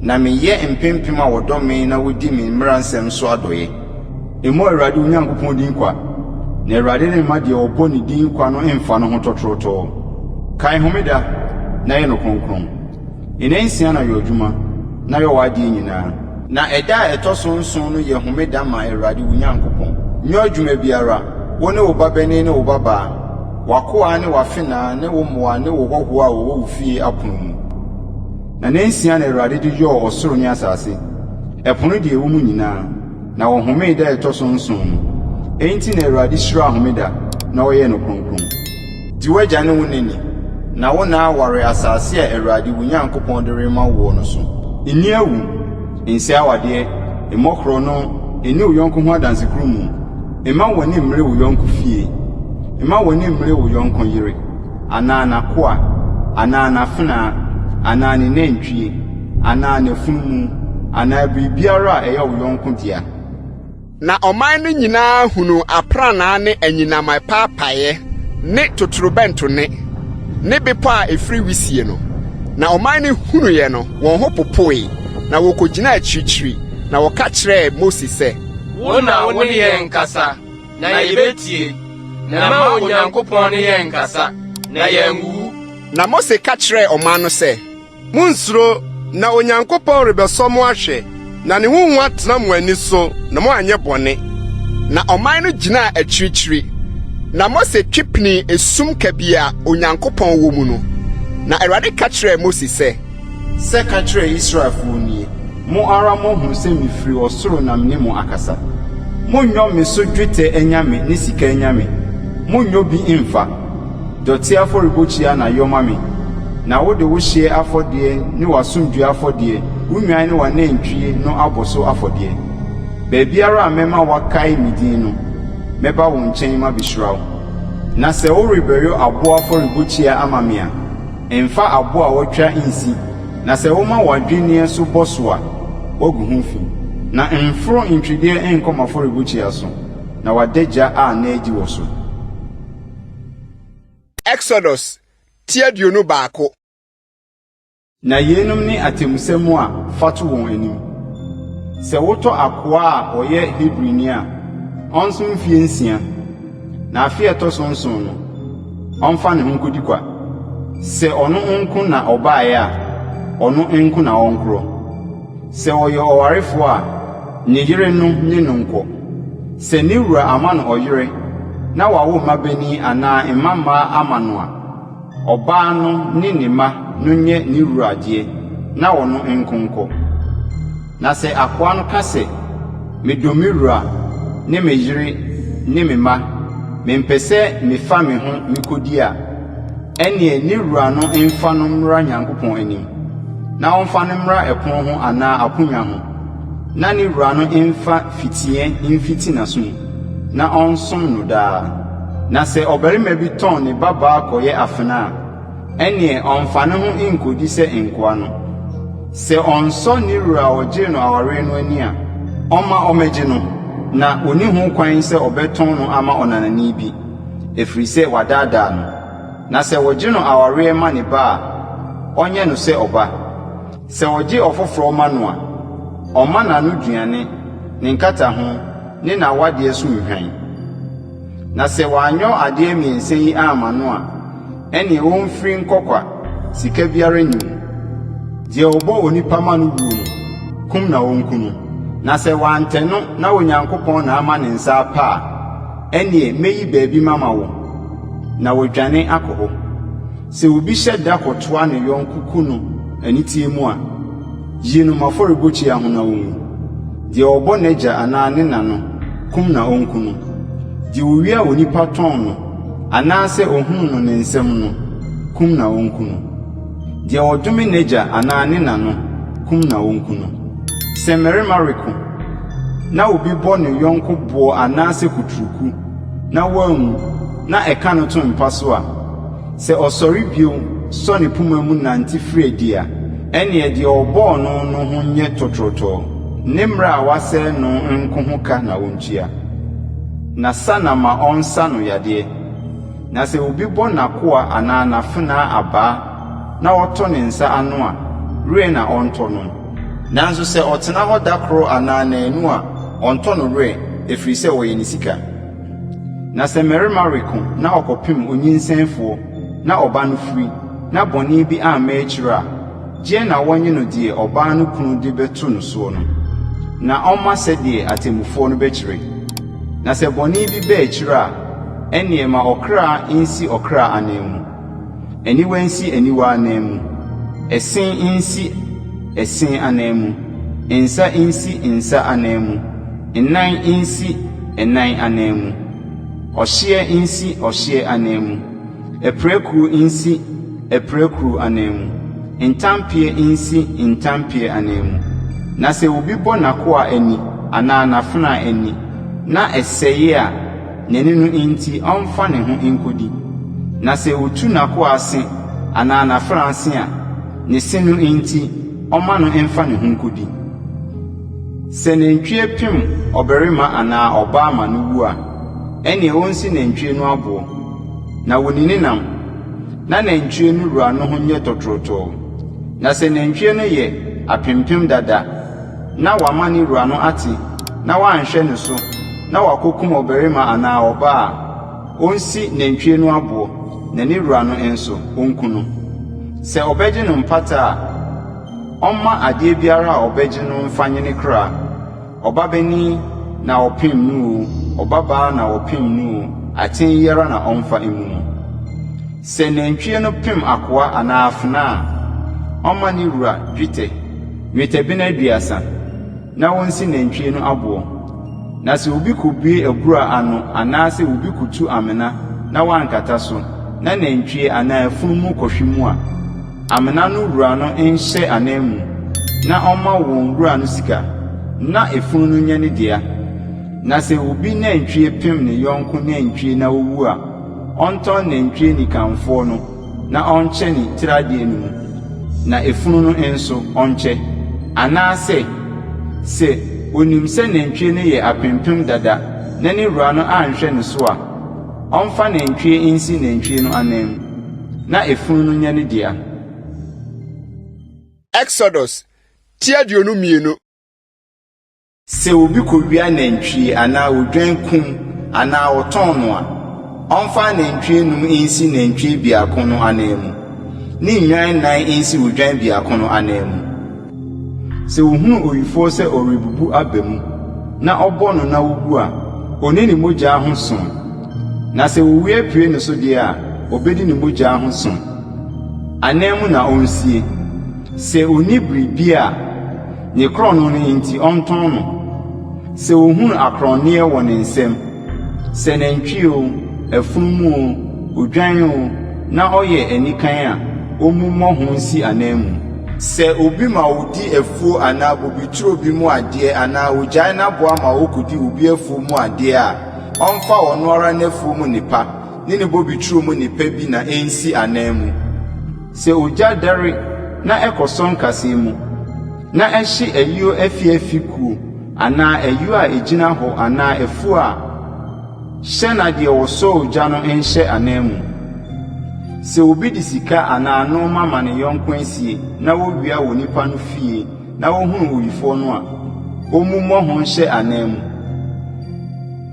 na meyɛ mpempem a wɔdɔ me na wodi me mmara nsɛm so adɔeɛ. Mmɔ Awurade wo Nyankopɔn din kwa, na Awurade remma deɛ ɔbɔ ne din kwa no mfa no ho tɔtorɔtɔɔ. Kae homeda na yɛ no kronkron. Nnansia na yɔ adwuma, na yɔ w'adeɛ nyinaa. Na ɛda a ɛtɔ so nson no yɛ homeda ma Awurade wo Nyankopɔn. Nyɔ adwuma biara, wo ne wo babanin ne wo babaa, w'akoa ne w'afenaa ne wo mmoa ne wo hɔhoɔ a wɔwɔ wo fie apono mu. Na nnansia na Awurade de yɔɔ ɔsoro ne asase, ɛpo ne deɛ ɛwɔ mu nyinaa, na ɔhomee da a ɛtɔ so nson no. Enti na Awurade hyiraa homeda na ɔyɛɛ no kronkron. Di w'agya ne wo na ni, na wo nna aware asase a Awurade wo Nyankopɔn de rema woɔ no so. Nni awu, nsɛe awadeɛ, mmɔ korɔno, nni wo yɔnko ho adansekurumu, mma w'ani mmere wo yɔnko fie, mma w'ani mmere wo yɔnko yere, anaa n'akoa, anaa n'afenaa, anaa ne nantwie, anaa n'afunumu, anaa biribiara a ɛyɛ wo yɔnko dea. Na ɔman no nyinaa hunuu aprannaa ne anyinam a ɛpaapaeɛ ne totorobɛnto nne, ne bepɔ a ɛfiri wisie no. Na ɔman no hunuiɛ no, wɔn ho popoe, na wɔkɔgyinaa akyirikyiri, na wɔka kyerɛɛ Mose sɛ. Wo na wo ne yɛn nkasa, na yɛbɛtie, na mma Onyankopɔn ne yɛn nnkasa, na yɛanwuwu. Na Mose ka kyerɛɛ ɔman no sɛ. Munnsuro, na Onyankopɔn rebɛsɔ mo ahwɛ, na ne ho hu atena mo ani so, na moanyɛ bɔne. Na ɔman no gyinaa akyirikyiri. Na Mose twe pinii esum kabii a Onyankopɔn wɔ mu no. Na Awurade ka kyerɛɛ Mose sɛ. Sɛ ka kyerɛ Israelfoɔ nie, 'Mo ara moahunu sɛ mefiri ɔsoro na me ne mo akasa. Monnyɔ me so dwetɛ anyame ne sika anyame, monnyɔ bi mmfa. Dɔteɛ afɔrebukyia na yɔ ma me, na wode wo hyeɛ afɔdeɛ ne w'asomdwoeɛ afɔdeɛ, wo nnwan ne w'anantwie no abɔ so afɔdeɛ. Baabiara a mɛma wɔakae me din no, mɛba wo nkyɛn mabɛhyira wo. Na sɛ worebɛyɔ aboɔ afɔrebukyia ama me a, mfa aboɔ a wɔatwa nsi, na sɛ woma w'adwenneɛ so bɔ so a, woagu ho fi. Na mforo ntwedeɛ nkɔ m'afɔrebukyia so, na w'adagya anna adi wɔ so. Exodus ti 21. Na yeinom ne atemmusɛm a fa to wɔn anim. Sɛ wotɔ akoa a ɔyɛ Hebrini a, ɔnsom mfeɛ nsia, na afe a ɛtɔ so nson no, ɔmfa ne ho nkɔdi kwa. Sɛ ɔno nko na ɔbaeɛ a, ɔno nko na ɔnkorɔ. Sɛ ɔyɛ ɔwarefoɔ a, ne yere no ne no nkɔ. Sɛ ne wura ama no ɔyere na wawo mmabanin anaa mmammaa ama no a, Ɔbaa no ne ne mma no nyɛ ne wura deɛ na ɔno nko nkɔ. Na sɛ akoa no ka sɛ, 'Medɔ me wura ne me yere ne me mma, mempɛ sɛ mefa me ho mekɔdi a, ɛnneɛ ne wura no mfa no mmra Nyankopɔn anim, na ɔmfa no mmra ɛpono ho anaa aponnwa ho, na ne wura no mfa fitiiɛ mfiti n'aso mu, na ɔnsom no daa. Na sɛ ɔbarima bi tɔn ne babaa kɔyɛ afenaa a, ɛnneɛ ɔmfa ne ho nkɔdi sɛ nkoa no. Sɛ ɔnsɔ ne wura a ɔgyee no awareɛ no ani a, ɔmma ɔmmɛgye no, na ɔnni ho kwan sɛ ɔbɛtɔn no ama ɔnanani bi, ɛfiri sɛ wadaadaa no. Na sɛ wɔgye no awareɛ ma ne ba a, ɔnyɛ no sɛ ɔba. Sɛ ɔgye ɔfoforɔ ma no a, ɔmma n'anoduane, ne nkataho, ne n'awadeɛ so nhwan. Na sɛ wanyɔ adeɛ mmiɛnsa yi amma no a, ɛnneɛ ɔmfiri nkɔ kwa, sika biara nni mu. Deɛ ɔbɔ onipa ma no wuo no, kum na wɔnku no. Na sɛ wantɛ no na Onyankopɔn na ama ne nsa apa a, ɛnneɛ mɛyi baabi mama wo, na wadwane akɔ hɔ. Sɛ obi hyɛ da kɔtoa ne yɔnko ku no aniteɛ mu a, yi no m'afɔrebukyia ho na ɔnwu. Deɛ ɔbɔ n'agya anaa ne na no, kum na ɔnku no. Deɛ ɔwia onipa tɔn no, anaasɛ ɔhunu no ne nsam no, kum na ɔnku no. Deɛ ɔdome n'agya anaa ne na no, kum na ɔnku no. Sɛ mmarima reko, na obi bɔ ne yɔnko boɔ anaasɛ kuturuku, na wanwu, na ɛka no to mpa so a, Sɛ ɔsɔre bio sɔ ne poma mu nante firi adi a, ɛnneɛ deɛ ɔbɔɔ no no ho nyɛ tɔtorɔtɔɔ, ne mmerɛ a wasɛe no nko ho ka na ɔntua. Na sa na ma ɔnsa no yadeɛ. Na sɛ obi bɔ n'akoa anaa n'afenaa abaa na ɔtɔ ne nsa ano a, werɛ na ɔntɔ no. Nanso sɛ ɔtena hɔ da koro anaa nnanu a, ɔntɔ no werɛ, ɛfiri sɛ ɔyɛ ne sika. Na sɛ mmarima reko na ɔkɔpem onyinsɛnfoɔ na ɔba no firi, na bɔne bi amma akyire a, gyeɛ na wɔnnye no deɛ ɔbaa no kunu de bɛto no soɔ no, na ɔmma sɛdeɛ atemmufoɔ no bɛkyerɛ. Na sɛ bɔne bi ba akyire a, ɛnneɛ ma ɔkra nsi ɔkra ananmu. Aniwa nsi aniwa ananmu, ɛse nsi ɛse ananmu, nsa nsi nsa ananmu, nnan nsi nnan ananmu, ɔhyeɛ nsi ɔhyeɛ ananmu, apirakuro nsi apirakuro ananmu, ntampeɛ nsi ntampeɛ ananmu. Na sɛ obi bɔ n'akoa ani anaa n'afenaa ani na ɛsɛe a, N'ani no nti ɔmfa ne ho nkodi. Na sɛ otu n'akoa se anaa n'afenaa se a, ne se no nti ɔmma no mfa ne ho nkodi. Sɛ nantwie pem ɔbarima anaa ɔbaa ma no wu a, ɛnneɛ ɔnsi nantwie no aboɔ, na wɔnni ne nam, na nantwie no wura no ho nyɛ tɔtorɔtɔɔ. Na sɛ nantwie no yɛ apempem dada, na wama ne wura no ate na wanhwɛ no so na wakɔkum ɔbarima anaa ɔbaa a, ɔnsi nantwie no aboɔ, na ne wura no nso, ɔnku no. Sɛ ɔbɛgye no mpata a, ɔmma adeɛ biara a ɔbɛgye no mfa nye ne kra, ɔbabanin na ɔpem no oo, ɔbabaa na ɔpem no oo, atɛn yi ara na ɔmfa mmu mo. Sɛ nantwie no pem akoa anaa afenaa a, ɔmma ne wura dwetɛ, nnwetɛbena 30, na wonsi nantwie no aboɔ. Na sɛ obi kɔbue abura ano anaasɛ obi kɔtu amena na wankata so, na nantwie anaa afunumu kɔhwe mu a, amena no wura no nhyɛ ananmu na ɔmma wɔn wura no sika, na efunu no nyɛ ne dea. Na sɛ obi nantwie pem ne yɔnko nantwie na ɔwu a, ɔntɔn nantwie nikanfoɔ no na ɔnkyɛ ne tiriadeɛ no mu, na efunu no nso, ɔnkyɛ. Anaasɛ, sɛ ɔnim sɛ nantwie no yɛ apempem dada na ne wura no anhwɛ ne so a, ɔmfa nantwie nsi nantwie no ananmu, na efunu no nyɛ ne dea. Exodus ti 22. Sɛ obi kowia nantwie anaa odwan kum anaa ɔtɔn no a, ɔmfa anantwie nnum nsi nantwie biako no ananmu, ne nnwan nnan nsi odwan biako no ananmu. Sɛ ohunu owifoɔ sɛ ɔrebubu aba mu, na ɔbɔ no na owu a, onni ne mogya ho som. Na sɛ owia pue ne so deɛ a, obedi ne mogya ho som. Ananmu na onsie. Sɛ onni biribi a, ne korɔno no nti ɔntɔn no. Sɛ ohunu akorɔnneɛ wɔ ne nsam, sɛ nantwie oo, afunumu oo, odwan oo, na ɔyɛ anikan a, ommu mmɔ ho nsi ananmu. Sɛ obi ma odi afuo anaa bobeturo bi mu adeɛ anaa ogyae n'aboa ma okodi obi afuo mu adeɛ a, ɔmfa ɔno ara n'afuo mu nnepa ne ne bobeturo mu nnepa bi na ensi ananmu. Sɛ ogya dɛre na ɛkɔsɔ nkasɛɛ mu, na ɛhye ayuo afiafi kuo anaa ayuo a ɛgyina hɔ anaa afuo a, hyɛ na deɛ ɔsɔɔ ogya no nhyɛ ananmu. Sɛ obi de sika anaa nnoɔma ma ne yɔnko asie na wɔwia wɔ nipa no fie na wɔhunu owifoɔ no a, ɔmmu mmɔ ho nhyɛ ananmu.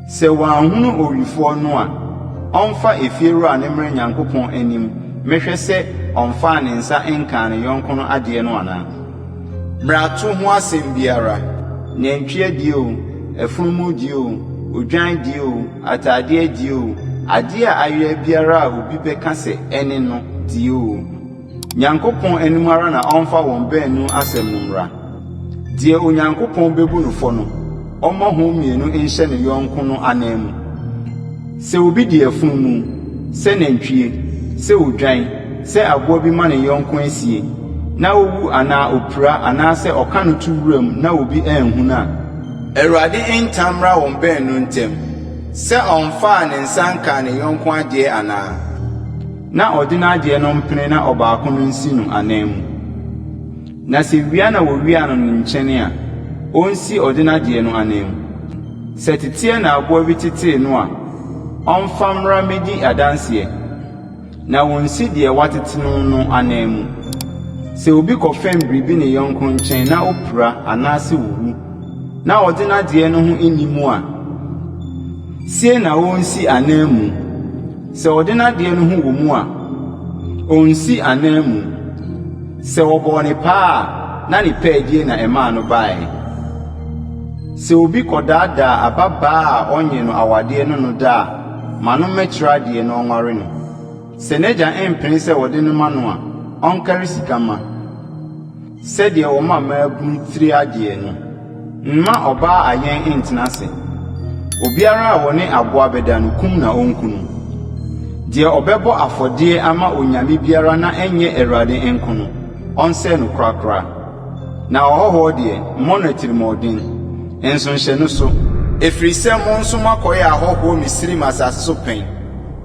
Sɛ wɔanhunu owifoɔ no a, ɔmfa efiewura no mmrɛ Nyankopɔn anim mmɛhwɛ sɛ ɔmfaa ne nsa nkaa ne yɔnko no adeɛ no anaa. Mmarato ho asɛm biara, nantwie deɛ oo, afunumu deɛ oo, odwan deɛ oo, ataadeɛ deɛ oo, adeɛ a ayera biara a obi bɛka sɛ ɛne no deɛ oo, Nyankopɔn anim ara na ɔmfa wɔn baanu asɛm no mmra. Deɛ Onyankopɔn bɛbu no fɔ no, ɔmmɔ ho mmienu nhyɛ ne yɔnko no ananmu. Sɛ obi de afunumu, sɛ nantwie, sɛ odwan, sɛ aboa bi ma ne yɔnko asie, na ɔwu anaa ɔpira anaasɛ ɔka no to wuram na obi anhunu a, Awurade ntam mmra wɔn baanu ntam, sɛ ɔmfaa ne nsa nkaa ne yɔnko adeɛ anaa. Na ɔde n'adeɛ no mpene na ɔbaako no nsi no ananmu. Na sɛ wia na wɔwiaa no ne nkyɛn a, ɔnsi ɔde n'adeɛ no ananmu. Sɛ teteɛ na aboa bi tetee no a, ɔmfa mmra mmɛdi adanseɛ, na wɔnsi deɛ watete no no ananmu. Sɛ obi kɔfɛm biribi ne yɔnko nkyɛn na ɔpira anaasɛ ɔwu, na ɔde n'adeɛ no ho nni mu a, sie na ɔnsi ananmu. Sɛ ɔde n'adeɛ no ho wɔ mu a, ɔnsi ananmu. Sɛ wɔbɔɔ no paa a, na ne pɛɛdie na ɛmaa no baeɛ. Sɛ obi kɔdaadaa ababaa a ɔnnye no awadeɛ ne no da a, ma no mmɛkyerɛ adeɛ na ɔnware no. Sɛ n'agya mpene sɛ wɔde no ma no a, ɔnkari sika mma. Sɛdeɛ wɔma mmaabunu tiri adeɛ no. Mma ɔbaa ayɛn ntena ase. Obiara a ɔne aboa bɛda no, kum na ɔnku no. Deɛ ɔbɛbɔ afɔdeɛ ama onyame biara na ɛnyɛ Awurade nko no, ɔnsɛe no korakora. Na ɔhɔhoɔ deɛ, mmɔ no atirimuɔden, nso nhyɛ no so. Ɛfiri sɛ mo nso moakɔyɛ ahɔhoɔ Misraim asase so pɛn.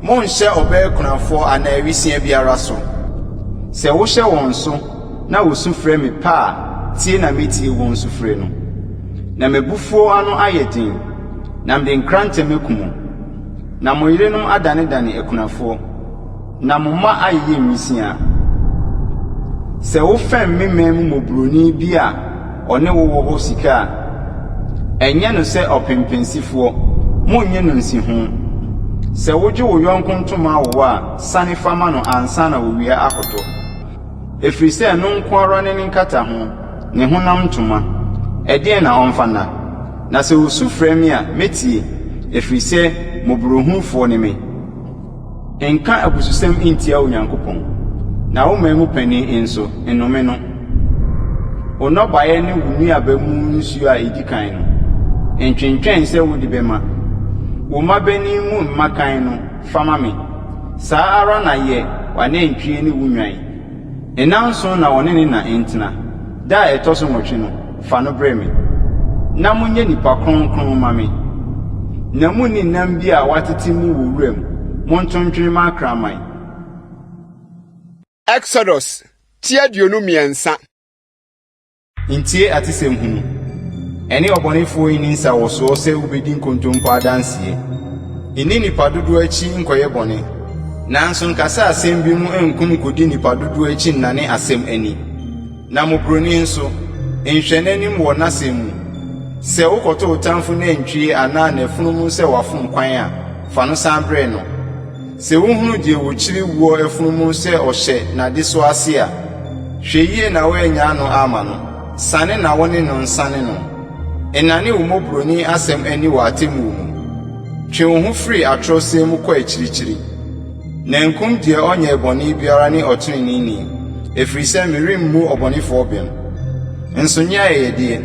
Monnhyɛ ɔbaa kunafoɔ anaa awisiaa biara so. Sɛ wohyɛ wɔn so na wɔsu frɛ me pɛ a, tie na mɛtie wɔn sufrɛ no. Na m'abufuo ano ayɛ den, na mede nkrantɛ maku mo, na mo yerenom adanedane akunafoɔ, na mo mma ayeyɛ nwisiaa. Sɛ wofɛm me man mu mmɔborɔni bi a ɔne wo wɔ hɔ sika a, ɛnyɛ no sɛ ɔpempensifoɔ, monnye no nsiho. Sɛ wogye wo yɔnko ntoma awowa a, sane fa ma no ansa na owia akɔtɔ. Ɛfiri sɛ ɛno nko ara ne ne nkataho, ne honam ntoma. Ɛdeɛn na ɔmfa nna? Na sɛ ɔsu frɛ me a, mɛtie. ɛfiri sɛ mmɔborɔhunufoɔ ne me. Nka abususɛm ntia Onyankopɔn, na wo man mu panin nso, nnome no. Wo nnɔbaeɛ ne wo nnuaba mu nsuo a ɛdi kan no, ntwentwɛn sɛ wode bɛma. Wo mmabanin mu mmakan no, fa ma me. Saa ara na yɛ w'anantwie ne wo nnwan. Nnanson na ɔne ne na ntena, da a ɛtɔ so nwɔtwe no, fa no brɛ me. Na monyɛ nnipa kronkron mma me. Na munni nam bi a wɔatete mu wɔ wuram, monto ntwene mma akraman. Exodus ti 23. Ntie atesɛm hunu. Ɛne ɔbɔnefoɔ nni nsawɔsoɔ sɛ wobɛdi nkontompo adanseɛ. Nni nnipa dodoɔ akyi nkɔyɛ bɔne, nanso nkasa asɛm bi mu nko nkɔdi nnipa dodoɔ akyi nnane asɛm ani. Na mmɔborɔni nso, nhwɛ n'anim wɔ n'asɛm mu. Sɛ wokɔto wo tamfo nantwie anaa n'afunumu sɛ wafom kwan a, fa no san brɛ no. Sɛ wohunu deɛ wɔkyiri woɔ afunumu sɛ ɔhyɛ n'adesoa ase a, hwɛ yie na woannyaa no amma no, sane na wo ne no nsane no. Nnane wo mmɔborɔni asɛm ani wɔ atemmuo mu. Twe wo ho firi atorɔsɛm mu kɔ akyirikyiri. Na nkum deɛ ɔnyɛɛ bɔne biara ne ɔteneneeni, ɛfiri sɛ meremmu ɔbɔnefoɔ bem. Nso nyɛ ayɛyɛdeɛ.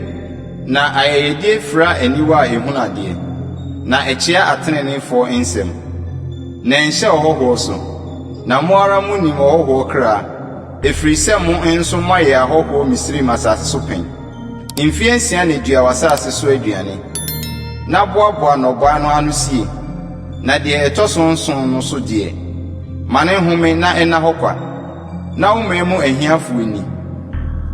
Na ayɛyɛdeɛ fira aniwa a ɛhunu adeɛ, na ɛkyea ateneneefoɔ nsɛm. Na ɛnhyɛ ɔhɔhoɔ so, na mo ara monim ɔhɔhoɔ kra, ɛfiri sɛ mo nso moayɛ ahɔhoɔ Misraim asase so pɛn. Mfeɛ nsia na dua w'asase so aduane, na boaboa nnɔbaeɛ no ano sie, na deɛ ɛtɔ so nson no so deɛ, ma no nhome na ɛnna hɔ kwa. Na wo man mu ahiafoɔ nni,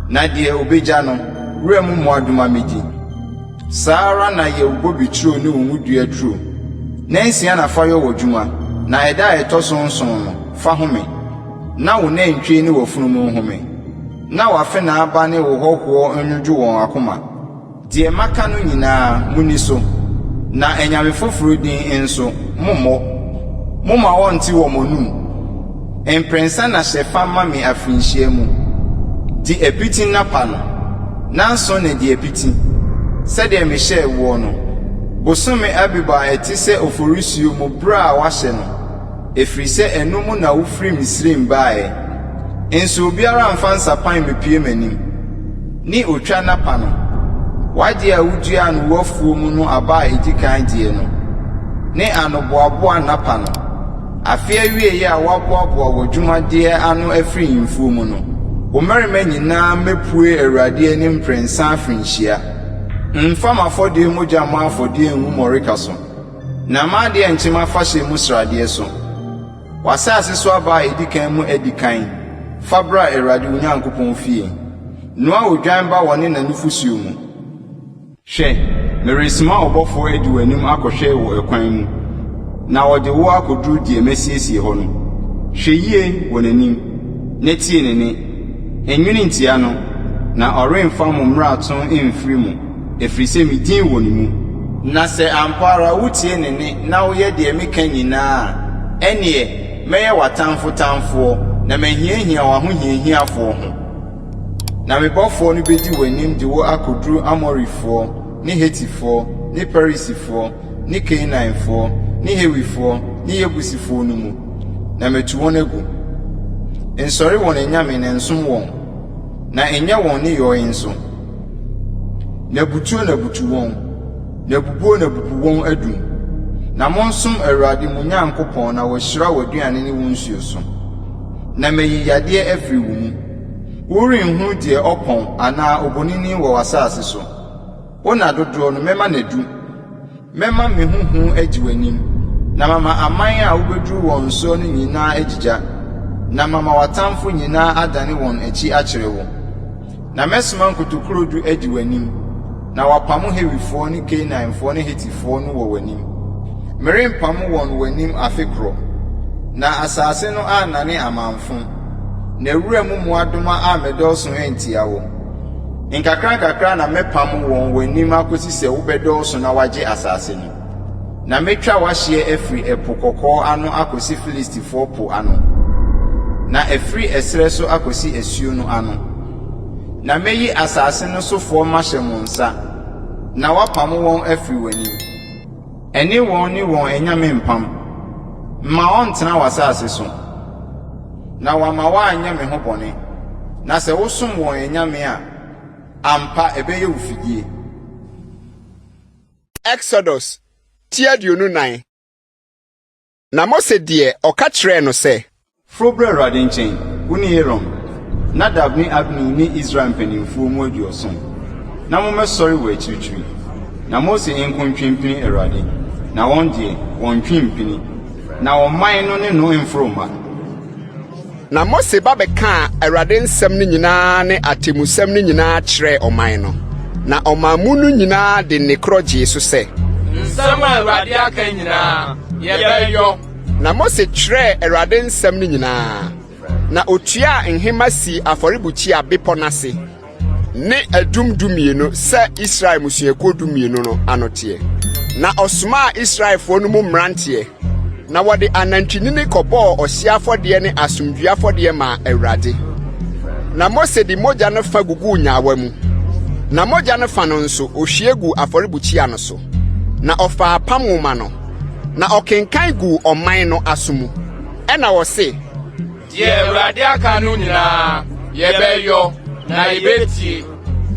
na deɛ ɔbɛgya no, wuram mmoadoma mmɛdi. Saa ara na yɛ wo bobe turo ne wo ngodua turo. Nnansia na fa yɔ w'adwuma, na ɛda a ɛtɔ so nson no, fa home, na wo nantwie ne w'afunumu nhome, na w'afenaa ba ne wo hɔhoɔ nnwodwo wɔn akoma. Deɛ maka no nyinaa, monni so, na anyame foforɔ din nso, mommɔ. Momma wɔnnte wɔ mo anom. Mprɛnsa na hyɛ fa ma me afirinhyia mu. Di apiti nnapa no, nnanson na di apiti, sɛdeɛ mehyɛɛ woɔ no, bosome Abib a ɛte sɛ Oforisuo mu berɛ a wɔahyɛ no. Ɛfiri sɛ ɛno mu na wofirii Misraim baeɛ. Nso obiara mfa nsapan mmɛpue m'anim, ne otwa nnapa no, w'adeɛ a woduaa no w'afuo mu no aba a ɛdi kan deɛ no, ne anoboaboa nnapa no, afe awieeɛ a woaboaboa w'adwumadeɛ ano afiri mfuo mu no. Wo mmarima nyinaa mmɛpue AWURADE anim mprɛnsa afirinhyia. Mfa m'afɔdeɛ mogya mmɔ afɔdeɛ ngu mmɔreka so. Na mma adeɛ nnkye m'afahyɛ mu sradeɛ so. W'asase so aba a ɛdi kan mu adikan, fa bra Awurade wo Nyankopɔn fie. Noa odwan ba wɔ ne na nufosuo mu. Hwɛ, meresoma ɔbɔfoɔ adi w'anim akɔhwɛ wo ɛkwan mu, na ɔde wo akɔduru deɛ masiesie hɔ no. Hwɛ yie wɔ n'anim, na tie ne nne. Nnwene ntia no, na ɔremfa mo mmarato mfiri mo. Ɛfiri sɛ me din wɔ ne mu. Na sɛ ampa ara wotie ne nne na woyɛ deɛ meka nyinaa a, ɛnneɛ mɛyɛ w'atamfo tamfoɔ na mahiahia w'ahohiahiafoɔ ho. Na me bɔfoɔ no bɛdi w'anim de wo akɔduru Amorifoɔ ne Hetifoɔ ne Perisifoɔ ne Kanaanfoɔ ne Hewifoɔ ne Yebusifoɔ no mu, na matu wɔn agu. Nsɔre wɔn anyame na nsom wɔn, na nyɛ wɔn nneyɔe nso. Na butuo na butu wɔn, na bubuo na bubu wɔn adum. Na monsom Awurade mo Nyankopɔn na wahyira w'aduane ne wo nsuo so. Na mayi yadeɛ afiri wo mu. Worenhunu deɛ ɔpɔn anaa obonini wɔ w'asase so. Wo nna dodoɔ no, mɛma no adu. Mɛma me ho hu adi w'anim, na mama aman a wubeduru wɔn so no nyinaa agyigya, na mama w'atamfo nyinaa adane wɔn akyi akyerɛ wo. Na mɛsoma nkotokurodu adi w'anim, na wɔapamo Hewifoɔ ne Kanaanfoɔ ne Hetifoɔ no wɔ w'anim. Merempamo wɔn w'anim afe korɔ, na asase no annane amamfõ, na wuram mmoadoma ammɛdɔɔso antia wo. Nkakrankakra na mɛpamo wɔn w'anim akosi sɛ wobɛdɔɔso na woagye asase no. Na mɛtwa w'ahyeɛ afiri Ɛpo Kɔkɔɔ ano akɔsi Filistifoɔ po ano, na afiri ɛserɛ so akɔsi asuo no ano. Na mɛyi asase no sofoɔ mahyɛ mo nsa, na woapamo wɔn afiri w'anim. Ɛne wɔn ne wɔn anyame mmpam. Mma ɔnntena w'asase so, na wamma woanyɛ me ho bɔne. Na sɛ wosom wɔn anyame a, ampa ɛbɛyɛ wo fidie. Exodus ti 24. Na Mose deɛ, ɔka kyerɛɛ no sɛ. Foro bra Awurade nkyɛn, wo ne Aaron, Nadab ne Abihu ne Israel mpanimfoɔ mu aduɔson, na mommɛsɔre wɔ akyirikyiri. Na Mose nko ntwe mpini Awurade, na wɔn deɛ, wɔnntwe mmpini, na ɔman no ne no mforo mma. Na Mose ba bɛkaa Awurade nsɛm no nyinaa ne atemmusɛm no nyinaa kyerɛɛ ɔman no. Na ɔman mu no nyinaa de nne korɔ gyee so sɛ. Nsɛm a Awurade aka nyinaa, yɛbɛyɔ. Na Mose twerɛɛ Awurade nsɛm no nyinaa, na otuaa nhema sii afɔrebukyia bepɔ no ase. ne adum dumienu sɛ Israel mmusuakuo dumienu no ano teɛ. Na ɔsomaa Israelfoɔ no mu mmeranteɛ, na wɔde anantwinini kɔbɔɔ ɔhyeɛ afɔdeɛ ne asomdwoeɛ afɔdeɛ maa Awurade. Na Mose de mogya no fa guguu nyaawa mu, na mogya no fa no nso ohwie guu afɔrebukyia no so. Na ɔfaa apam nwoma no, na ɔkenkan guu ɔman no aso mu. Ɛnna ɔse, Deɛ Awurade aka no nyinaa, yɛbɛyɔ, na yɛbɛtie.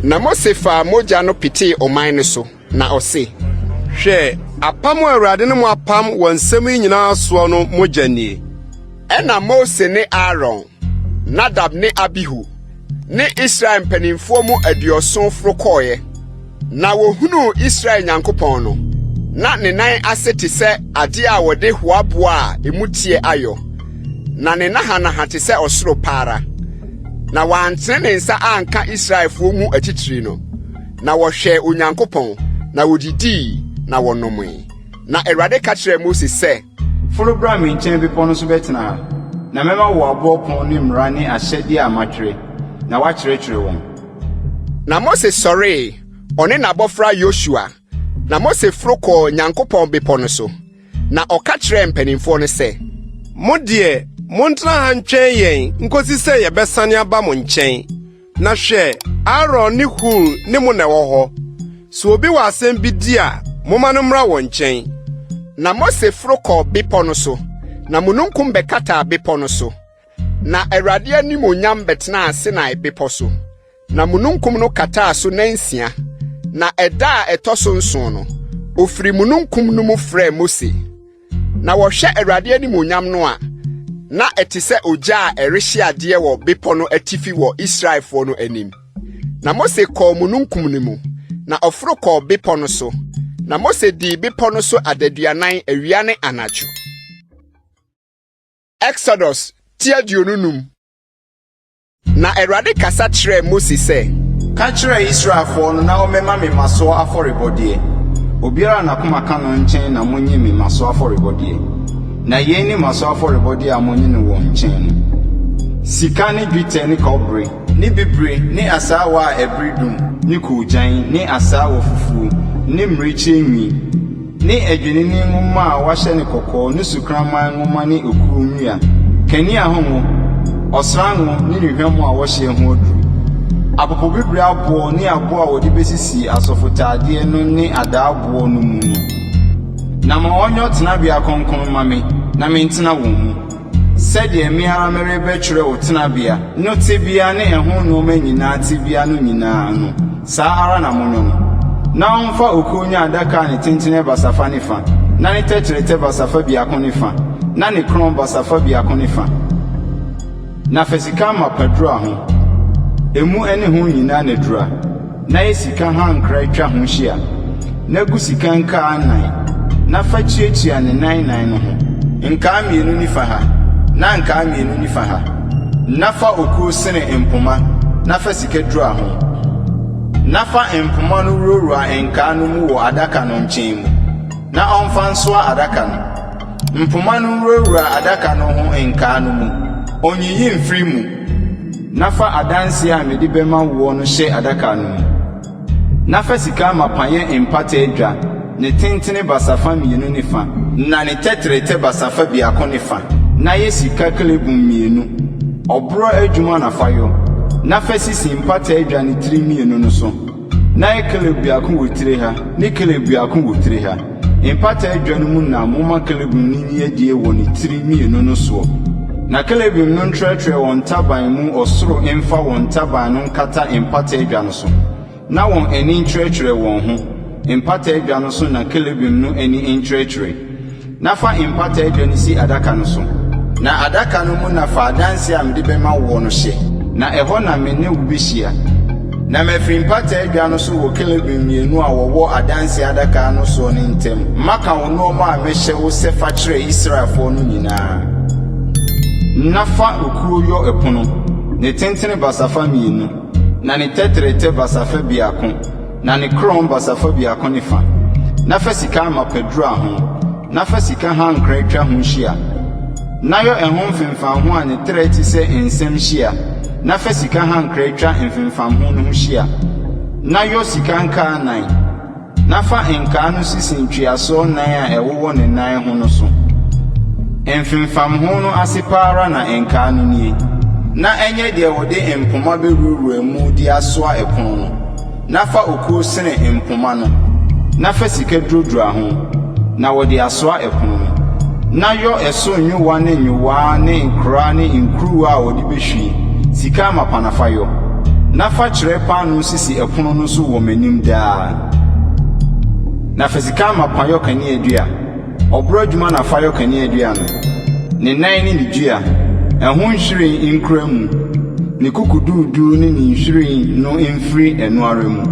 Na Mose faa mogya no petee ɔman no so, na ɔse. Hwɛ, apam a Awurade ne mo apam wɔ nsɛm yi nyinaa soɔ no mogya nie. Ɛnna Mose ne Aaron, Nadab ne Abihu, ne Israel mpanimfoɔ mu aduɔson foro kɔeɛ. Na wɔhunuu Israel Nyankopɔn no, na ne nan ase te sɛ adeɛ a wɔde hoaboɔ a emu teɛ ayɔ, na ne nahanaha te sɛ ɔsoro paara. Na wantene ne nsa anka Israelfoɔ mu atitire no, na wɔhwɛɛ Onyankopɔn, na wɔdidii na wɔnomee. Na Awurade ka kyerɛɛ Mose sɛ, Foro bra me nkyɛn bepɔ no so bɛtena ha, na mɛma wo aboɔ pon ne mmara ne ahyɛdeɛ a matwerɛ, na woakyerɛkyerɛ wɔn. Na Mose sɔree, ɔne n'abɔfra Yosua, na Mose foro kɔɔ Nyankopɔn bepɔ no so. Na ɔka kyerɛɛ mpanimfoɔ no sɛ, Mo deɛ, montena ha ntwɛn yɛn nkosi sɛ yɛbɛsane aba mo nkyɛn. Na hwɛ, Aaron ne Hur ne mo na ɛwɔ hɔ. Sɛ obi wɔ asɛm bi di a, momma no mmra wɔn nkyɛn. Na Mose foro kɔɔ bepɔ no so, na mununkum bɛkataa bepɔ no so. Na Awurade animuonyam bɛtenaa Sinai bepɔ so, na mununkum no kataa so nnansia. Na ɛda a ɛtɔ so nson no, ofiri mununkum no mu frɛɛ Mose. Na wɔhwɛ Awurade animuonyam no a, na ɛte sɛ ogya a ɛrehye adeɛ wɔ bepɔ no atifi wɔ Israelfoɔ no anim. Na Mose kɔɔ mununkum no mu, na ɔforo kɔɔ bepɔ no so. Na Mose dii bepɔ no so adaduanan awia ne anadwo. Exodus ti 25. Na Awurade kasa kyerɛɛ Mose sɛ. Ka kyerɛ Israelfoɔ no na wɔmmɛma me mmasoɔ afɔrebɔdeɛ. Obiara a n'akoma ka no nkyɛn na monnye me mmasoɔ afɔrebɔdeɛ. Na yei ne mmasoɔ afɔrebɔdeɛ a monnye no wɔn nkyɛn no, sika ne dwetɛ ne kɔbere ne bibire ne asaawa a ɛbere dum ne koogyan ne asaawa fufuo ne mmirekyie nwi. Ne adwennini nwoma a wɔahyɛ no kɔkɔɔ ne sukraman nwoma ne okuo nnua, kanea ho ngo, ɔsra ngo ne nnuhwam a wɔhyeɛ ho aduru, apopobibire aboɔ ne aboɔ a wɔde bɛsisi asɔfotaadeɛ no ne adaaboɔ no mu no. Na ma wɔnyɔ tenabea kronkron mma me, na mentena wɔn mu. Sɛdeɛ me ara merebɛtwerɛ wo tenabea no tebea ne ɛho nnoɔma nyinaa tebea no nyinaa no, saa ara na monyɔ no. Na ɔmfa okuo nyɛ adaka a ne tentene basafa ne fa, na ne tɛtrɛtɛ basafa biako ne fa, na ne korɔn basafa biako ne fa. Na fa sika amapa dura ho, emu ne ho nyinaa na dura. Na yɛ sika hankra twa ho hyia, na gu sika nkaa nnan, na fa tuatua ne nan nnan no ho, nkaa mmienu nifa ha, na nkaa mmienu nifa ha. Na fa okuo sene mpoma, na fa sika dura ho. Na fa mpoma no wurawura nkaa no mu wɔ adaka no nkyɛn mu, na ɔmfa nsoa adaka no. Mpoma no nwurawura adaka no ho nkaa no mu, onnyiyi mfiri mu. Na fa adanseɛ a mede bɛma woɔ no hyɛ adaka no mu. Na fa sika amapa yɛ mpata adwa, ne tentene basafa mmienu ne fa, na ne tɛtrɛtɛ basafa biako ne fa, na yɛ sika kerubim mmienu, ɔborɔ adwuma na fa yɔ, na fa sisi mpata adwa no tiri mmienu no so. Na yɛ kerub biako wɔ tire ha, ne kerub biako wɔ tire ha. Mpata adwa no mu na momma kerubim no nyi adie wɔ ne tiri mmienu no soɔ. Na kerubim no ntrɛtrɛ wɔn ntaban mu ɔsoro mfa wɔn ntaban no nkata mpata adwa no so. Na wɔn ani nkyerɛkyerɛ wɔn ho, mpata adwa no so na kerubim no ani nkyerɛkyerɛ. Na fa mpata adwa no si adaka no so. Na adaka no mu na fa adanse a mede bɛma woɔ no hyɛ, na ɛhɔ na me ne wo behyia. Na mafiri mpata adwa no so wɔ kerubim mmienu a wɔwɔ adanse adaka no soɔ no ntam maka wo nnoɔma a mɛhyɛ wo sɛ fa kyerɛ Israelfoɔ no nyinaa. Na fa okuo yɔ ɛpono, ne tentene basafa mmienu, na ne tɛtrɛtɛ basafa biako, na ne korɔn basafa biako ne fa. Na fa sika amapa dura ho, na fa sika hankra twa ho hyia. Na yɔ ɛho mfemfamho a ne trɛ te sɛ nsam hyia, na fa sika hankra twa mfemfamho no ho hyia. Na yɔ sika nkaa nan. Na fa nkaa no sisi ntweasoɔ nan a ɛwowɔ ne nan ho no so. Mfemfamho no ase pa ara na nkaa no nie. Na ɛnyɛ deɛ wɔde mpoma bɛwurawura mu de asoa ɛpono no. Na fa okuo sene mpoma no, na fa sika duradura ho, na wɔde asoa ɛpono no. Na yɔ ɛso nyowa ne nyowaa ne nkoraa ne nkuruwa a wɔde bɛhwie, sika amapa na fa yɔ. Na fa kyerɛ paanoo sisi ɛpono no so wɔ m'anim daa. Na fa sika amapa yɔ kaneadua, ɔborɔ adwuma na fa yɔ kaneadua no, ne nan ne ne dua, ɛho nhwiren nkura mu, ne kukuduuduu ne ne nhwiren no mfiri ɛno ara mu.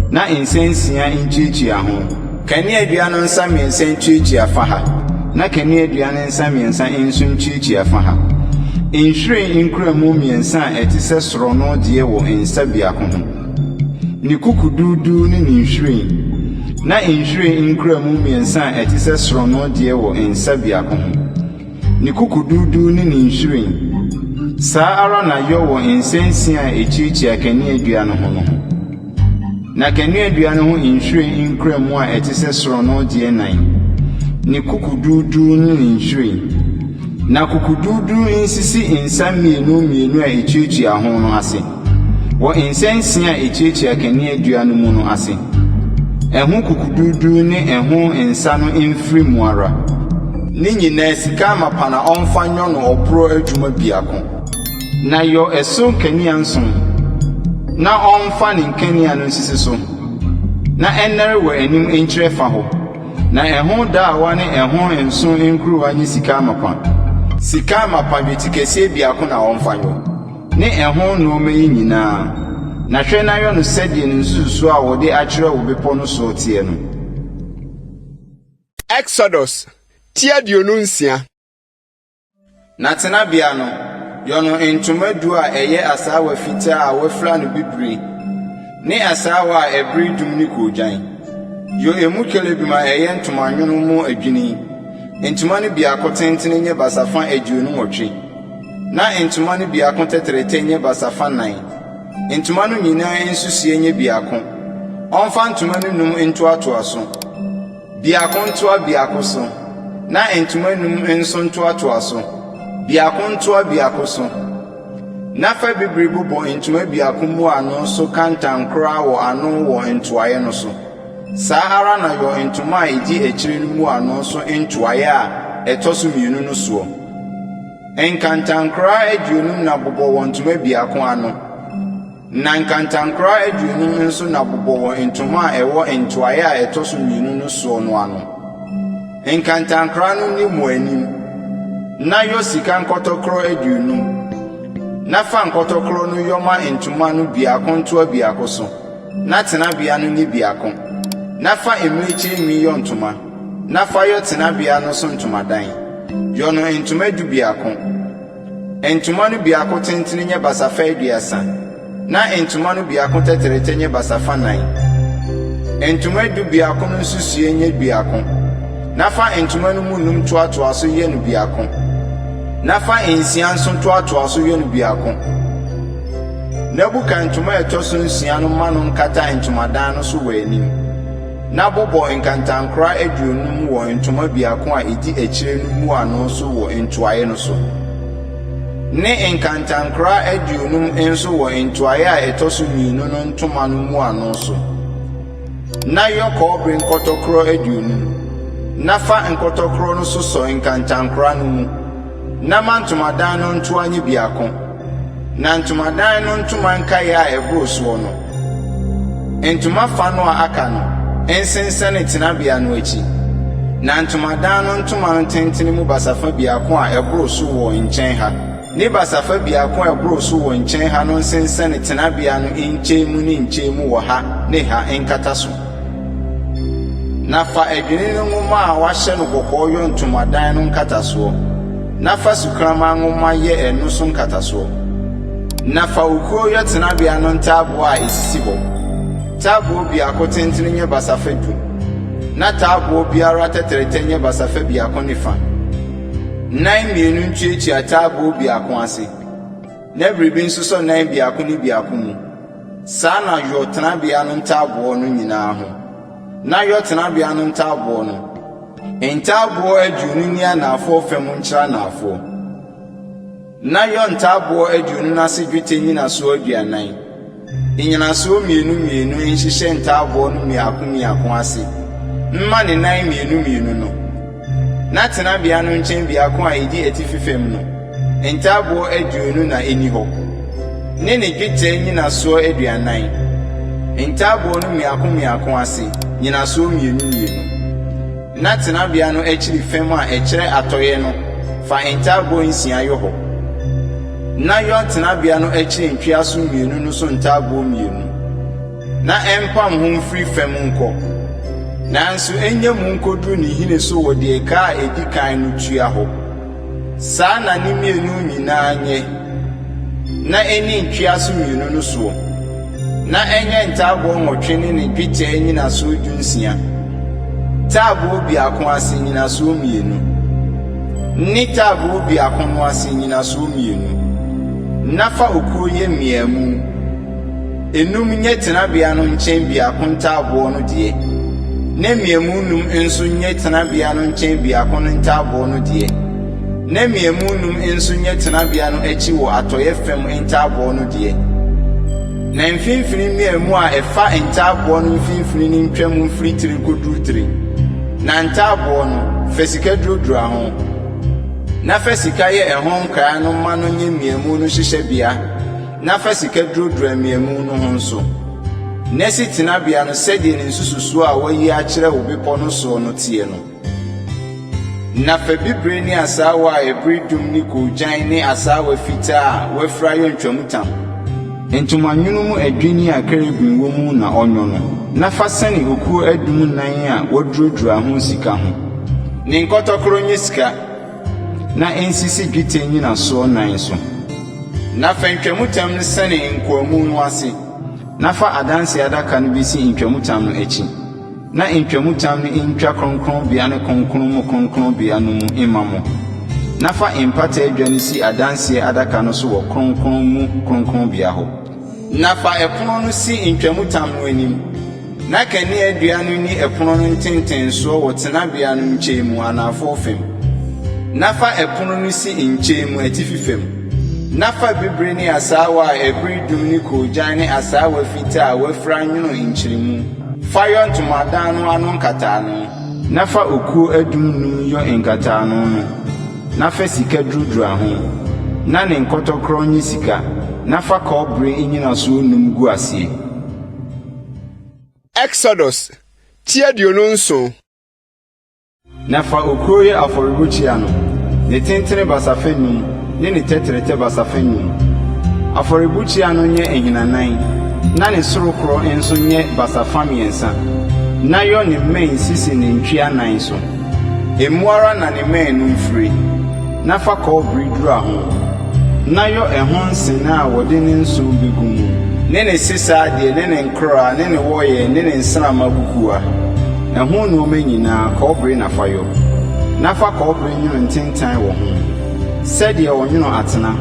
Na nsa nsia ntuatua ho. Kaneadua no nsa mmiɛnsa ntuatua fa ha, na kaneadua no nsa mmiɛnsa nso ntuatua fa ha. Nhwiren nkuramu mmiɛnsa a ɛte sɛ sorɔno deɛ wɔ nsa biako ho, ne kukuduuduu ne ne nhwiren, na nhwiren nkuramu mmiɛnsa a ɛte sɛ sorɔno deɛ wɔ nsa biako ho, ne kukuduuduu ne ne nhwiren. Saa ara na yɔ wɔ nsa nsia a ɛtuatua kaneadua no ho no ho. Na kaneadua no ho nhwiren nkuramu a ɛte sɛ sorɔno deɛ nan, ne kukuduuduu ne ne nhwiren. Na kukuduuduu nsisi nsa mmienu mmienu a ɛtuatua ho no ase, wɔ nsa nsia a ɛtuatua kaneadua no mu no ase. Ɛho kukuduuduu ne ɛho nsa no mfiri mu ara. Ne nyinaa sika amapa na ɔmfa nyɔ no ɔborɔ adwuma biako. Na yɔ ɛso nkanea nson, na ɔmfa ne nkanea no nsisi so, na ɛnnɛre wɔ anim nkyerɛ fa hɔ, na ɛho daawa ne ɛho nso nkuruwa nyɛ sika amapa. Sika amapa dwetikɛseɛ biako na ɔmfa nyɔ, ne ɛho nnoɔma yi nyinaa, na hwɛ na yɔ no sɛdeɛ ne nsususoɔ a wɔde akyerɛ wo bepɔ no soɔ teɛ no. Exodus ti 26. Na tenabea no, yɔ no ntoma du a ɛyɛ asaawa fitaa a wɔafira no bibire, ne asaawa a ɛbere dum ne koogyan. Yɔ emu kerubim a ɛyɛ ntomanwono mu adwini. Ntoma no biako tentene nyɛ basafa 28, na ntoma no biako tɛtrɛtɛ nyɛ basafa nan. Ntoma no nyinaa nsusuiɛ nyɛ biako. Ɔmfa ntoma no num ntoatoa so. Biako ntoa biako so, na ntoma num nso ntoatoa so, biako ntoa biako so. Na fa bibiri bobɔ ntoma biako mmuano so kantankoraa wɔ ano wɔ ntoaeɛ no so. Saa ara na yɔ ntoma a ɛdi akyire no mmuano so ntoaeɛ a ɛtɔ so mmienu no soɔ. Nkantankoraa 50 na bobɔ wɔ ntoma biako ano. Na nkantankoraa 50 nso na bobɔ wɔ ntoma a ɛwɔ ntoaeɛ a ɛtɔ so mmienu no soɔ no ano. Nkantankoraa no nni mo anim. Na yɔ sika nkɔtɔkorɔ 50, na fa nkɔtɔkorɔ no yɔ ma ntoma no biako ntoa biako so, na tenabea no nyɛ biako. Na fa mmirekyie nwi yɔ ntoma, na fa yɔ tenabea no so ntomadan. Yɔ no ntoma dubiako. Ntoma no biako tentene nyɛ basafa 30, na ntoma no biako tɛtrɛtɛ nyɛ basafa nan. Ntoma dubiako no nsusuiɛ nyɛ biako, na fa ntoma no mu num toatoa so yɛ no biako, na fa nsia nso toatoa so yɛ no biako. Na buka ntoma a ɛtɔ so nsia no ma no nkata ntomadan no so wɔ anim. Na bobɔ nkantankoraa 50 wɔ ntoma biako a edi akyire no mmuano so wɔ ntoaeɛ no so, ne nkantankoraa 50 nso wɔ ntoaeɛ a ɛtɔ so mmienu no ntoma no mmuano so. Na yɔ kɔbere nkɔtɔkorɔ 50. Na fa nkɔtɔkorɔ no sosɔ nkantankoraa no mu, na ma ntomadan no ntoa nyɛ biako. Na ntomadan no ntoma nkaeɛ a ɛboro soɔ no, ntoma fa no a aka no, nsensɛne tenabea no akyi. Na ntomadan no ntoma no tentene mu basafa biako a ɛboro so wɔ nkyɛn ha, ne basafa biako a ɛboro so wɔ nkyɛn ha no nsensɛne tenabea no nkyɛn mu ne nkyɛn mu wɔ ha ne ha nkata so. Na fa adwennini nwoma a wɔahyɛ no kɔkɔɔ yɔ ntomadan no nkatasoɔ, na fa sukraman nwoma yɛ ɛno so nkatasoɔ. Na fa okuo yɔ tenabea no ntaaboɔ a ɛsisi hɔ. Taaboɔ biako tentene nyɛ basafa du, na taaboɔ biara tɛtrɛtɛ nyɛ basafa biako ne fa. Nan mmienu ntuatua taaboɔ biako ase, na biribi nsosɔ nan biako ne biako mu. Saa na yɔ tenabea no ntaaboɔ no nyinaa ho. Na yɔ tenabea no ntaaboɔ no. Ntaaboɔ aduonu nni anaafoɔ fam nkyerɛ anaafoɔ. Na yɔ ntaaboɔ aduonu no ase dwetɛ nnyinasoɔ aduanan. Nnyinasoɔ mmienu mmienu nhyehyɛ ntaaboɔ no mmiako mmiako ase mma ne nan mmienu mmienu no. Na tenabea no nkyɛn biako a edi atifi fam no, ntaaboɔ aduonu na enni hɔ, ne ne dwetɛ nnyinasoɔ aduanan, ntaaboɔ no mmiako mmiako ase nnyinasoɔ mmienu mmienu. Na tenabea no akyiri fam a ɛkyerɛ atɔeɛ no, fa ntaaboɔ nsia yɔ hɔ. Na yɔ tenabea no akyiri ntweaso mmienu no so ntaaboɔ mmienu. na ɛmpam ho mfiri fam nkɔ, nanso ɛnyɛ mu nkoduru ne nhini so wɔ deɛ kaa a ɛdi kan no tua hɔ. Saa na ne mmienu nyinaa nyɛ, na ɛnni ntweaso mmienu no soɔ, na ɛnyɛ ntaaboɔ nwɔtwe ne ne dwetɛ nnyinasoɔ dunsia, taaboɔ biako ase nnyinasoɔ mmienu, ne taaboɔ biako no ase nnyinasoɔ mmienu, na fa okuo yɛ mmeamu. Enum nyɛ tenabea no nkyɛn biako ntaaboɔ no deɛ, na mmeamu num nso nyɛ tenabea no nkyɛn biako no ntaaboɔ no deɛ, na mmeamu num nso nyɛ tenabea no akyi wɔ atɔeɛ fam ntaaboɔ no deɛ. Na mfimfini mmeamu a ɛfa ntaaboɔ no mfimfini no ntwam mfiri tiri nkɔduru tiri. Na ntaaboɔ no, fa sika duradura ho. Na fa sika yɛ ɛho nkaa no ma no nyɛ mmeamu no hyehyɛbea Na fa sika duradura mmeamu no ho nso, na si tenabea no sɛdeɛ ne nsususoɔ a wɔayi akyerɛ wo bepɔ no soɔ no teɛ no. Na fa bibire ne asaawa a ɛbere dum ne koogyan ne asaawa fitaa a wɔafira yɔ ntwamutam. Ntoma nwono mu adwinni a kerubim wɔ mu na ɔnwo no, na fa sɛne okuo adum nnan a wɔaduradura ho sika ho. Ne nkɔtɔkoro nyɛ sika. na ensisi dwetɛ nnyinasoɔ nan so. Na fa ntwamutam no sɛne nkɔnmu no ase, na fa Adanseɛ Adaka no bɛsi ntwamutam no akyi, na ntwamutam no ntwa kronkronbea ne kronkron mu kronkronbea no mu mma mo. Na fa mpata adwa no si Adanseɛ Adaka no so wɔ kronkron mu kronkronbea hɔ. Na fa ɛpono no si ntwamutam no anim, na kaneadua no nni ɛpono no ntentensoɔ wɔ tenabea no nkyɛn mu anafoɔ fam. Na fa ɛpono no si nkyɛn mu atifi fam. Na fa bibire ne asaawa a ɛbere dum ne koogyan ne asaawa fitaa a wɔafira nwono nkyeremu fa yɔ ntomadan no ano nkataano. Na fa okuo adum num yɔ nkataano no. Na fa sika duradura ho, na ne nkɔtɔkorɔ nyɛ sika, na fa kɔbere nnyinasoɔ num gu aseɛ. Exodus ti 27. Na fa okuo yɛ afɔrebukyia no, ne tentene basafa num ne ne tɛtrɛtɛ basafa num. Afɔrebukyia no nyɛ ahinanan, na ne sorokorɔ nso nyɛ basafa mmiɛnsa, na yɔ ne mmɛn sisi ne ntwea nan so. Emu ara na ne mmɛn no mfire, na fa kɔbere dura ho, na yɔ ɛho nsena a wɔde ne nsõ begu mu, ne ne sesa adeɛ ne ne nkoraa ne ne wɔeɛ ne ne nsramma kukuwa, ɛho nnoɔma nyinaa, kɔbere na fa yɔ. Na fa kɔbere nwono ntentan wɔ ho, sɛdeɛ wɔnwono atena.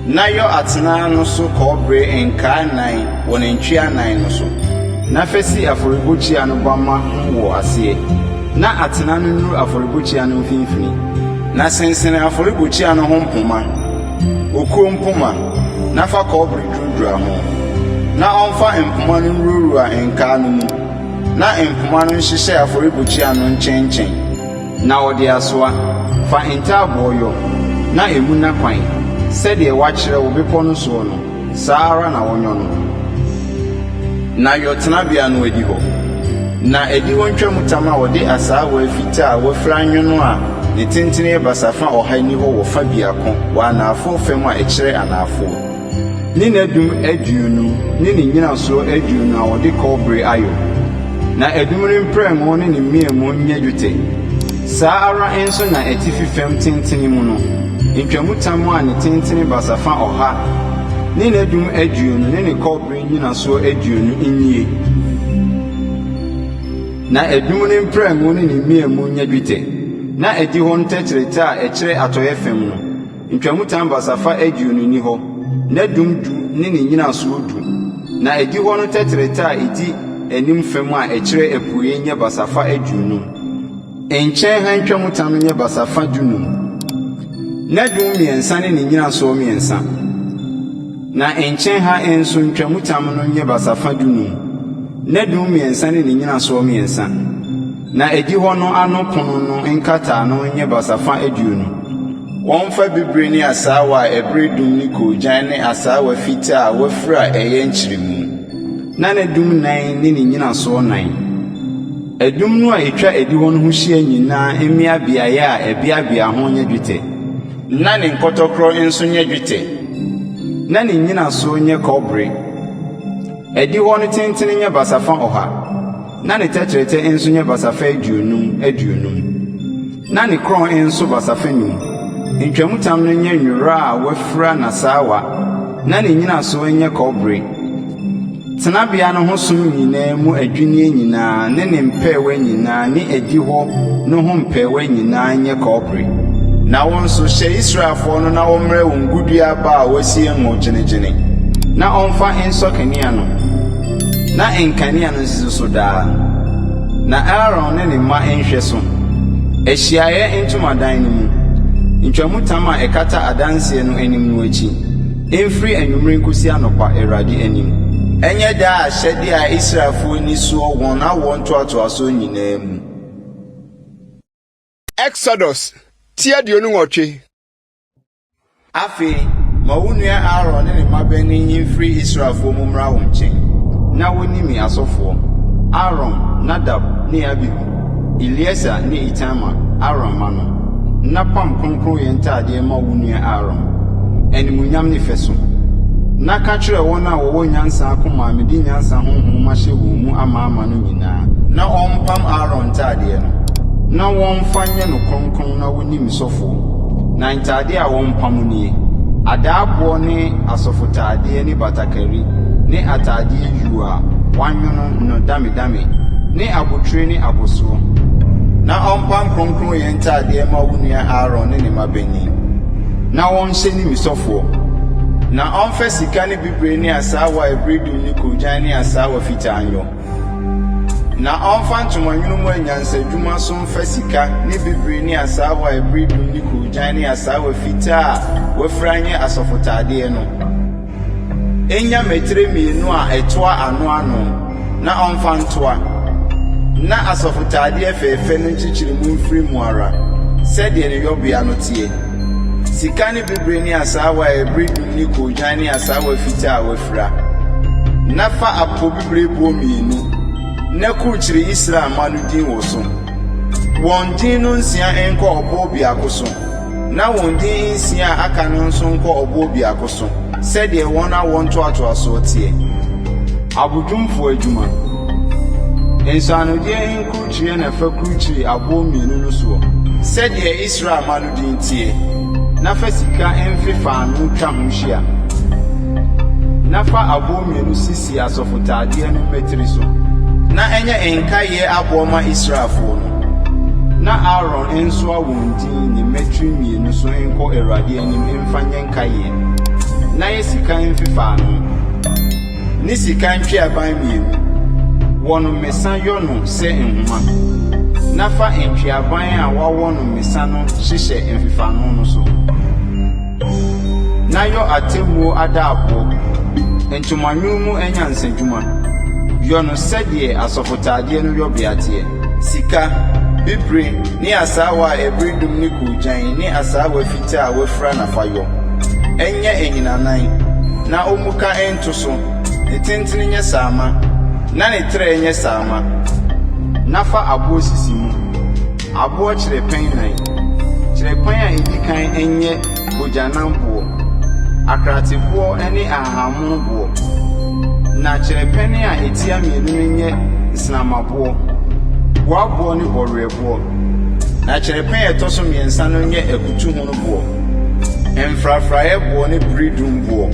Na yɔ atena no so kɔbere nkaa nnan wɔ ne ntwea nnan no so, na fa si afɔrebukyia no bamma ho wɔ aseɛ, na atena no nnuru afɔrebukyia no mfimfini. Na sensene afɔrebukyia no ho mpoma, okuo mpoma, na fa kɔbere duradura ho, na ɔmfa mpoma no nwurawura nkaa no mu, na mpoma no nhyehyɛ afɔrebukyia no nkyɛnkyɛn. Na wɔde asoa. Fa ntaaboɔ yɔ, na emu nna kwan, sɛdeɛ wɔakyerɛ wo bepɔ no soɔ no, saa ara na wɔnyɔ no. Na yɔ tenabea no adihɔ. Na adihɔ ntwamutam a wɔde asaawa fitaa a wɔafira anwono a ne tentene yɛ basafa ɔha nni hɔ wɔ fa biako wɔ anaafoɔ fam a ɛkyerɛ anaafoɔ. Ne n'adum aduonu ne ne nnyinasoɔ aduonu a wɔde kɔbere ayɔ, na adum no mprɛngo ne ne mmeamu nyɛ dwetɛ. Saa ara nso na atifi fam tentene mu no, ntwamutam a ne tentene basafa ɔha ne n'adum aduonu ne ne kɔbere nnyinasoɔ aduonu nnie, na adum no mprɛngo ne ne mmeamu nyɛ dwetɛ, na adihɔ no tɛtrɛtɛ a ɛkyerɛ atɔeɛ fam no, Ntwamutam basafa aduonu nni hɔ, n'adum du ne ne nnyinasoɔ du, na adihɔ no tɛtrɛtɛ a ɛdi anim fam a ɛkyerɛ apueeɛ nyɛ basafa aduonum. Nkyɛn ha ntwamutam no nyɛ basafa dunum, n'adum mmiɛnsa ne ne nnyinasoɔ mmiɛnsa, na nkyɛn ha nso ntwamutam no nyɛ basafa dunum, n'adum mmiɛnsa ne ne nnyinasoɔ mmiɛnsa. Na adihɔ no ano pono no nkataano nyɛ basafa aduonu. Wɔmfa bibire ne asaawa a ɛbere dum ne koogyan ne asaawa fitaa a wɔafira a ɛyɛ nkyeremu, na n'adum nan ne ne nnyinasoɔ nan. Adum no a ɛtwa adihɔ no ho hyia nyinaa mmea beaeɛ a ɛbeabea ho nyɛ dwetɛ, na ne nkɔtɔkorɔ nso nyɛ dwetɛ, na ne nnyinasoɔ nyɛ kɔbere. Adihɔ no tentene nyɛ basafa ɔha, na ne tɛtrɛtɛ nso nyɛ basafa aduonum aduonum, na ne korɔn nso basafa num. Ntwamutam no nyɛ nwera a wɔafira n'asaawa, na ne nnyinasoɔ nyɛ kɔbere. Tenabea no ho som nyinaa mu adwinneɛ nyinaa ne ne mpɛɛwa nyinaa ne adihɔ no ho mpɛɛwa nyinaa nyɛ kɔbere. Na wo nso, hyɛ Israelfoɔ no na wɔmmrɛ wo ngodua aba a wɔasie ngo gyenegyene, na ɔmfa nsɔ kanea no. Na nkanea no nsisi so daa, na Aaron ne ne mma nhwɛ so, ahyiaeɛ ntomadan no mu, ntwamutam a ɛkata Adanseɛ no anim no akyi, mfiri anwummere nkɔsi anɔpa, Awurade anim. Ɛnyɛ daa ahyɛdeɛ a Israelfoɔ nni soɔ wɔn awoɔ ntoatoasoɔ nyinaa mu. Exodus ti 28. Afei ma wo nua Aaron ne ne mmabanin yi mfiri Israelfoɔ mu mmra wo nkyɛn, na wɔnni me asɔfoɔ, Aaron, Nadab ne Abihu, Eleasa ne Itamar, Aaron mma no, na pam kronkronyɛ ntadeɛ ma wo nua Aaron, animuonyam ne fɛ so. Na ka kyerɛ wɔn a wɔwɔ nyansa akoma a mede nyansa honhom mahyɛ wɔn mu amaama no nyinaa, na wɔmpam Aaron ntadeɛ no, na wɔmfa nyɛ no kronkron na wɔnni me sɔfoɔ. Na ntade a wɔmpam nie, adaaboɔ ne asɔfotadeɛ ne batakari ne atadeɛ yuu a wɔanwono no damedame ne abotire ne abɔsoɔ. Na ɔmpam kronkronyɛ ntadeɛ mma wo nua Aaron ne ne mmabanin, na wɔnhyɛ nni me sɔfoɔ. Na ɔmfa sika ne bibire ne asaawa a ɛbere dum ne koogyan ne asaawa fitaa nyɔ. Na ɔmfa ntomanwono mu anyansadwuma so mfa sika ne bibire ne asaawa a ɛbere dum ne koogyan ne asaawa fitaa a wɔafira nyɛ asɔfotadeɛ no. Ɛnnya mmatire mmienu a ɛtoa ano ano, na ɔmfa ntoa. Na asɔfotadeɛ fɛfɛ no nkyekyeremu mfiri mu ara, sɛdeɛ ne yɔbea no teɛ. Sika ne bibire ne asaawa a ɛbere dum ne koogyan ne asaawa fitaa a wɔafira. Na fa apopobibireboɔ mmienu, na kurukyire Israel mma no din wɔ so. Wɔn din no nsia nkɔ ɔboɔ biako so, na wɔn din nsia a aka no nso nkɔ ɔboɔ biako so, sɛdeɛ wɔn awoɔ ntoatoasoɔ teɛ. Abodwumfoɔ adwuma. Nsɔanodeɛ nkurukyireɛ na fa kurukyire aboɔ mmienu no soɔ, sɛdeɛ Israel mma no din teɛ, na fa sika mfefaano twa ho hyia. Na fa aboɔ mmienu sisi asɔfotaadeɛ no mmatiri so, na ɛnyɛ nkaeɛ aboɔ ma Israelfoɔ no. Na Aaron nsoa wɔn din ne mmatiri mmienu so nkɔ Awurade anim mfa nyɛ nkaeɛ, na yɛ sika mfefaano. Ne sika ntweaban mmienu, wɔ no mmesa yɔ no sɛ nhoma, na fa ntweaban a wɔawɔ no mmesa no hyehyɛ mfefaano no so. Na yɔ atemmuo adaaboɔ, ntomanwono mu anyansadwuma, yɔ no sɛdeɛ asɔfotaadeɛ no yɔbea teɛ. Sika. Bibire ne asaawa a ɛbere dum ne koogyan ne asaawa fitaa a wɔafira na fa yɔ. Ɛnyɛ ahinanan, na ommuka nto so, ne tentene nyɛ saama, na ne trɛ nyɛ saama. Na fa aboɔ sisi mu, aboɔ kyerɛpɛn nan. Kyerɛpɛn a edi kan nyɛ bogyanamboɔ, akrateboɔ ne ahahammonoboɔ. Na kyerɛpɛn a etia mmienu no nyɛ nsrammaboɔ, hoaboɔ ne bɔwerɛboɔ. Na kyerɛpɛn a ɛtɔ so mmiɛnsa no nyɛ akutuhonoboɔ, mfrafraeɛboɔ ne beredumboɔ.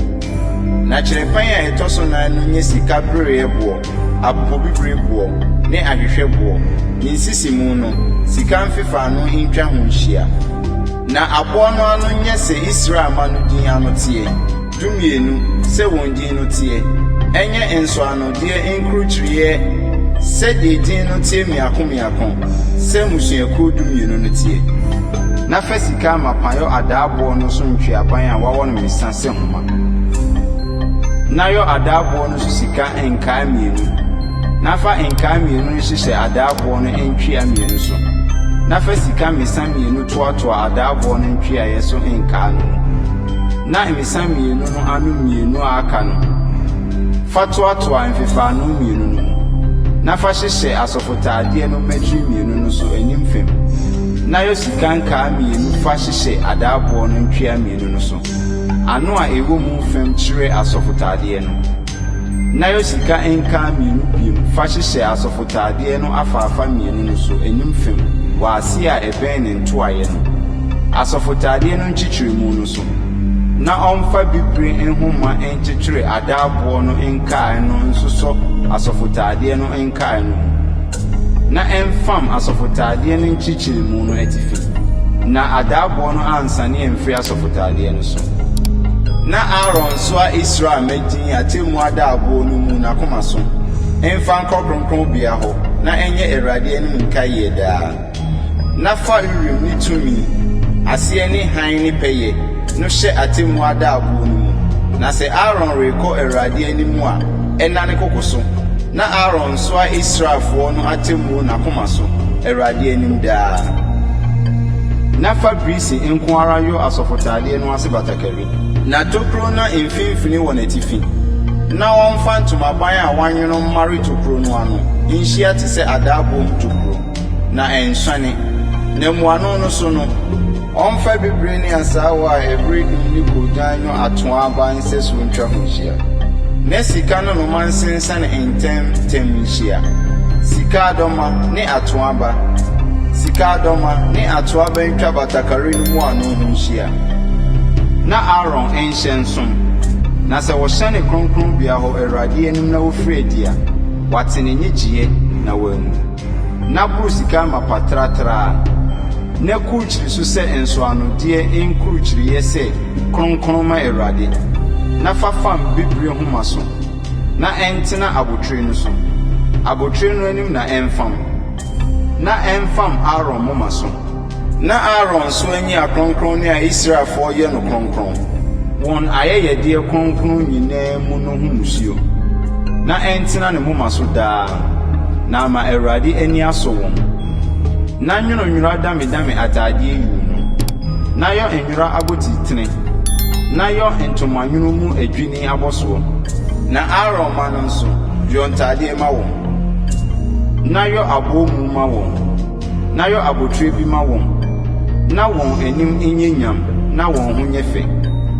Na kyerɛpɛn a ɛtɔ so nan no nyɛ sika bereɛboɔ, apopobibireboɔ ne ahwehwɛboɔ. Ne nsisimu no, sika mfefaano ntwa ho nhyia. Na aboɔ no ano nyɛ sɛ Israel mma no din ano teɛ, 12 sɛ wɔn din no teɛ, ɛnyɛ nsɔanodeɛ nkurukyireeɛ sɛdeɛ din no teɛ mmiako mmiako, sɛ mmusuakuo 12 no teɛ. Na fa sika amapa yɔ adaaboɔ no so ntweaban a wɔawɔ no mmesa sɛ homa. Na yɔ adaaboɔ no so sika nkaa mmienu, na fa nkaa mmienu no hyehyɛ adaaboɔ no ntwea mmienu so, na fa sika mmesa mmienu toatoa adaaboɔ no ntweaeɛ so nkaa no mu, na mmesa mmienu no ano mmienu a aka no, fa toatoa mfefaano mmienu no mu, na fa hyehyɛ asɔfotaadeɛ no mmatiri mmienu no so anim fam, na yɔ sika nkaa mmienu fa hyehyɛ adaaboɔ no ntwea mmienu no so. Ano a ɛwɔ mu fam kyerɛ asɔfotaadeɛ no. Na yɔ sika nkaa mmienu bio fa hyehyɛ asɔfotaadeɛ no afaafa mmienu no so anim fam wɔ aseɛ a ɛbɛn ne ntoaeɛ no, asɔfotaadeɛ no nkyekyeremu no so. Na ɔmfa bibire nhoma nkyekyere adaaboɔ no nkaa no nsosɔ asɔfotaadeɛ no nkaa no mu. Na ɛmfam asɔfotaadeɛ no nkyekyeremu no atifi, na adaaboɔ no ansane amfiri asɔfotaadeɛ no so. Na Aaron nsoa Israel mma din atemmuo adaaboɔ no mu n'akoma so mfa nkɔ kronkronbea hɔ na ɛnyɛ Awurade anim nkaeɛ daa. Na fa Urim ne Tumim, aseɛ ne hann ne pɛyɛ, no hyɛ atemmuo adaaboɔ no mu, na sɛ Aaron rekɔ Awurade anim a, ɛnna ne koko so, na Aaron nsoa Israelfoɔ no atemmuo n'akoma so, Awurade anim daa. Na fa birisi nko ara yɔ asɔfotaadeɛ no ase batakari. Na tokuro nna mfimfini wɔ n'atifi, na wɔmfa ntomaban a wɔanwono mmare tokuro no ano nhyia te sɛ adaaboɔ mu tokuro, na ɛnsuane. Na mmuano no so no, Ɔmfa bibire ne asaawa a ɛbere dum ne koogyan nyɔ atoaa aba nsɛsoɔ ntwa ho nhyia, na sika nnɔnoma nsensɛne ntɛmntɛm nhyia, sika adɔmma ne atoaa aba, sika adɔmma ne atoaa aba ntwa batakari no mmuano ho nhyia. Na Aaron nhyɛ nsom, na sɛ wɔhyɛne kronkronbea hɔ Awurade anim na wɔfiri adi a, wate ne nnyegyeeɛ na wanwu. Na boro sika amapa tratraa, na kurukyire so sɛ nsɔanodeɛ nkurukyireeɛ sɛ, Kronkron ma Awurade, na fa fam bibire homa so, na ɛntena abotire no so, abotire no anim na ɛmfam, na ɛmfam Aaron moma so. Na Aaron nso anyi akronkronne a Israelfoɔ yɛ no kronkron, wɔn ayɛyɛdeɛ kronkron nyinaa mu no ho mmusuo, na ɛntena ne moma so daa, na ama Awurade ani asɔ wɔn. Na nwono nwera damedame atadeɛ yuu no, na yɔ nwera abotitene, na yɔ ntomanwono mu adwini abɔsoɔ. Na Aaron mma no nso, yɔ ntadeɛ ma wɔn, na yɔ aboomu ma wɔn. Na yɔ abotire bi ma wɔn, na wɔn anim nyɛ nyam na wɔn ho nyɛ fɛ.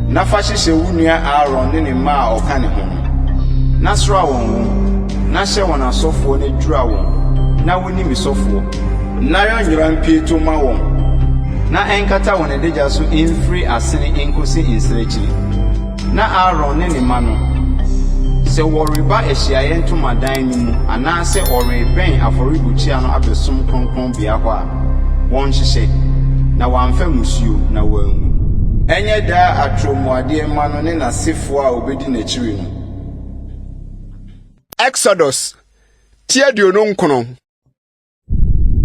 Na fa hyehyɛ wo nua Aaron ne ne mma a wɔka ne ho no, na sra wɔn ngo, na hyɛ wɔn asɔfoɔ na dwira wɔn, na wɔnni me sɔfoɔ. Na yɔ nwera mpieto ma wɔn, na ɛnkata wɔn adagya so mfiri asene nkɔsi nsrɛkyire. Na Aaron ne ne mma no, sɛ wɔreba ahyiaeɛ ntomadan no mu anaasɛ wɔrebɛn afɔrebukyia no abɛsom kronkronbea hɔ a, wɔnhyehyɛ, na wɔamfa mmusuo, na wɔanwu. Ɛnyɛ daa atorɔmuadeɛ mma no ne n'asefoɔ a wɔbɛdi n'akyiri no. Exodus ti 29.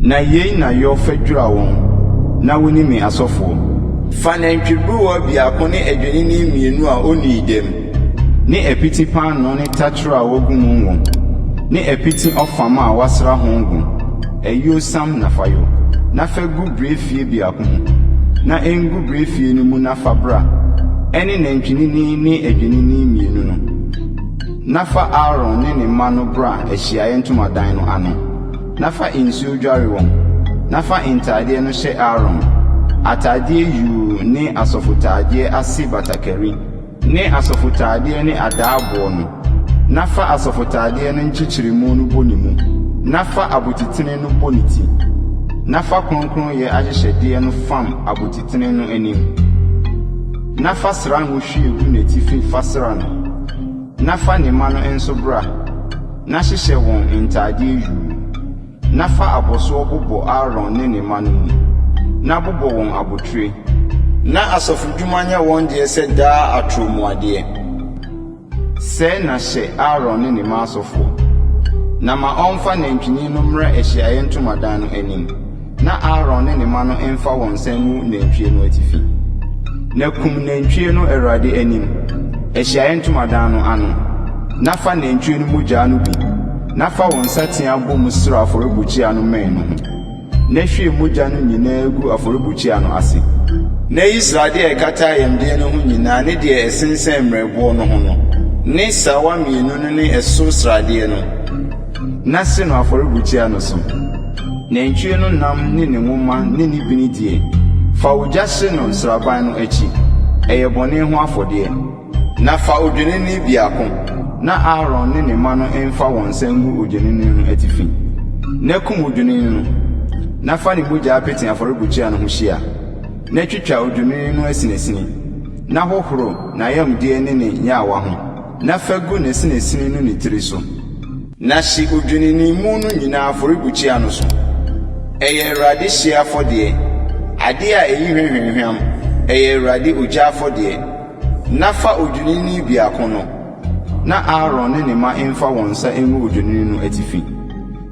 Na yei na yɔ fa dwira wɔn, na wɔnni me asɔfoɔ. Fa nantwiburuwa biako ne adwennini mmienu a onnii dɛm, ne apiti paanoo ne taterɛ a wɔagu mu ngo, ne apiti ɔfam a wɔasra ho ngo. Ayuosiam na fa yɔ, na fa gu birefie biako mu, na engu birefie no mu na fa bra, ɛne nantwinini ne adwennini mmienu no. Na fa Aaron ne ne mma no bra ahyiaeɛ ntomadan no ano, na fa nsuo dware wɔn. Na fa ntadeɛ no hyɛ Aaron, atadeɛ yuu ne asɔfotadeɛ ase batakari, ne asɔfotadeɛ ne adaaboɔ no, na fa asɔfotadeɛ no nkyekyeremu no bɔ ne mu, na fa abotitene no bɔ ne ti, na fa kronkronyɛ ahyehyɛdeɛ no fam abotitene no anim, na fa srango hwie gu n'atifi fa sra no, na fa ne mma no nso bra, na hyehyɛ wɔn ntadeɛ yuu. Na fa abɔsoɔ bobɔ Aaron ne ne mma no mu, na bobɔ wɔn abotire. Na asɔfodwuma nyɛ wɔn deɛ sɛ daa atorɔmuadeɛ. Sɛɛ na hyɛ Aaron ne ne mma asɔfoɔ. Na ma ɔmfa nantwinini no mmra ahyiaeɛ ntomadan no anim, na Aaron ne ne mma no mfa wɔn nsa ngu nantwie no atifi. Na kum nantwie no Awurade anim, ahyiaeɛ ntomadan no ano, na fa nantwie no mogya no bi, Na fa wo nsateaa bɔ mu sra afɔrebukyia no mmɛn no ho, na hwie mogya no nyinaa gu afɔrebukyia no ase. Na yi sradeɛ a ɛkata ayamdeɛ no ho nyinaa ne deɛ ɛsensɛn mmerɛboɔ no ho no, ne sawa mmienu no ne ɛso sradeɛ no, na hye no afɔrebukyia no so. Nantwie no nam ne ne nwoma ne ne bini deɛ, fa ogya hye no nsraban no akyi. Ɛyɛ bɔne ho afɔdeɛ. Na fa odwennini biako, na Aaron ne ne mma no mfa wɔn nsa ngu odwennini no atifi. Na kum odwennini no, na fa ne mogya pete afɔrebukyia no ho hyia. Na twitwa odwennini no asinasini, na hohoro n'ayamdeɛ ne ne nyaawa ho, na fa gu n'asinasini no ne tiri so. Na hye odwennini mu no nyinaa afɔrebukyia no so. Ɛyɛ Awurade hyeɛ afɔdeɛ, adeɛ a ɛyi hwa hwamhwam, ɛyɛ Awurade ogya afɔdeɛ. Na fa odwennini biako no, na Aaron ne ne mma mfa wɔn nsa ngu odwennini no atifi.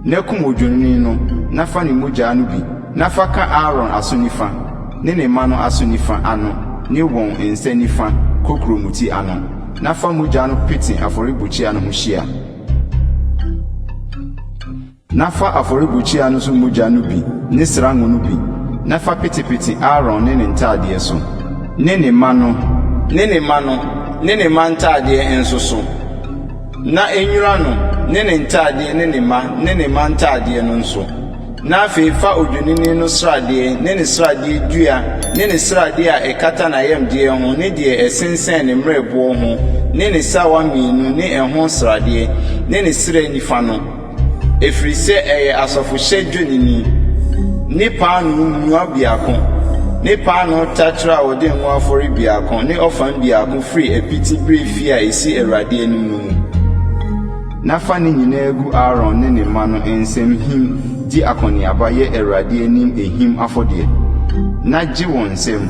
Na kum odwennini no na fa ne mogya no bi na fa ka Aaron aso nifa ne ne mma no aso nifa ano ne wɔn nsa nifa kokurobeti ano, na fa mogya no pete afɔrebukyia no ho hyia. Na fa afɔrebukyia no so mogya no bi ne sra ngo no bi, na fa petepete Aaron ne ne ntadeɛ so, ne ne mma no, ne ne mma no, ne ne mma ntadeɛ nso so, na nnwira no ne ne ntadeɛ ne ne mma ne ne mma ntadeɛ no nso. Na afei fa odwennini no sradeɛ ne ne sradeɛ dua ne ne sradeɛ a ɛkata n'ayamdeɛ ho ne deɛ ɛsensɛn ne mmerɛboɔ ho ne ne sawa mmienu ne ɛho sradeɛ ne ne srɛ nifa no, ɛfiri sɛ ɛyɛ asɔfohyɛ dwennini, ne paanoo mua biako, ne paanoo taterɛ a wɔde ngo afɔre biako ne ɔfam biako firi apiti berɛ fie a ɛsi Awurade anim no mu. Na fa ne nyinaa gu Aaron ne ne mma no nsam him di akɔneaba yɛ Awurade anim ehim afɔdeɛ, na gye wɔn nsam,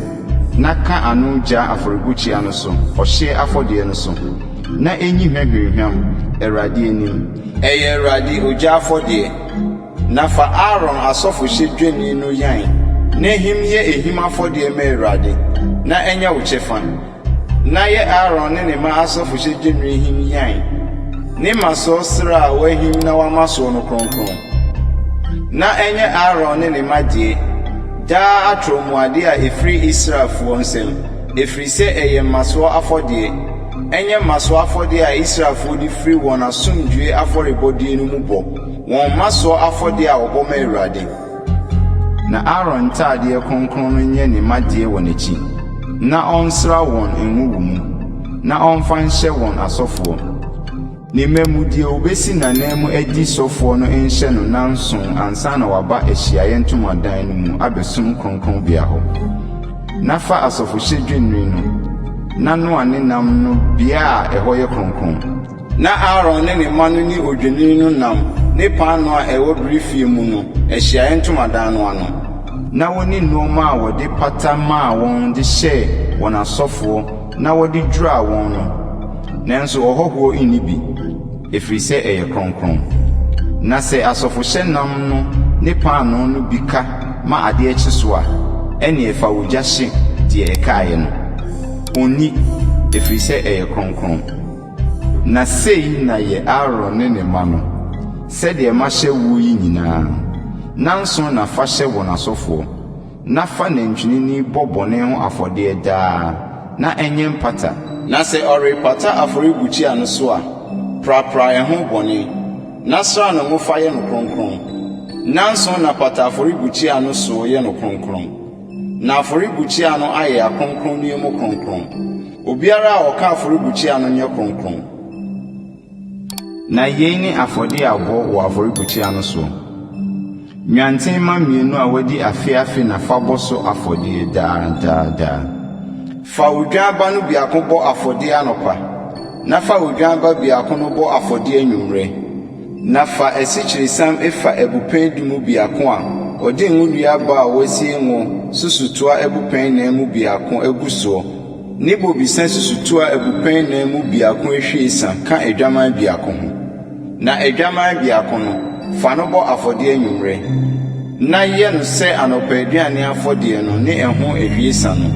na ka ano gya afɔrebukyia no so ɔhyeɛ afɔdeɛ no so, na ɛnyi hwa hwamhwam, Awurade anim. Ɛyɛ Awurade ogya afɔdeɛ. Na fa Aaron asɔfohyɛ dwennini no yan, na him yɛ ehim afɔdeɛ ma Awurade, na ɛnyɛ wo kyɛfa. Na yɛ Aaron ne ne mma asɔfohyɛ dwennini him yan, ne mmasoɔ srɛ a wɔahim na wɔama soɔ no kronkron. Na ɛnyɛ Aaron ne ne mma deɛ, daa atorɔmuadeɛ a ɛfiri Israelfoɔ nsam, ɛfiri sɛ ɛyɛ mmasoɔ afɔdeɛ. Ɛnyɛ mmasoɔ afɔdeɛ a Israelfoɔ de firi wɔn asomdwoeɛ afɔrebɔdeɛ no mu bɔ, wɔn mmasoɔ afɔdeɛ a wɔbɔ ma Awurade. Na Aaron ntadeɛ kronkron no nyɛ ne mma deɛ wɔ n'akyi, na ɔnsra wɔn ngo wɔ mu, na ɔmfa nhyɛ wɔn asɔfoɔ. Ne mma mu deɛ ɔbɛsi n'ananmu adi sɔfoɔ no nhyɛ no nnanson ansa na waba ahyiaeɛ ntomadan no mu abɛsom kronkronbea hɔ. Na fa asɔfohyɛ dwennini no, na noa ne nam no bea a ɛhɔ yɛ kronkron. Na Aaron ne ne mma no nni odwennini no nam ne paanoo a ɛwɔ birifie mu no ahyiaeɛ ntomadan no ano. Na wɔnni nnoɔma a wɔde pata maa wɔn de hyɛɛ wɔn asɔfoɔ na wɔde dwiraa wɔn no, nanso ɔhɔhoɔ nni bi, ɛfiri sɛ ɛyɛ kronkron. Na sɛ asɔfohyɛ nam no ne paanoo no bi ka ma adeɛ kye so a, ɛnneɛ fa ogya hye deɛ ɛkaeɛ no. Ɔnni, ɛfiri sɛ ɛyɛ kronkron. Na sei na yɛ Aaron ne ne mma no, sɛdeɛ mahyɛ woɔ yi nyinaa. Nnanson na fa hyɛ wɔn asɔfoɔ, na fa nantwinini bɔ bɔne ho afɔdeɛ daa, na ɛnyɛ mpata. Na sɛ ɔrepata afɔrebukyia no so a, prapra ɛho bɔne, na sra no ngo fa yɛ no kronkron. Nnanson na pata afɔrebukyia no so yɛ no kronkron, na afɔrebukyia no ayɛ akronkronneɛ mu kronkron. Obiara a ɔka afɔrebukyia no nyɛ kronkron. Na yei ne afɔdeɛ a bɔ wɔ afɔrebukyia no soɔ, Nnwanten mma mmienu a wɔadi afe afe na fa bɔ so afɔdeɛ daa daa daa. Fa odwan ba no biako bɔ afɔdeɛ anɔpa, na fa odwan ba biako no bɔ afɔdeɛ anwummerɛ. Na fa asikyiresiam efa abupɛn du mu biako a wɔde ngodua aba a wɔasie ngo susutoa abupɛn nnan mu biako agu soɔ ne bobesa susutoa abupɛn nnan mu biako ahwiesa ka adwammaa biako ho. Na adwammaa biako no, fa no bɔ afɔdeɛ anwummerɛ, na yɛ no sɛ anɔpa aduane afɔdeɛ no ne ɛho ahwiesa no,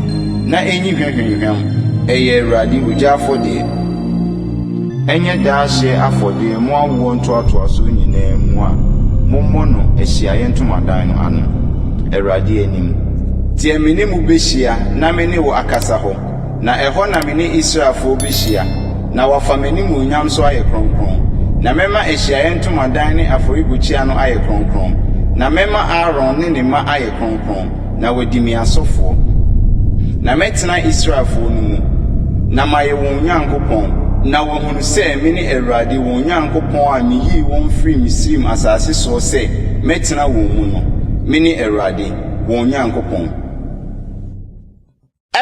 na ɛnyi hwa hwamhwam, ɛyɛ Awurade ogya afɔdeɛ. Ɛnyɛ daa hyeɛ afɔdeɛ mo awoɔ ntoatoasoɔ nyinaa mu a mommɔ no Ahyiaeɛ Ntomadan no ano, Awurade anim. Deɛ me ne mo bɛhyia na me ne wo akasa hɔ, na ɛhɔ na me ne Israelfoɔ bɛhyia, na wɔafa m'animuonyam so ayɛ kronkron. Na mɛma Ahyiaeɛ Ntomadan ne afɔrebukyia no ayɛ kronkron, na mɛma Aaron ne ne mma ayɛ kronkron. na wɔadi me asɔfoɔ. Na mɛtena Israelfoɔ no mu, na mayɛ wɔn Onyankopɔn, na wɔahunu sɛ mene Awurade wɔn Nyankopɔn a meyii wɔn firii Misraim asase soɔ sɛ mɛtena wɔn mu no. Mene Awurade, wɔn Nyankopɔn.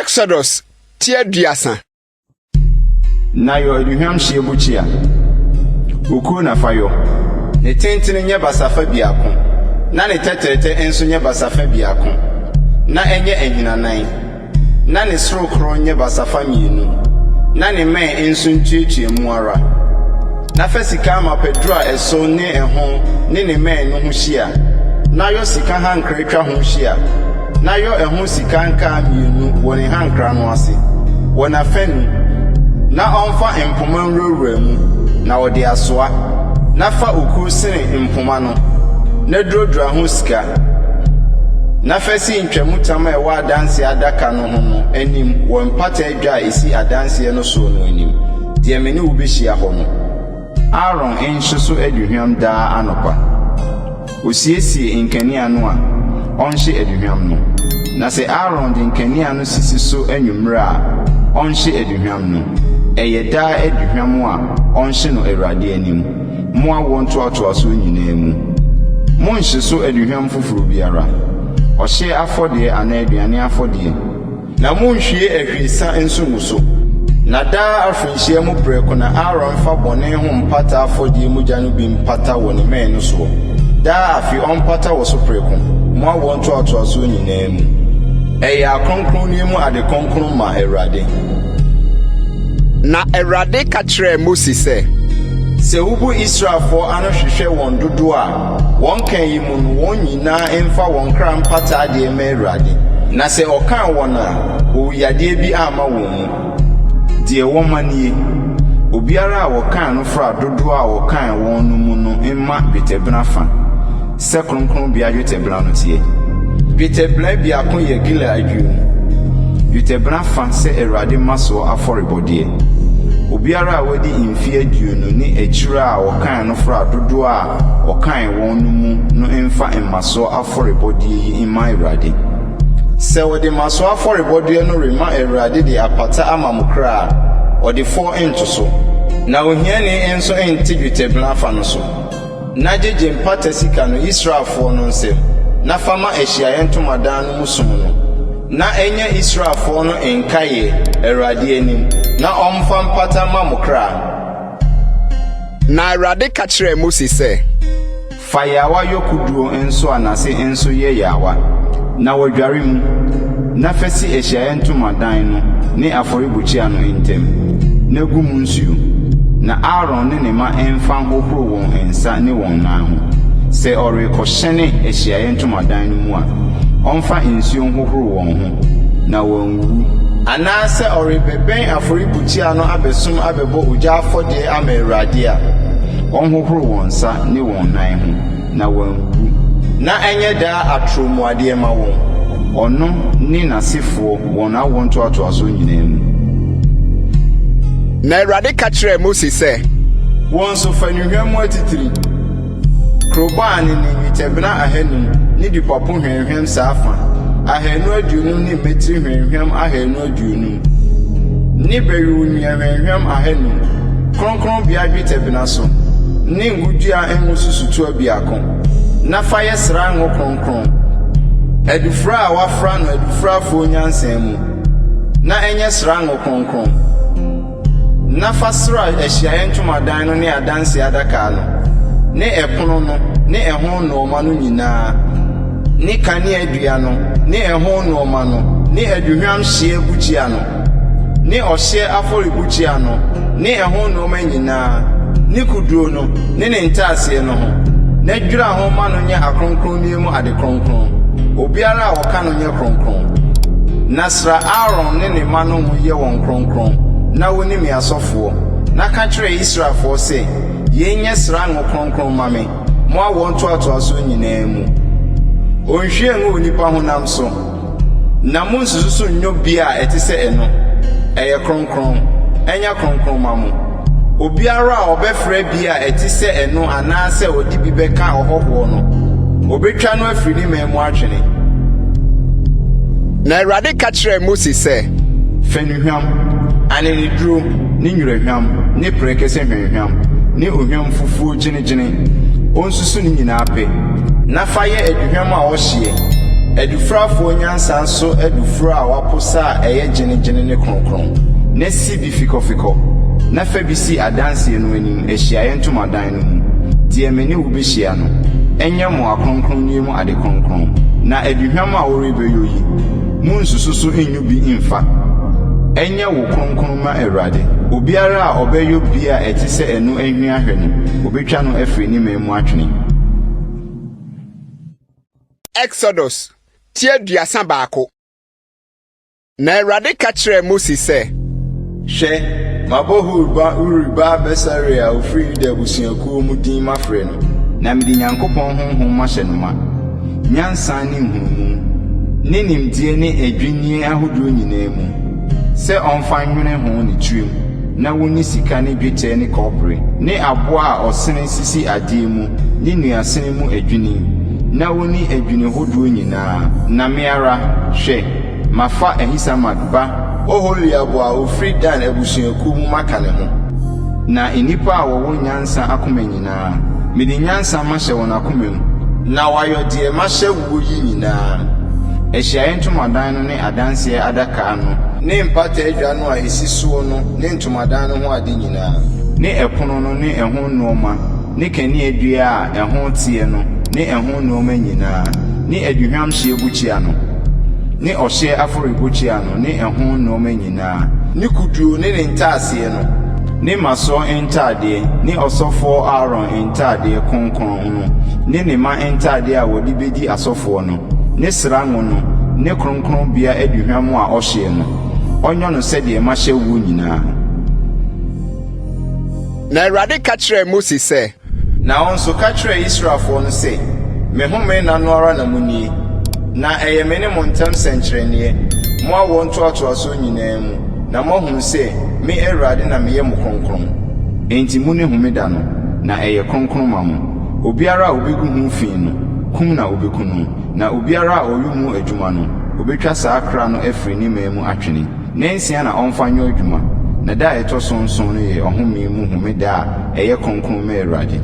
Exodus ti aduasa. Na yɔ aduhwam hyeɛ bukyia, okuo na fa yɔ. Ne tentene nyɛ basafa biako, na ne tɛtrɛtɛ nso nyɛ basafa biako, na ɛnyɛ ahinanan, na ne sorokorɔ nyɛ basafa mmienu, na ne mmɛn nso ntuatua mu ara. Na fa sika amapa dura ɛso ne ɛho ne ne mmɛn no ho hyia, na yɔ sika hankra twa ho hyia. Na yɔ ɛho sika nkaa mmienu wɔ ne hankra no ase, wɔ n'afanu, na ɔmfa mpoma nwurawura mu, na ɔde asoa. Na fa okuo sene mpoma no, na duradura ho sika. Na fa si ntwamutam a ɛwɔ Adanseɛ Adaka no ho no anim wɔ mpata adwa a ɛsi Adanseɛ no soɔ no anim, deɛ me ne wo bɛhyia hɔ no. Aaron nhye so aduhwam daa anɔpa. Osiesie nkanea no a, ɔnhye aduhwam no. Na sɛ Aaron de nkanea no sisi so anwummere a, ɔnhye aduhwam no. Ɛyɛ daa aduhwam a ɔnhye no Awurade anim, mo awoɔ ntoatoasoɔ nyinaa mu. Monnhye so aduhwam foforɔ biara, ɔhyeɛ afɔdeɛ anaa aduane afɔdeɛ. Na monnhwie ahwiesa nso ngu so. Na daa afirinhyia mu prɛko na Aaron mfa bɔne ho mpata afɔdeɛ mogya no bi mpata wɔ ne mmɛn no soɔ. Daa afe ɔmpata wɔ so prɛko, mo awoɔ ntoatoasoɔ nyinaa mu. Ɛyɛ akronkronneɛ mu ade kronkron ma Awurade. Na Awurade ka kyerɛɛ Mose sɛ. Sɛ wobu Israelfoɔ ano hwehwɛ wɔn dodoɔ a, Wɔn kan yi mu no wɔn nyinaa mfa wɔn kra mpata adeɛ mma Awurade, na sɛ ɔkan wɔn a, owuyadeɛ bi amma wɔn mu. Deɛ wɔmma nie, Obiara a wɔkan no fra dodoɔ a wɔkan wɔn no mu no mma dwetɛbena fa, sɛ kronkronbea dwetɛbena no teɛ. Dwetɛbena biako yɛ gila aduonu, dwetɛbena fa sɛ Awurade mmasoɔ afɔrebɔdeɛ. Obiara a wadi mfeɛ aduonu ne akyire a wɔkan no fra dodoɔ a ɔkan wɔn no mu no mfa mmasoɔ afɔrebɔdeɛ yi mma Awurade. Sɛ wɔde mmasoɔ afɔrebɔdeɛ no rema Awurade de apata ama mo kra a, ɔdefoɔ nto so, na ohiani nso nte dwetɛbena fa no so. Na gyegye mpata sika no Israelfoɔ no nsam, na fa ma Ahyiaeɛ Ntomadan no mu som no, na ɛnyɛ Israelfoɔ no nkaeɛ Awurade anim, na ɔmfa mpata mma mo kra. Na Awurade ka kyerɛɛ Mose sɛ. Fa yaawa yɔ kuduo nso a n'ase nso yɛ yaawa, na wɔadware mu, na fa si ahyiaeɛ ntomadan no ne afɔrebukyia no ntam, na gu mu nsuo. Na Aaron ne ne mma mfa nhohoro wɔn nsa ne wɔn nan ho. Sɛ ɔrekɔhyɛne ahyiaeɛ ntomadan no mu a, ɔmfa nsuo nhohoro wɔn ho, na wɔanwuwu. Anaasɛ ɔrebɛbɛn afɔrebukyia no abɛsom abɛbɔ ogya afɔdeɛ ama Awurade a, ɔnhohoro wɔn nsa ne wɔn nan ho, na wɔanwuwu. Na ɛnyɛ daa atorɔmuadeɛ mma wɔn, ɔno ne n'asefoɔ, wɔn awoɔ ntoatoasoɔ nyinaa mu. Na Awurade ka kyerɛɛ Mose sɛ. Wo nso, fa nnuhwam mu atitire, krobo a ne ne nnwetɛbena ahanum ne dupapo hwamhwam saa fa 250 ne mmatiri hwamhwam 250 ne bɛwew nnua hwamhwam 500, kronkronbea dwetɛbena so, ne ngodua ngo susutoa biako, na fa yɛ sra ngo kronkron, adufra a wɔafra no adufrafoɔ nyansa mu, na ɛnyɛ sra ngo kronkron. Na fa sra Ahyiaeɛ Ntomadan no ne Adanseɛ Adaka no, ne ɛpono no ne ɛho nnoɔma no nyinaa, ne kaneadua no ne ɛho nnoɔma no, ne aduhwam hyeɛ bukyia no, ne ɔhyeɛ afɔrebukyia no ne ɛho nnoɔma nyinaa, ne kuduo no ne ne ntaaseɛ no ho, na dwira ho ma no nyɛ akronkronneɛ mu ade kronkron. Obiara a ɔka no nyɛ kronkron. Na sra Aaron ne ne mma no ngo yɛ wɔn kronkron, na wɔnni me asɔfoɔ. Na ka kyerɛ Israelfoɔ sɛ, 'Yei nyɛ sra ngo kronkron mma me, mo awoɔ ntoatoasoɔ nyinaa mu. Ɔnnhwie ngu onipa honam so, na monnsusu so nnyɔ bi a ɛte sɛ ɛno. Ɛyɛ kronkron. Ɛnyɛ kronkron mma mo. Obiara a ɔbɛfra bi a ɛte sɛ ɛno anaasɛ ɔde bi bɛka ɔhɔhoɔ no, wɔbɛtwa no afiri ne man mu atwene. Na Awurade ka kyerɛɛ Mose sɛ. Fa nnuhwam, aneneduro ne nwerahwam ne prɛkɛsɛ hwamhwam ne ohwam fufuo gyenegyene, ɔnsusu ne nyinaa pɛ, na fa yɛ aduhwam a ɔhyeɛ, adufrafoɔ nyansa so adufra a wɔaposa a ɛyɛ gyenegyene ne kronkron, na si bi fikɔfikɔ, na fa bi si Adanseɛ no anim ahyiaeɛ ntomadan no mu, deɛ me ne wo bɛhyia no. Ɛnyɛ mo akronkronneɛ mu ade kronkron. Na aduhwam a worebɛyɔ yi, monnsusu so nnwo bi mmfa. Ɛnyɛ wo kronkron mma Awurade. Obiara a ɔbɛyɔ bi a ɛte sɛ ɛno ahwi ahwɛ no, wɔbɛtwa no afiri ne man mu atwene. Exodus ti 31. Na Awurade ka kyerɛɛ Mose sɛ. Hwɛ, mabɔ Hur ba Uri ba Besaleel a ɔfiri Yuda abusuakuo mu din mafrɛ no, na mede Nyankopɔn honhom mahyɛ no ma, nyansa ne nhunumu, ne nimdeɛ ne adwinnie ahodoɔ nyinaa mu, sɛ ɔmfa nnwene ho ne tirim na wɔnni sika ne dwetɛ ne kɔbere ne aboɔ a ɔsene sisi adeɛ mu ne nnuasene mu adwini, na wɔnni adwini hodoɔ nyinaa, na me ara, hwɛ, mafa Ahisamak ba Oholiab a ɔfiri Dan abusuakuo mu maka ne ho. Na nnipa a wɔwɔ nyansa akoma nyinaa, mede nyansa mahyɛ wɔn akoma mu, na wɔayɔ deɛ mahyɛ woɔ yi nyinaa, Ahyiaeɛ Ntomadan no ne Adanseɛ Adaka no, ne mpata adwa no a ɛsi soɔ no ne ntomadan no ho ade nyinaa, ne ɛpono no ne ɛho nnoɔma, ne kaneadua a ɛho teɛ no ne ɛho nnoɔma nyinaa, ne aduhwam hyeɛ bukyia no, ne ɔhyeɛ afɔrebukyia no ne ɛho nnoɔma nyinaa, ne kuduo ne ne ntaaseɛ no, ne mmasoɔ ntadeɛ, ne ɔsɔfoɔ Aaron ntadeɛ kronkron no, ne ne mma ntadeɛ a wɔde bɛdi asɔfoɔ no, ne sra ngo no, ne kronkronbea aduhwam a ɔhyeɛ no, ɔnyɔ no sɛdeɛ mahyɛ woɔ nyinaa. Na Awurade ka kyerɛɛ Mose sɛ. Na wo nso, ka kyerɛ Israelfoɔ no sɛ, 'Me home nna no ara na monnie, na ɛyɛ me ne mo ntam sɛnkyerɛnneɛ, mo awoɔ ntoatoasoɔ nyinaa mu, na moahunu sɛ me Awurade na meyɛ mo kronkron. Enti monni homeda no, na ɛyɛ kronkron ma mo. Obiara a ɔbɛgu ho fi no, kum na wɔbɛku no, na obiara a ɔyɔ mu adwuma no, wɔbɛtwa saa kra no afiri ne man mu atwene. Nnansia na ɔmfa nyɔ adwuma, na da a ɛtɔ so nson no yɛ ɔhome mu homeda a ɛyɛ kronkron ma Awurade.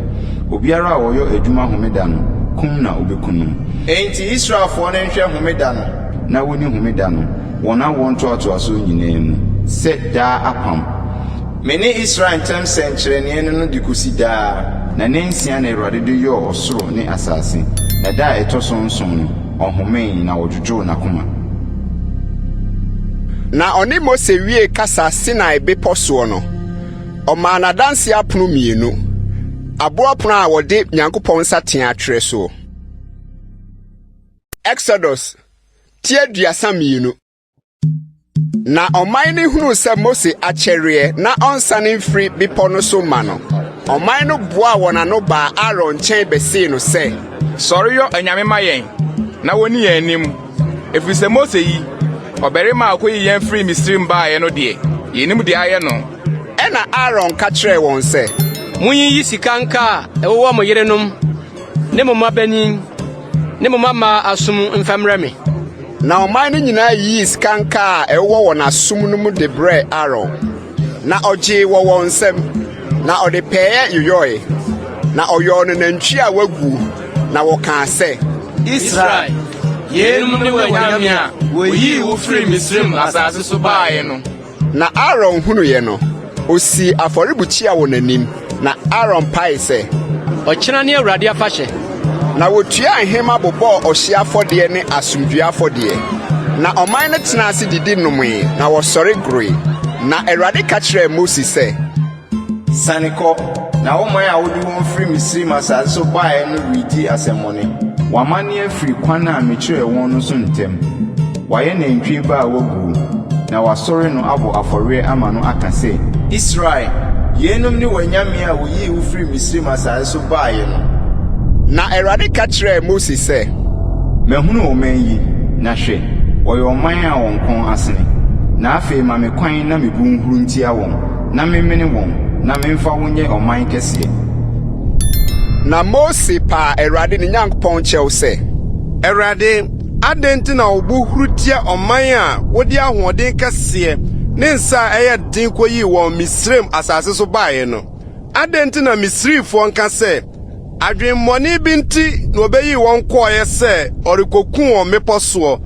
Obiara a ɔyɔ adwuma homeda no, kum na wɔbɛku no. Enti Israelfoɔ no nhwɛ homeda no, na wɔnni homeda no, wɔn awoɔ ntoatoasoɔ nyinaa mu, sɛ daa apam. Me ne Israel ntam sɛnkyerɛnneɛ ne no de kɔsi daa. Na nnansia na Awurade de yɔɔ ɔsoro ne asase, na da a ɛtɔ so nson no, ɔhomee na ɔdwodwoo n'akoma. Na ɔne Mose wiee kasa Sinai Bepɔ soɔ no, ɔmaa no adanseɛ apono mmienu, aboɔ apono a wɔde Nyankopɔn nsateaa atwerɛ soɔ. Exodus ti 32. Na ɔman no hunuu sɛ Mose akyɛreɛ na ɔnsane mfiri bepɔ no so mma no. Ɔman no boaa wɔn ano baa Aaron nkyɛn bɛsee no sɛ, Sɔre yɔ anyame ma yɛn, na wɔnni yɛn anim, ɛfiri sɛ Mose yi, ɔbarima a ɔkɔyii yɛn firii Misraim baeɛ no deɛ, yɛnnim deɛ ayɛ no. Ɛnna Aaron ka kyerɛɛ wɔn sɛ, Monyiyi sika nkaa a ɛwowɔ mo yerenom ne mo mmabanin ne mo mmammaa asom mfa mmrɛ me. Na ɔman no nyinaa yiyii sika nkaa a ɛwowɔ wɔn asom no mu de brɛɛ Aaron. Na ɔgyee wɔ wɔn nsam, na ɔde pɛeɛ yoyɔe, na ɔyɔɔ no nantwie a waguo, na wɔkaa sɛ, Israel, yeinom ne w'anyame a wɔyii wo firii Misraim asase so baeɛ no. Na Aaron hunuiɛ no, ɔsii afɔrebukyia wɔ n'anim, na Aaron paee sɛ, Ɔkyena ne Awurade afahyɛ. Na wɔtuaa nhema bobɔɔ ɔhyeɛ afɔdeɛ ne asomdwoeɛ afɔdeɛ. Na ɔman no tenaa ase didi nomee, na wɔsɔre goroe. Na Awurade ka kyerɛɛ Mose sɛ, Siane kɔ, na wo man a wode wɔn firi Misraim asase so baeɛ no redi asɛmmɔne. Wɔamane afiri kwan a mekyerɛɛ wɔn no so ntɛm. Wɔayɛ nantwie ba a waguo, na wɔasɔre no abɔ afɔreɛ ama no aka sɛ. Israel, yeinom ne w'anyame a wɔyii wo firii Misraim asase so baeɛ no. Na Awurade ka kyerɛɛ Mose sɛ. Mahunu ɔman yi, na hwɛ, wɔyɛ ɔman a wɔn kɔn asene. Na afei ma me kwan na me bo nhuru ntia wɔn, na memmene wɔn, na memfa wo nyɛ ɔman kɛseɛ. Na Mose paa Awurade ne Nyankopɔn kyɛw sɛ. Awurade, adɛn nti na wo bo huru tia ɔman a wode ahoɔden kɛseɛ ne nsa a ɛyɛ den kɔyii wɔn Misraim asase so baeɛ no? Adɛn nti na Misrifoɔ nka sɛ, 'Adwemmɔne bi nti na ɔbɛyii wɔn kɔeɛ sɛ ɔrekɔku wɔn mmepɔ soɔ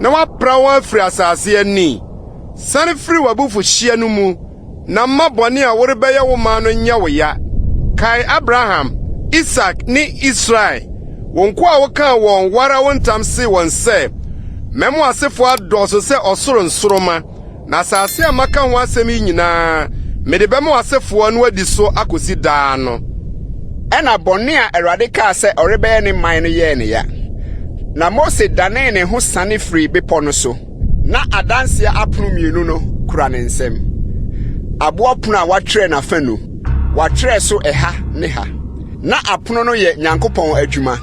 na wapra wɔn afiri asase ani? Sane firi w'abufuhyeɛ no mu na mma bɔne a worebɛyɛ wo man no nyɛ wo ya. Kae Abraham, Isak ne Israel, wo nkoa a wokaa wɔn wo ara wo ntam see wɔn sɛ, 'Mɛma w'asefoɔ adɔɔso sɛ ɔsoro nsoromma, na asase a maka ho asɛm yi nyinaa, mede bɛma w'asefoɔ na wɔadi so akosi daa no. Ɛnna bɔne a Awurade kaa sɛ ɔrebɛyɛ ne man no yɛɛ no ya. Na Mose danee ne ho siane firii bepɔ no so. Ná Adanse apono mmienu no kura ne nsam, aboɔ pono a wɔatwerɛ n'afanu, wɔatwerɛ so ɛha ne ha. Ná apono no yɛ Nyankopɔn adwuma,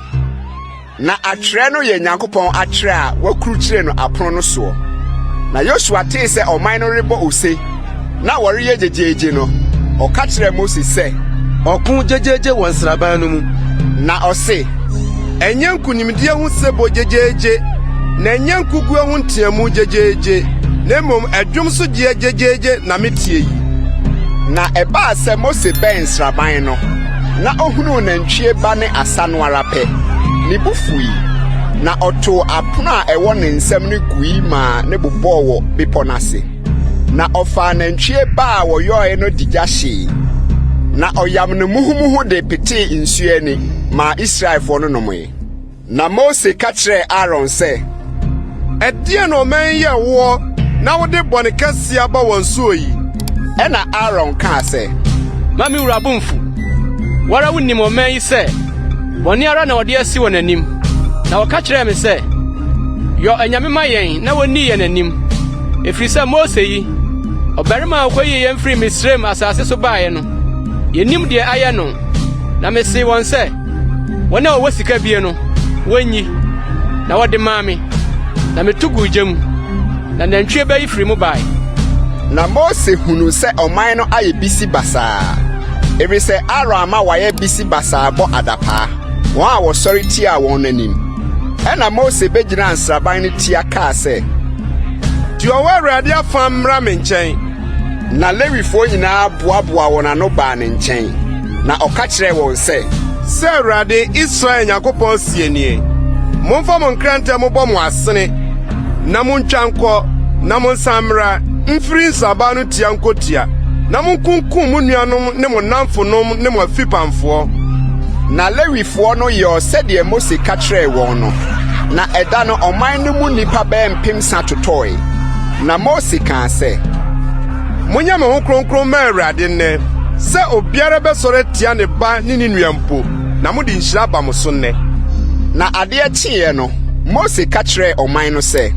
na atwerɛ no yɛ Nyankopɔn atwerɛ a wɔakurukyire no apono no soɔ. Na Yosua tee sɛ ɔman no rebɔ ose na wɔreyɛ gyegyeegye no, ɔka kyerɛɛ Mose sɛ. Ɔko gyegyeegye wɔ nsraban no mu. Na ɔse. Ɛnyɛ nkonimdie ho sebɔ gyegyeegye, na ɛnyɛ nkoguo ho nteamu gyegyeegye, na mmom ɛdwom so gyeɛ gyegyeegye na meteɛ yi. Na ɛbaa sɛ Mose bɛn nsraban no, na ohunuu nantwie ba ne asa no ara pɛ, ne bo fui, na ɔtoo apono a ɛwɔ ne nsam no gui maa ne bobɔɔ wɔ bepɔ no ase. Na ɔfaa nantwie ba a wɔyɔe no de gya hyee, na ɔyam no muhumuhu de petee nsuo ani maa Israelfoɔ no nomee. Na Mose ka kyerɛɛ Aaron sɛ, Ɛdeɛn na ɔman yi yɛɛ woɔ na wode bɔne kɛseɛ aba wɔn soɔ yi? Ɛnna Aaron kaa sɛ, Mma me wura bo mmfu. Wo ara wunim ɔman yi sɛ bɔne ara na wɔde asi wɔn anim. Na wɔka kyerɛɛ me sɛ, 'Yɔ anyame ma yɛn na wonni yɛn anim, ɛfiri sɛ Mose yi, ɔbarima a ɔkɔyii yɛn firii Misraim asase so baeɛ no, yennim deɛ ayɛ no. Na mesee wɔn sɛ, Wɔn a wɔwɔ sika bie no, wonnyi. Na wɔde maa me, na meto guu gya mu, na nantwie ba yi firi mu bae. Na Mose hunuu sɛ ɔman no ayɛ bisi basaa, efisɛ Aaron ama wɔayɛ bisi basaa bɔ adapaa, wɔn a wɔsɔre tiaa wɔn no anim. Ɛnna Mose begyinaa nsraban no tia kaa sɛ, Deɛ ɔwɔ Awurade afa mmra me nkyɛn. Na Lewifoɔ nyinaa boaboaa wɔn ano baa ne nkyɛn, na ɔka kyerɛɛ wɔn sɛ. Sɛ Awurade, Israel Nyankopɔn seɛ nie, Momfa mo nkrantɛ mmobɔ mo asene, na muntwa nkɔ, na monsan mmra, mfiri nsraban no tia nkotia, na munkunkum mo nuanom ne mo nnamfonom ne mo afipamfoɔ. Na Lewifoɔ no yɔɔ sɛdeɛ Mose ka kyerɛɛ wɔn no, na ɛda no ɔman no mu nnipa bɛyɛ mpemsa totɔe. Na Mose kaa sɛ. Monyɛ mo ho kronkron mma Awurade nnɛ, sɛ obiara bɛsɔre atia ne ba ne ne nua mpo, na mode nhyira aba mo so nnɛ. Na adeɛ kyeeɛ no, Mose ka kyerɛɛ ɔman no sɛ.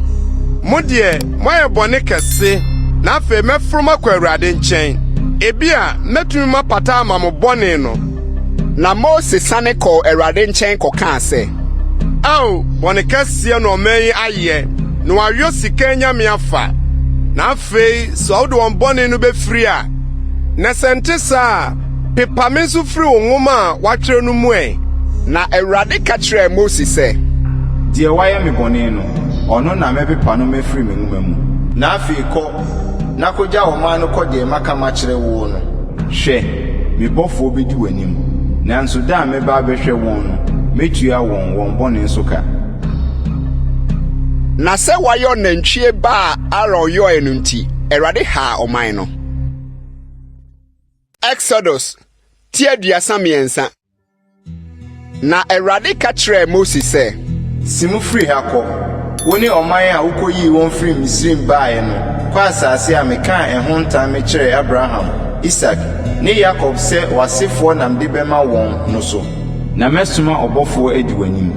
Mo deɛ, moayɛ bɔne kɛse, na afei mɛforo makɔ Awurade nkyɛn. Ebia mɛtumi mapata ama mo bɔne no. Na Mose sane kɔɔ Awurade nkyɛn kɔkaa sɛ, Ao, bɔne kɛseɛ na ɔman yi ayɛ, na wɔayɔ sika anyame afa. Na afei sɛ wode wɔn bɔne no bɛfiri a, na sɛ ɛnte saa a, pepa me nso firi wo nwoma a woatwerɛ no mu ɛ. Na Awurade ka kyerɛɛ Mose sɛ. Deɛ wayɛ me bɔne no, ɔno na mɛpepa no mafiri me nwoma mu. Na afei kɔ, na kɔgya ɔman no kɔ deɛ maka makyerɛ woɔ no. Hwɛ, me bɔfoɔ bɛdi w'anim, nanso da a mɛba abɛhwɛ wɔn no, mɛtua wɔn wɔn bɔne so ka. Na sɛ wɔayɔ nantwie ba a Aaron yɔe no nti, Awurade haa ɔman no. Exodus ti 33 Na Awurade ka kyerɛɛ Mose sɛ, Si mu firi ha kɔ, wo ne ɔman a wukoyii wɔn firii Misraim baeɛ no, kɔ asase a mekaa ɛho ntam mekyerɛɛ Abraham, Isak, ne Yakob sɛ w'asefoɔ na mede bɛma wɔn no so. Na mɛsoma ɔbɔfoɔ adi w'anim,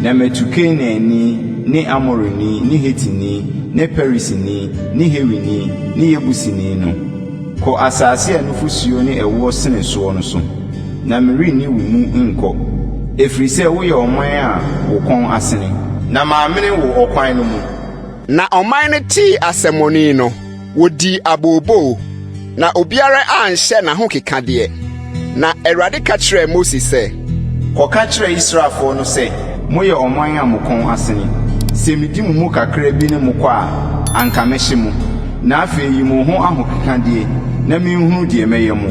na matu Kanaanni ne Amorini ne Hetini ne Perisini ne Hewini ne Yebusini no. Kɔ asase a nufosuo ne ɛwoɔ sene soɔ no so, na merenni wo mu nkɔ, ɛfiri sɛ woyɛ ɔman a wo kɔn asene. Na mamene wo ɔkwan no mu. Na ɔman no tee asɛmmɔne no, wodii abooboo, na obiara anhyɛ n'ahokekadeɛ. Na Awurade ka kyerɛɛ Mose sɛ. Kɔka kyerɛ Israelfoɔ no sɛ. Moyɛ ɔman a mo kɔn asene. Sɛ medi mo mu kakra bi ne mo kɔ a, anka mɛhye mo. Na afei yi mo ho ahokekadeɛ, na menhunu deɛ mɛyɛ mo.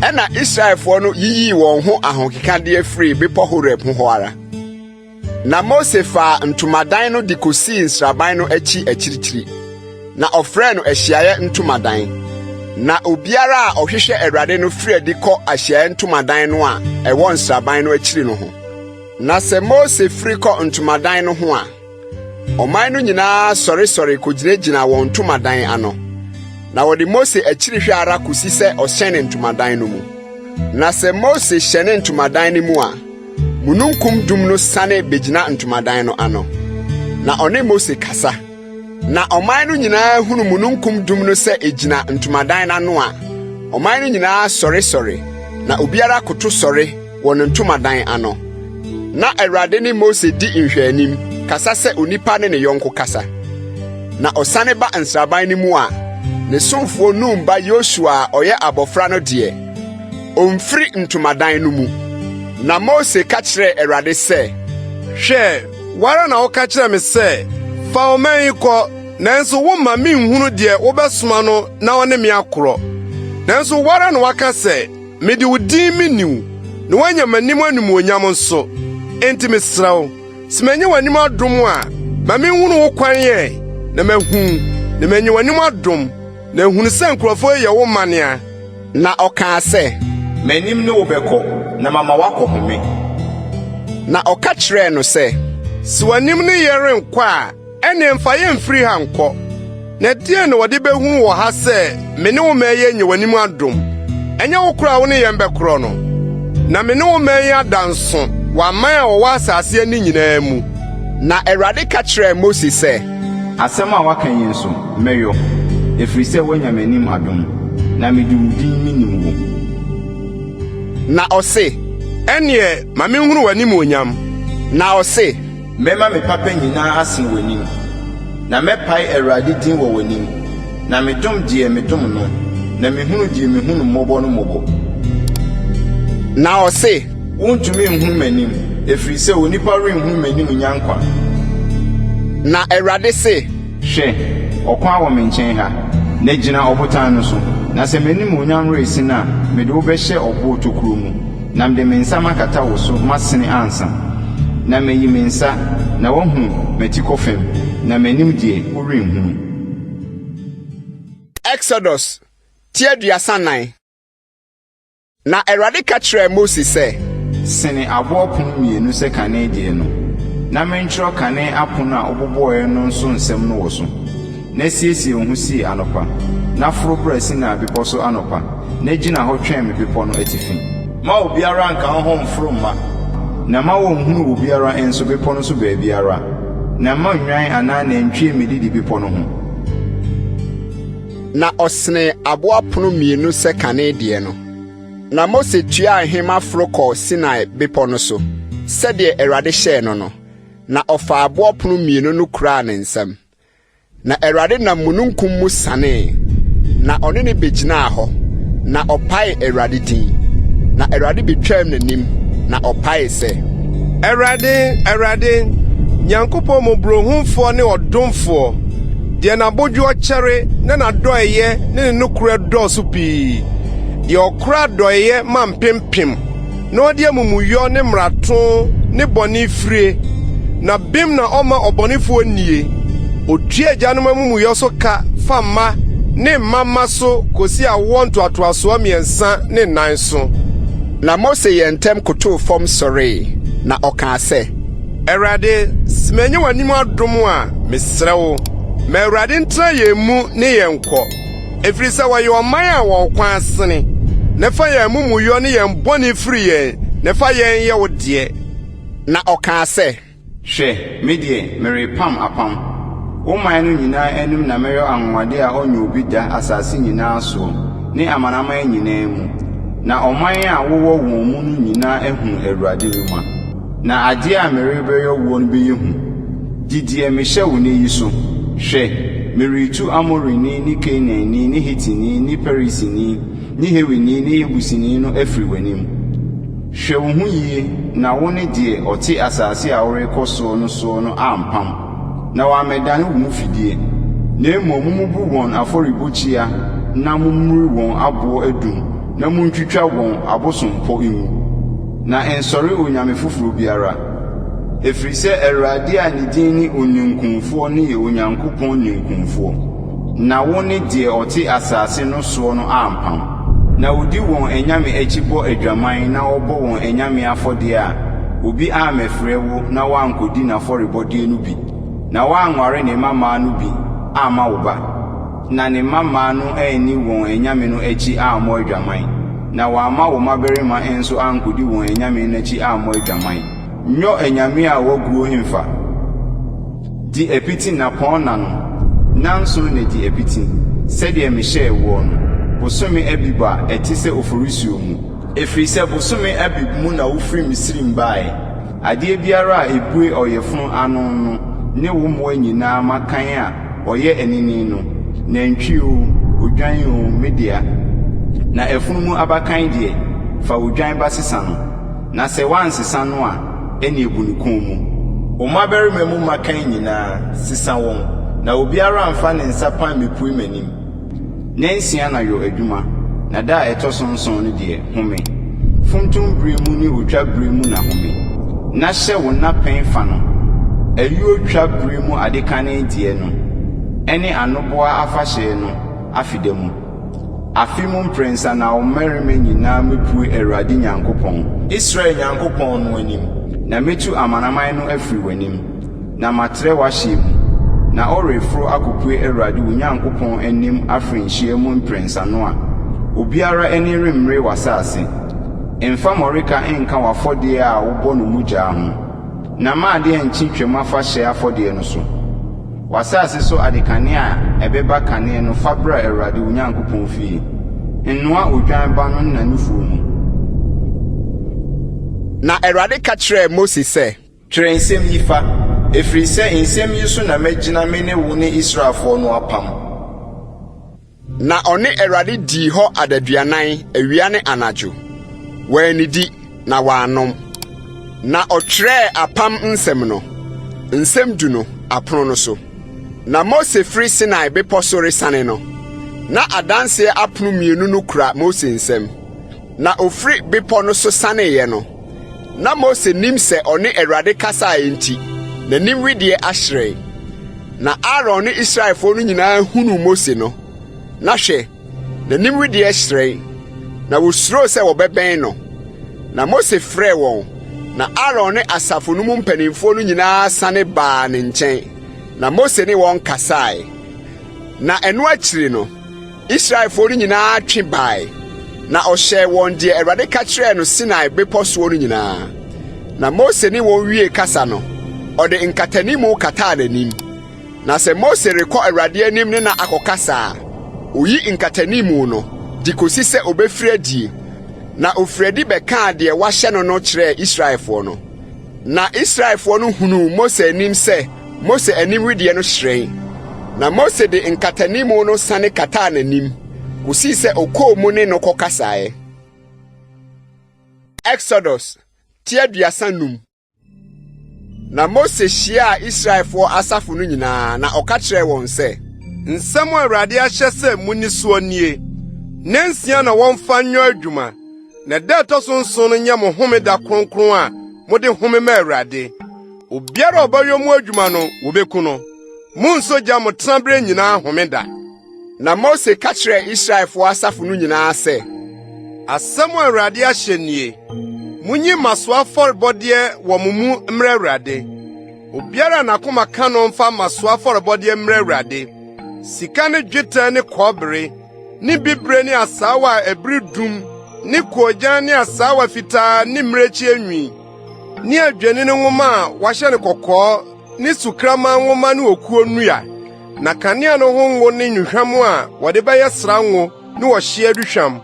Ɛnna Israelfoɔ no yiyii wɔn ho ahokekadeɛ firii Bepɔ Horeb ho hɔ ara. Na Mose faa ntomadan no de kosii nsraban no akyi akyirikyiri, na ɔfrɛɛ no Ahyiaeɛ Ntomadan. Na obiara a ɔhwehwɛ Awurade no firi adi kɔ Ahyiaeɛ Ntomadan no a ɛwɔ nsraban no akyiri no ho. Na sɛ Mose firi kɔ ntomadan no ho a, Ɔman no nyinaa sɔresɔre kogyinagyina wɔn ntomadan ano, na wɔde Mose akyiri hwɛ ara kosi sɛ ɔhyɛne ntomadan no mu. Na sɛ Mose hyɛne ntomadan no mu a, mununkum dum no sane begyina ntomadan no ano, na ɔne Mose kasa. Na ɔman no nyinaa hunu mununkum dum no sɛ egyina ntomadan no ano a, ɔman no nyinaa sɔresɔre, na obiara koto sɔre wɔ ne ntomadan ano. Na Awurade ne Mose di nhwɛanim, kasa sɛ onipa ne ne yɔnko kasa. Na ɔsane ba nsraban no mu a, ne somfoɔ Nun ba Yosua a ɔyɛ abɔfra no deɛ, ɔmfiri ntomadan no mu. Na Mose ka kyerɛɛ Awurade sɛ, Hwɛ, wo ara na woka kyerɛɛ me sɛ, 'Fa ɔman yi kɔ, nanso womma minhunu deɛ wobɛsoma no na ɔne me akorɔ. Nanso wo ara na woaka sɛ, Mede wo din mini wo, na woanya m'anim animuonyam nso. Enti mesrɛ wo, sɛ manya w'anim adom a, ma minhunu wo kwan ɛ, na mahu wo, na manya w'anim adom, na ahunu sɛ nkurɔfo yi yɛ wo manea. Na ɔkaa sɛ. M'anim ne wo bɛkɔ, na mama woakɔhome. Na ɔka kyerɛɛ no sɛ. Sɛ w'anim ne yɛn renkɔ a, Ɛnneɛ mfa yɛn mfiri ha nkɔ. Na ɛdeɛn na wɔde bɛhunu wɔ ha sɛ me ne wo man yi anya w'anim adom? Ɛnyɛ wo korɔ a wo ne yɛn bɛkorɔ no? Na me ne wo man yi ada nso wɔ aman a wɔwɔ asase ani nyinaa mu. Na Awurade ka kyerɛɛ Mose sɛ. Asɛm a woaka yi nso, mɛyɔ, ɛfiri sɛ woanya m'anim adom, na mede wo din menim wo. Na ɔse. Ɛnneɛ ma menhunu w'animuonyam. Na ɔse. Mɛma me papa nyinaa asen w'anim, na mɛpae Awurade din wɔ w'anim, na medom deɛ medom no, na mehunu deɛ mehu no mmɔbɔ no mmɔbɔ. Na ɔse. Wontumi nhunu m'anim, ɛfiri sɛ onipa renhunu m'anim nnya nkwa. Na Awurade se. Hwɛ, ɔkwan wɔ me nkyɛn ha, na gyina ɔbotan no so, na sɛ m'animuonyam resen a, mede wo bɛhyɛ ɔboɔ tokuro mu. Na mede me nsa makata wo so masene ansa, na mayi me nsa, na woahunu m'atikɔ fam, na m'anim deɛ, worenhunu. Exodus ti 34 Na Awurade ka kyerɛɛ Mose sɛ. Sene aboɔ apono mmienu sɛ kane deɛ no, na mentwerɛ kane apono a wobobɔeɛ no nso nsɛm no wɔ so. Na siesie wo ho sie anɔpa, na foro bra Sinai Bepɔ so anɔpa, na gyina hɔ twɛn me bepɔ no atifi. Mma obiara nnka wo ho mmforo mma. Na mma wɔnnhunu obiara nso bepɔ no so baabiara, na mma nnwan anaa nantwie mmedidi bepɔ no ho. Na ɔsenee aboɔ apono mmienu sɛ kane deɛ no. Na Mose tuaa nhema foro kɔɔ Sinai bepɔ no so, sɛdeɛ Awurade hyɛɛ no no, na ɔfaa aboɔpono mmienu no kuraa ne nsam. Na Awurade nam mununkum mu sianee, na ɔne no begyinaa hɔ, na ɔpaee Awurade din. Na Awurade betwaam n'anim, na ɔpaee sɛ. Awurade, Awurade, Nyankopɔn mmɔborɔhunufoɔ ne ɔdomfoɔ, deɛ n'abodwoɔ kyɛre na n'adɔeɛyɛ ne ne nokorɛ dɔɔso pii, deɛ ɔkora adɔeɛ ma mpempem, na ɔde amumuyɔ ne mmarato ne bɔne firie, na bem na ɔmma ɔbɔnefoɔ nnie. Ɔtua agyanom amumuyɔ so ka fa mma ne mma mma so kɔsi awoɔ ntoatoasoɔ mmiɛnsa ne nnan so. Na Mose yɛɛ ntɛm kotoo fam sɔree, na ɔkaa sɛ. Awurade, sɛ manya w'anim adom a, mesrɛ wo, ma Awurade ntena yɛn mu ne yɛn nkɔ. Ɛfiri sɛ wɔyɛ ɔman a wɔn kɔn asene, na fa yɛn amumuyɔ ne yɛn bɔne firi yɛn, na fa yɛn yɛ wo deɛ. Na ɔkaa sɛ. Hwɛ, me deɛ, merepam apam, wo man no nyinaa anim na mɛyɔ anwanwadeɛ a ɔnyɔɔ bi da asase nyinaa soɔ ne amanaman nyinaa mu, na ɔman a wowɔ wɔn mu no nyinaa ahunu Awurade nnwuma. Na adeɛ a merebɛyɔ woɔ no bɛyɛ hu. Di deɛ mehyɛ wo nnɛ yi so. Hwɛ, meretu Amorini ne Kanaanni ne Hitini ne Perisini ne Hewini ne Yebusini no afiri w'anim. Hwɛ wo ho yie na wo ne deɛ ɔte asase a worekɔ soɔ no soɔ no ampam, na wammɛdane wo mu fidie, na mmom mommubu wɔn afɔrebukyia na mommuru wɔn aboɔ adum na montwitwa wɔn abosompɔ ngu. Na nsɔre onyame foforɔ biara, ɛfiri sɛ Awurade a ne din ne Oninkunfoɔ no yɛ Onyankopɔn ninkunfoɔ, na wo ne deɛ ɔte asase no soɔ no ampam. Na ɔdi wɔn anyame akyi bɔ adwaman na ɔbɔ wɔn anyame afɔdeɛ a, obi ammɛfrɛ wo na woankɔdi n'afɔrebɔdeɛ no bi, na woanware ne mmammaa no bi amma wo ba. Na ne mmammaa no anni wɔn anyame no akyi ammɔ adwaman, na wɔamma wo mmabarima nso ankodi wɔn anyame no akyi ammɔ adwaman. Nyɔ anyame a wɔaguo mfa. Di apiti nnapɔnna no, nnanson na di apiti, sɛdeɛ mehyɛɛ woɔ no, bosome Abib a ɛte sɛ Oforisuo mu. Ɛfiri sɛ bosome Abib mu na wofirii Misraim baeɛ. Adeɛ biara a ɛbue ɔyafunu ano no ne wo mmoa nyinaa mmakan a ɔyɛ anini no, nantwie oo, odwan oo, me dea. Na afunumu abakan deɛ, fa odwan ba sesa no, na sɛ woansesa no a, ɛnneɛ bu ne kɔn mu. Wo mmabarima mu mmakan nyinaa, sesa wɔn, na obiara mmfa ne nsa pan mmɛpue m'anim. Nnansia na yɔ adwuma, na da a ɛtɔ so nson no deɛ, home. Funtum berɛ mu ne otwa berɛ mu na home, na hyɛ wo nnapɛn fa no, ayuo twa berɛ mu adekane deɛ no, ɛne anoboa afahyɛ no afeda mu. Afe mu mprɛnsa na wo mmarima nyinaa mmɛpue Awurade Nyankopɔn, Israel Nyankopɔn no anim, na mɛtu amanaman no afiri w'anim. Na matrɛ w'ahyeɛ mu, na woreforo akɔpue Awurade wo Nyankopɔn anim afirinhyia mu mprɛnsa no a, obiara ani remmere w'asase. Mfa mmɔreka nka w'afɔdeɛ a wobɔ no mogya ho, na mma adeɛ nnkye Twam Afahyɛ afɔdeɛ no so. W'asase so adekane a ɛbɛba kane no fa bra Awurade wo Nyankopɔn fie. Nnoa odwan ba no nna nufoɔ mu. Na Awurade ka kyerɛɛ Mose sɛ. Twerɛ nsɛm yi fa, ɛfiri sɛ nsɛm yi so na mɛgyina me ne wo ne Israelfoɔ no apam. Na ɔne Awurade dii hɔ adaduanan awia ne anadwo, wannidi na wannom. Na ɔtwerɛɛ apam nsɛm no, nsɛm du no, apono no so. Na Mose firi Sinai bepɔ so resiane no, na adanseɛ apono mmienu no kura Mose nsam. Na ofiri bepɔ no so sianeeɛ no, Na Mose nim sɛ ɔne Awurade kasae nti, n'anim wedeɛ ahyerɛn. Na Aaron ne Israelfoɔ no nyinaa hunuu Mose no, na hwɛ, n'anim wedeɛ hyerɛn, na wɔsuroo sɛ wɔbɛbɛn no. Na Mose frɛɛ wɔn, na Aaron ne asafo no mu mpanimfoɔ no nyinaa sane baa ne nkyɛn, na Mose ne wɔn kasae. Na ɛno akyiri no, Israelfoɔ no nyinaa twe bae, na ɔhyɛɛ wɔn deɛ Awurade ka kyerɛɛ no Sinai bepɔ soɔ no nyinaa. Na Mose ne wɔn wiee kasa no, ɔde nkatanimu kataa n'anim. Na sɛ Mose rekɔ Awurade anim ne no akɔkasa a, Oyi nkatanimu no de kosi sɛ obefiri adie. Na ofiri adi bɛkaa deɛ wɔahyɛ no no kyerɛɛ Israelfoɔ no. Na Israelfoɔ no hunuu Mose anim sɛ Mose anim wedeɛ no hyerɛn. Na Mose de nkatanimu no sane kataa n'anim, kosii sɛ ɔkɔɔ mu ne no kɔkasaeɛ. Exodus ti 35. Na Mose hyiaa Israelfoɔ asafo no nyinaa, na ɔka kyerɛɛ wɔn sɛ. Nsɛm a Awurade ahyɛ sɛ munni soɔ nie, Nnansia na wɔmfa nyɔ adwuma, na da a ɛtɔ so nson no nyɛ mo homeda kronkron a mode home ma Awurade. Obiara a ɔbɛyɔ mu adwuma no, wobeku no. Monnsɔ gya mo tenaberɛ nyinaa homeda. Na Mose ka kyerɛɛ Israelfoɔ asafo no nyinaa sɛ, Asɛm a Awurade ahyɛ nie, Munyi mmasoɔ afɔrebɔdeɛ wɔ mo mu mmrɛ Awurade. Obiara a n'akoma ka no mfa mmasoɔ afɔrebɔdeɛ mmrɛ Awurade, sika ne dwetɛ ne kɔbere, ne bibire ne asaawa a ɛbere dum ne koogyan ne asaawa fitaa ne mmirekyie nwi, ne adwennini nwoma a wɔahyɛ no kɔkɔɔ ne sukraman nwoma ne okuo nnua, na kanea no ho ngo ne nnuhwam a wɔde bɛyɛ sra ngo ne ɔhyeɛ aduhwam,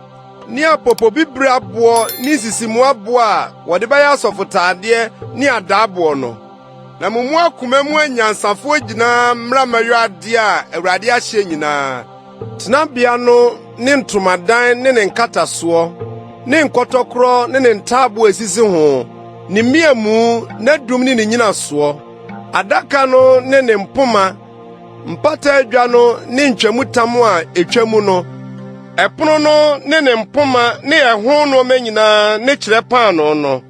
ne apopobibiri aboɔ ne nsisimu aboɔ a wɔde bɛyɛ asɔfotadeɛ ne adaaboɔ no. Na mo mu akoma mu anyansafoɔ nyinaa mmra mmɛyɔ adeɛ a Awurade ahyɛ nyinaa, tenabea no ne ntomadan ne ne nkatasoɔ, ne nkɔtɔkorɔ ne ne ntaaboo a esisi ho, ne mmeamu, n'adum ne ne nnyinasoɔ, adaka no ne ne mpoma, mpata adwa no ne ntwamutam a etwa mu no, ɛpono no ne ne mpoma ne ɛho nneɛma nyinaa ne kyerɛ paanoo no,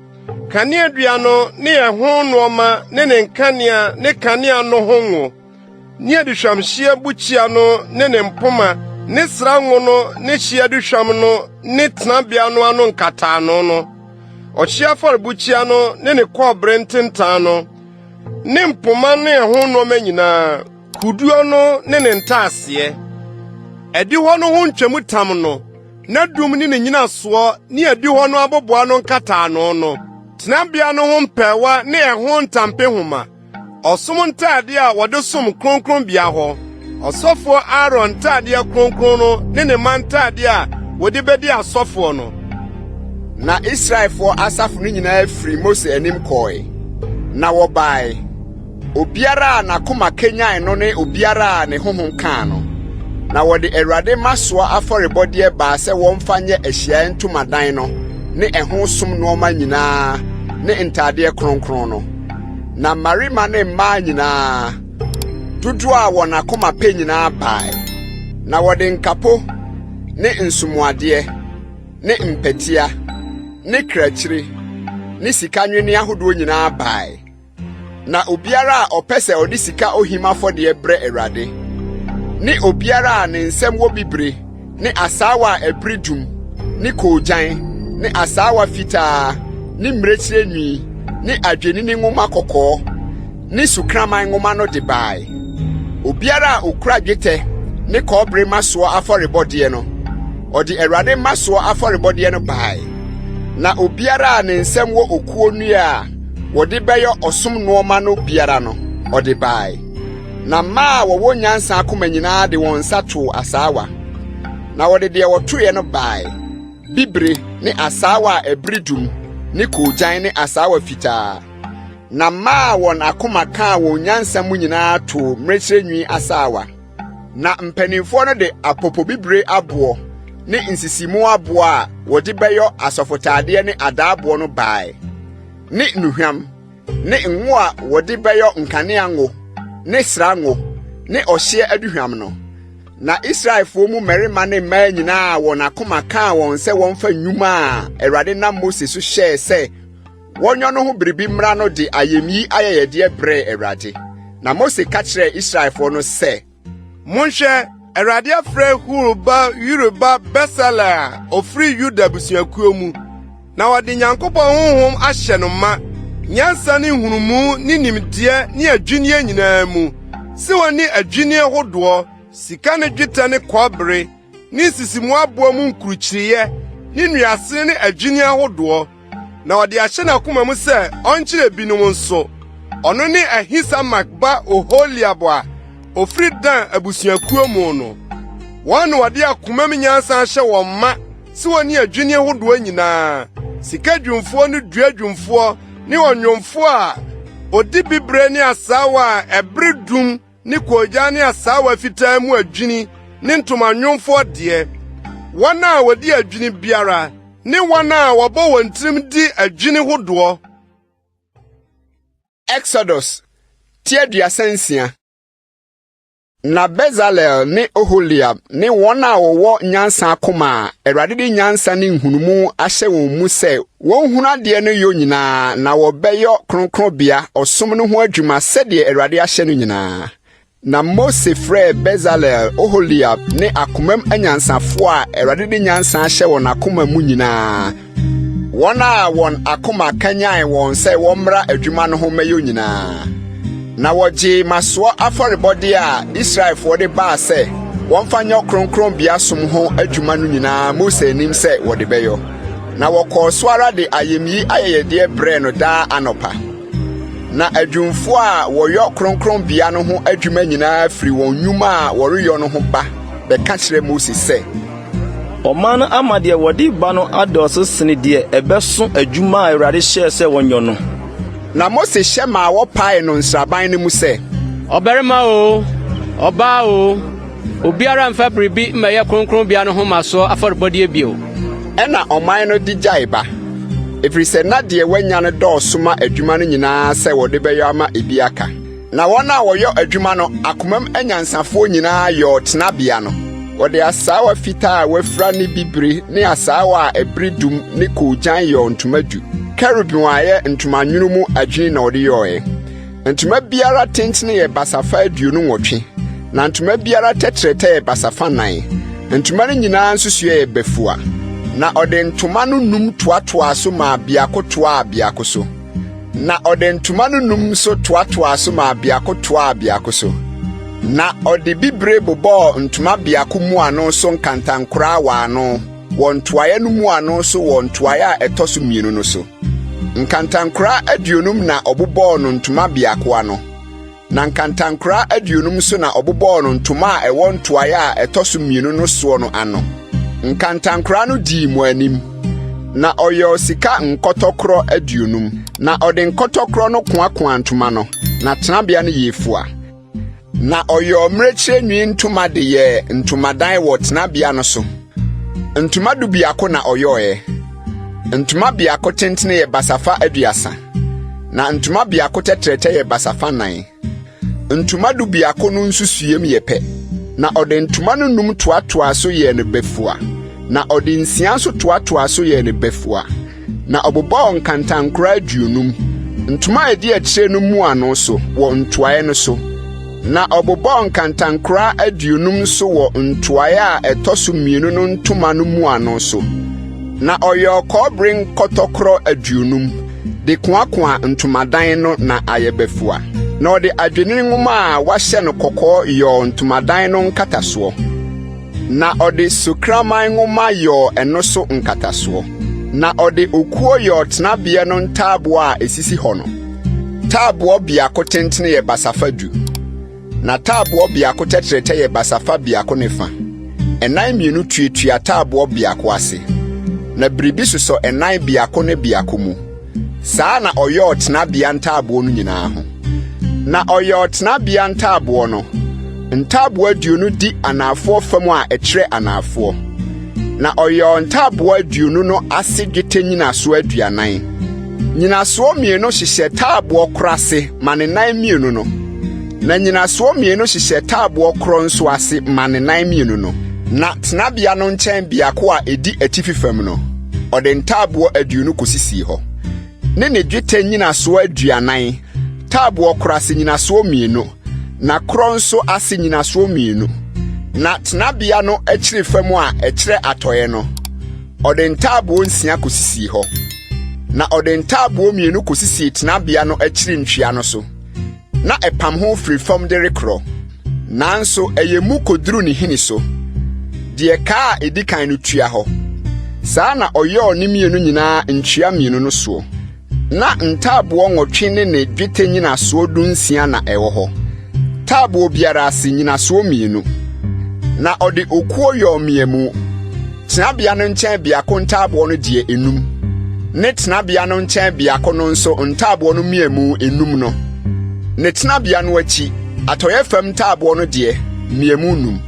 kaneadua no ne ɛho nneɛma ne ne nkanea ne kanea no ho ngo, ne aduhwamhyeɛ bukyia no ne ne mpoma ne sra ngo no ne hyeɛ aduhwam no ne tenabea no ano nkataano no, ɔhyeɛ afɔrebukyia no ne ne kɔbere ntentan no, ne mpoma ne ɛho nneɛma nyinaa, kuduo no ne ne ntaaseɛ, adihɔ no ho ntwamutam no, n'adum ne ne nnyinasoɔ ne adihɔ no aboboano nkataano no, tenabea no ho mpɛɛwa ne ɛho ntampehoma, ɔsom ntadeɛ a wɔde som kronkronbea hɔ, ɔsɔfoɔ Aaron ntadeɛ kronkron no ne ne mma ntadeɛ a wɔde bedi asɔfoɔ no. Na Israelfoɔ asafo no nyinaa firii Mose anim kɔe, na wɔbae, obiara a n'akoma kanyan no ne obiara a ne honhom kaa no. Na wɔde Awurade mmasoɔ afɔrebɔdeɛ baa sɛ wɔmfa nyɛ ahyiaeɛ ntomadan no ne ɛho som nnoɔma nyinaa ne ntadeɛ kronkron no. Na mmarima ne mmaa nyinaa, dodoɔ a wɔn akoma pɛ nyinaa bae, na wɔde nkapo ne nsomuadeɛ ne mpɛtea ne krakyire ne sika nnwinneɛ ahodoɔ nyinaa bae. Na obiara a ɔpɛ sɛ ɔde sika ohim afɔdeɛ brɛ Awurade, ne obiara a ne nsam wɔ bibire ne asaawa a ɛbere dum ne koogyan ne asaawa fitaa ne mmirekyie nwi ne adwennini nwoma kɔkɔɔ ne sukraman nwoma no de bae. Obiara a okura dwetɛ ne kɔbere mmasoɔ afɔrebɔdeɛ no, ɔde Awurade mmasoɔ afɔrebɔdeɛ no bae. Na obiara a ne nsam wɔ okuo nnua a wɔde bɛyɛ ɔsom nneɛma no biara no, ɔde bae. Na mmaa a wɔwɔ nyansa akoma nyinaa de wɔn nsa too asaawa, na wɔde deɛ wɔtoeɛ no bae, bibire ne asaawa a ɛbere dum ne koogyan ne asaawa fitaa. Na mmaa a wɔn akoma kaa wɔn nyansa mu nyinaa too mmirekyerɛ nwi asaawa. Na mpanimfoɔ no de apopobibire aboɔ ne nsisimu aboɔ a wɔde bɛyɔ asɔfotaadeɛ ne adaaboɔ no bae, ne nnuhwam, ne ngo a wɔde bɛyɔ nkanea ngo ne sra ngo ne ɔhyeɛ aduhwam no. Na Israelfoɔ mu mmarima ne mmaa nyinaa a wɔn akoma kaa wɔn sɛ wɔmfa nnwuma a Awurade nam Mose so hyɛɛ sɛ wɔnyɔ no ho biribi mmra no de ayamyi ayɛyɛdeɛ brɛɛ Awurade. Na Mose ka kyerɛɛ Israelfoɔ no sɛ, Monhwɛ, Awurade afrɛ Hur ba Uri ba Besaleel a ofiri Yuda abusuakuo mu, na ɔde Nyankopɔn honhom ahyɛ no ma, nyansa ne nhunumu ne nimdeɛ ne adwinnie nyinaa mu, sɛ onni adwinnie hodoɔ, sika ne dwetɛ ne kɔbere, ne nsisimu aboɔ mu nkurukyireeɛ, ne nnuasene ne adwinnie ahodoɔ, na ɔde ahyɛ n'akoma mu sɛ ɔnkyerɛ binom nso. Ɔno ne Ahisamak ba Oholiab a ofiri Dan abusuakuo mu no. Wɔn na wɔde akomam nyansa ahyɛ wɔn ma sɛ wɔnni adwinni hodoɔ nyinaa, sika dwumfoɔ ne dua dwumfoɔ ne ɔnwomfoɔ a odi bibire ne asaawa a ɛbere dum ne koogyan ne asaawa fitaa mu adwini ne ntomanwomfoɔ deɛ, wɔn a wɔdi adwini biara ne wɔn a wɔbɔ wɔn tirim di adwini hodoɔ. Exodus ti 36. Na Besaleel ne Oholiab ne wɔn a wɔwɔ nyansa akoma a Awurade de nyansa ne nhunumu ahyɛ wɔn mu sɛ wɔnhunu adeɛ no yɔ nyinaa na wɔbɛyɔ kronkronbea ɔsom no ho adwuma sɛdeɛ Awurade ahyɛ no nyinaa. Na Mose frɛɛ Besaleel, Oholiab ne akomam anyansafoɔ a Awurade de nyansa ahyɛ wɔn akoma mu nyinaa, wɔn a wɔn akoma kanyan wɔn sɛ wɔmmra adwuma no ho mmɛyɔ nyinaa. Na wɔgyee mmasoɔ afɔrebɔdeɛ a Israelfoɔ de baa sɛ wɔmfa nyɛ kronkronbea som ho adwuma no nyinaa Mose anim sɛ wɔde bɛyɔ. Na wɔkɔɔ so ara de ayamyi ayɛyɛdeɛ brɛɛ no daa anɔpa. Na adwumfoɔ a wɔyɔ kronkronbea no ho adwuma nyinaa firi wɔn nnwuma a wɔreyɔ no ho ba bɛka kyerɛ Mose sɛ, Ɔman no ama deɛ wɔde ba no adɔɔso sene deɛ ɛbɛso adwuma a Awurade hyɛɛ sɛ wɔnyɔ no. Na Mose hyɛ maa wɔpaee no nsraban no mu sɛ. Ɔbarima oo, ɔbaa oo, obiara mmfa biribi mmɛyɛ kronkronbea no ho mmasoɔ afɔrebɔdeɛ bio. Ɛnna ɔman no de gyae ba, ɛfiri sɛ na deɛ wɔanya no dɔɔso ma adwuma no nyinaa sɛ wɔde bɛyɔ ama ebi aka. Na wɔn a wɔyɔ adwuma no akomam anyansafoɔ nyinaa yɔɔ tenabea no. Wɔde asaawa fitaa a wɔafira ne bibire ne asaawa a ɛbere dum ne koogyan yɔɔ ntoma du. Kerubim a ɛyɛ ntomanwono mu adwini na wɔde yɔeɛ. Ntoma biara tentene yɛ basafa 28, na ntoma biara tɛtrɛtɛ yɛ basafa nan. Ntoma no nyinaa nsusuiɛ yɛ bafua. Na ɔde ntoma no num toatoaa so maa biako toaa biako so. Na ɔde ntoma no num nso toatoaa so maa biako toaa biako so. Na ɔde bibire bobɔɔ ntoma biako mmuano so nkantankoraa wɔ ano wɔ ntoaeɛ no mmuano so wɔ ntoaeɛ a ɛtɔ so mmienu no so. Nkantankoraa 50 na ɔbobɔɔ no ntoma biako ano. Na nkantankoraa 50 nso na ɔbobɔɔ no ntoma a ɛwɔ ntoaeɛ a ɛtɔ so mmienu no soɔ no ano. Nkantankoraa no dii mo anim. Na ɔyɔɔ sika nkɔtɔkorɔ 50, na ɔde nkɔtɔkorɔ no koakoaa ntoma no, na tenabea no yɛɛ fua. Na ɔyɔɔ mmirekyie nwi ntoma de yɛɛ ntomadan wɔ tenabea no so. Ntoma 11 na ɔyɔeɛ. Ntoma biako tentene yɛ basafa 30, na ntoma biako tɛtrɛtɛ yɛ basafa nan. Ntoma 11 no nsusuiem yɛ pɛ. Na ɔde ntoma no num toatoaa so yɛɛ no bafua, na ɔde nsia nso toatoaa so yɛɛ no bafua. Na ɔbobɔɔ nkantankoraa 50, ntoma a ɛdi akyire no mmuano so wɔ ntoaeɛ no so. Na ɔbobɔɔ nkantankoraa 50 nso wɔ ntoaeɛ a ɛtɔ so mmienu no ntoma no mmuano so. Na ɔyɔɔ kɔbere nkɔtɔkorɔ 50 de koakoaa ntomadan no na ayɛ bafua. Na ɔde adwennini nwoma a wɔahyɛ no kɔkɔɔ yɔɔ ntomadan no nkatasoɔ. Na ɔde sukraman nwoma yɔɔ ɛno so nkatasoɔ. Na ɔde okuo yɔɔ tenabea no ntaaboɔ a esisi hɔ no. Taaboɔ biako tentene yɛ basafa 10, na taaboɔ biako tɛtrɛtɛ yɛ basafa biako ne fa. Ɛnan mmienu tuatua taaboɔ biako ase, na biribi sosɔ ɛnan biako ne biako mu. Saa na ɔyɔɔ tenabea ntaaboɔ no nyinaa ho. Na ɔyɔɔ tenabea ntaaboɔ no, ntaaboɔ 20 di anaafoɔ fam a ɛkyerɛ anaafoɔ. Na ɔyɔɔ ntaaboɔ 20 no ase dwetɛ nnyinasoɔ 40. Nnyinasoɔ mmienu hyehyɛ taaboɔ korɔ ase ma ne nan mmienu no, na nnyinasoɔ mmienu hyehyɛ taaboɔ korɔ nso ase ma ne nan mmienu no. Na tenabea no nkyɛn biako a ɛdi atifi fam no, ɔde ntaaboɔ 20 kɔsisii hɔ, ne ne dwetɛ nnyinasoɔ 40, taaboɔ korɔ ase nnyinasoɔ mmienu, na korɔ nso ase nnyinasoɔ mmienu. Na tenabea no akyiri fam a ɛkyerɛ atɔeɛ no, ɔde ntaaboɔ nsia kɔsisii hɔ. Na ɔde ntaaboɔ mmienu kɔsisii tenabea no akyiri ntwea no so, na ɛpam ho firi fam de rekorɔ, nanso ɛyɛ mu kɔduru ne hini so, deɛ kaa a ɛdi kan no tua hɔ. Saa na ɔyɔɔ ne mmienu nyinaa ntwea mmienu no soɔ. Na ntaaboɔ nwɔtwe ne ne dwetɛ nnyinasoɔ 16 na ɛwɔ hɔ, taaboɔ biara ase nnyinasoɔ mmienu. Na ɔde okuo yɔɔ mmeamu, tenabea no nkyɛn biako ntaaboɔ no deɛ enum, ne tenabea no nkyɛn biako no nso ntaaboɔ no mmeamu enum no. Ne tenabea no akyi, atɔeɛ fam ntaaboɔ no deɛ, mmeamu num.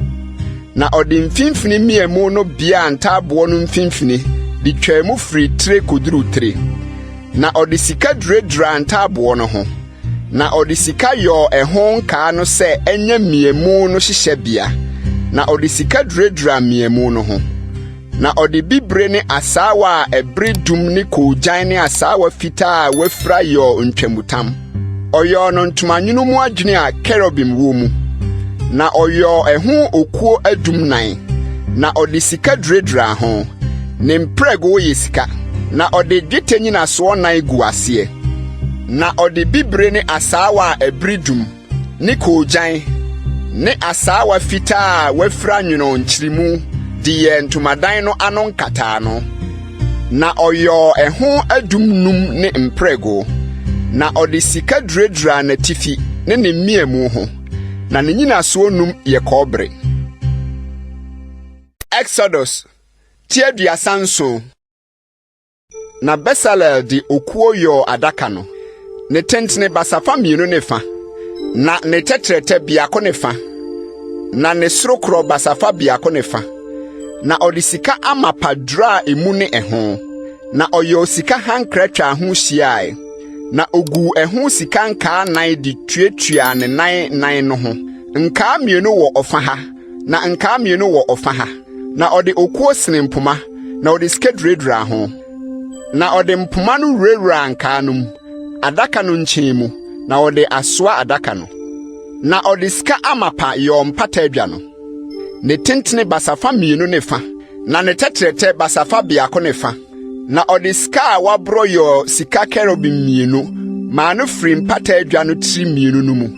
Na ɔde mfimfini mmeamu no beaa ntaaboɔ no mfimfini de twaa mu firi tire kɔduruu tire. Na ɔde sika duraduraa ntaaboɔ no ho. Na ɔde sika yɔɔ ɛho nkaa no sɛ ɛnyɛ mmeamu no hyehyɛbea, na ɔde sika duraduraa mmeamu no ho. Na ɔde bibire ne asaawa a ɛbere dum ne koogyan ne asaawa fitaa a wɔafira yɔɔ ntwamutam. Ɔyɔɔ no ntomanwono mu adwini a kerubim wɔ mu. Na ɔyɔɔ ɛho okuo adum nan, na ɔde sika duraduraa ho. Ne mprɛgow yɛ sika, na ɔde dwetɛ nnyinasoɔ nan guu aseɛ. Na ɔde bibire ne asaawa a ɛbere dum, ne koogyan, ne asaawa fitaa a wɔafira nwonoo nkyeremu de yɛɛ ntomadan no ano nkataano. Na ɔyɔɔ ɛho adum num ne mprɛgow, na ɔde sika duraduraa n'atifi ne ne mmeamu ho, na ne nnyinasoɔ num yɛ kɔbere. Exodus ti 37. Na Besaleel de okuo yɔɔ adaka no, ne tentene basafa mmienu ne fa, na ne tɛtrɛtɛ biako ne fa, na ne sorokorɔ basafa biako ne fa. Na ɔde sika amapa duraa emu ne ɛho, na ɔyɔɔ sika hankra twaa ho hyiae, na oguu ɛho sika nkaa nan de tuatuaa ne nan nan no ho, nkaa mmienu wɔ ɔfa ha, na nkaa mmienu wɔ ɔfa ha. Na ɔde okuo senee mpoma, na ɔde sika duraduraa ho. Na ɔde mpoma no wurawuraa nkaa no mu, adaka no nkyɛn mu, na ɔde asoa adaka no. Na ɔde sika amapa yɔɔ mpata adwa no. Ne tentene basafa mmienu ne fa, na ne tɛtrɛtɛ basafa biako ne fa. Na ɔde sika a wɔaborɔ yɔɔ sika kerubim mmienu maa no firii mpata adwa no tiri mmienu no mu.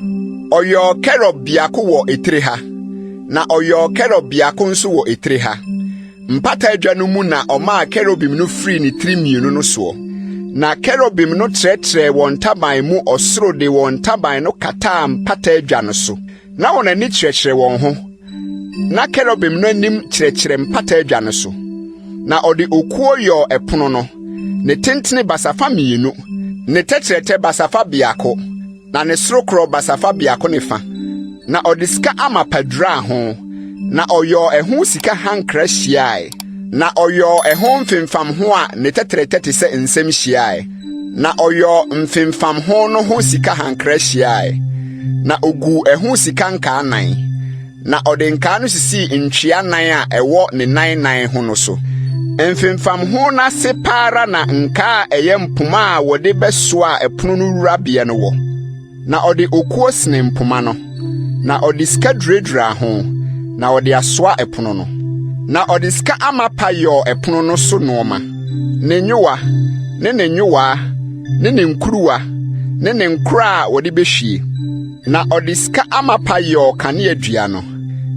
Ɔyɔɔ kerub biako wɔ etire ha, na ɔyɔɔ kerub biako nso wɔ etire ha. Mpata adwa no mu na ɔmaa kerubim no firii ne tiri mmienu no soɔ. Na kerubim no trɛtrɛɛ wɔn ntaban mu ɔsoro de wɔn ntaban no kataa mpata adwa no so. Na wɔn ani kyerɛkyerɛ wɔn ho, na kerubim no anim kyerɛkyerɛ mpata adwa no so. Na ɔde okuo yɔɔ ɛpono no, ne tentene basafa mmienu, ne tɛtrɛtɛ basafa biako, na ne sorokorɔ basafa biako ne fa. Na ɔde sika amapa duraa ho, na ɔyɔɔ ɛho sika hankra hyiae. Na ɔyɔɔ ɛho mfemfamho a ne tɛtrɛtɛ te sɛ nsam hyiae. Na ɔyɔɔ mfemfamho no ho sika hankra hyiae. Na oguu ɛho sika nkaa nan. Na ɔde nkaa no sisii ntwea nan a ɛwɔ ne nan nan ho no so. Mfemfamho no ase pa ara na nkaa a ɛyɛ mpoma a wɔde bɛsoa ɛpono no wurabea no wɔ. Na ɔde okuo senee mpoma no, na ɔde sika duraduraa ho, na ɔde asoa ɛpono no. Na ɔde sika amapa yɔɔ ɛpono no so nnoɔma, ne nyowa, ne ne nyowaa, ne ne nkuruwa, ne ne nkora a wɔde behwie. Na ɔde sika amapa yɔɔ kaneadua no,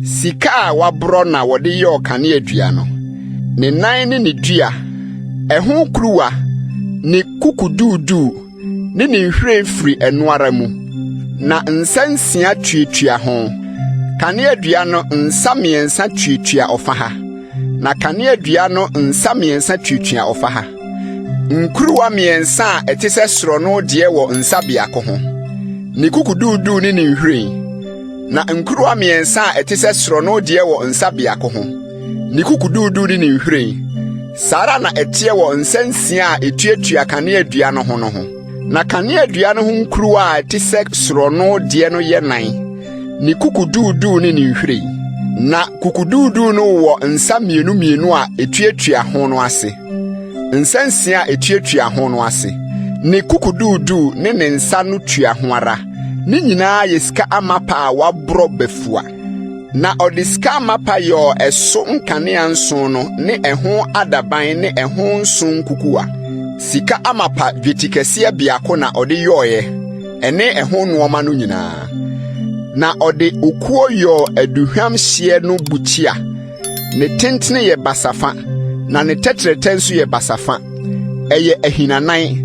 sika a wɔaborɔ na wɔde yɔɔ kaneadua no, ne nan ne ne dua, ɛho kuruwa, ne kukuduuduu, ne ne nhwiren firi ɛno ara mu, na nsa nsia tuatua ho. Kaneadua no nsa mmiɛnsa tuatua ɔfa ha, na kaneadua no nsa mmiɛnsa tuatua ɔfa ha. Nkuruwa mmiɛnsa a ɛte sɛ sorɔno deɛ wɔ nsa biako ho, ne kukuduuduu ne ne nhwiren, na nkuruwa mmiɛnsa a ɛte sɛ sorɔno deɛ wɔ nsa biako ho, ne kukuduuduu ne ne nhwiren. Saa ara na ɛteɛ wɔ nsa nsia a etuatua kaneadua no ho no ho. Na kaneadua no ho nkuruwa a ɛte sɛ sorɔno deɛ no yɛ nan, ne kukuduuduu ne ne nhwiren. Na kukuduuduu no wɔ nsa mmienu mmienu a etuatua ho no ase, nsa nsia a etuatua ho no ase. Ne kukuduuduu ne ne nsa no tua ho ara, ne nyinaa yɛ sika amapa a wɔaborɔ bafua. Na ɔde sika amapa yɔɔ ɛso nkanea nson no ne ɛho adaban ne ɛho nso nkukuwa. Sika amapa dwetikɛseɛ biako na ɔde yɔeɛ, ɛne ɛho nnoɔma no nyinaa. Na ɔde okuo yɔɔ aduhwam hyeɛ no bukyia. Ne tentene yɛ basafa, na ne tɛtrɛtɛ nso yɛ basafa. Ɛyɛ ahinanan.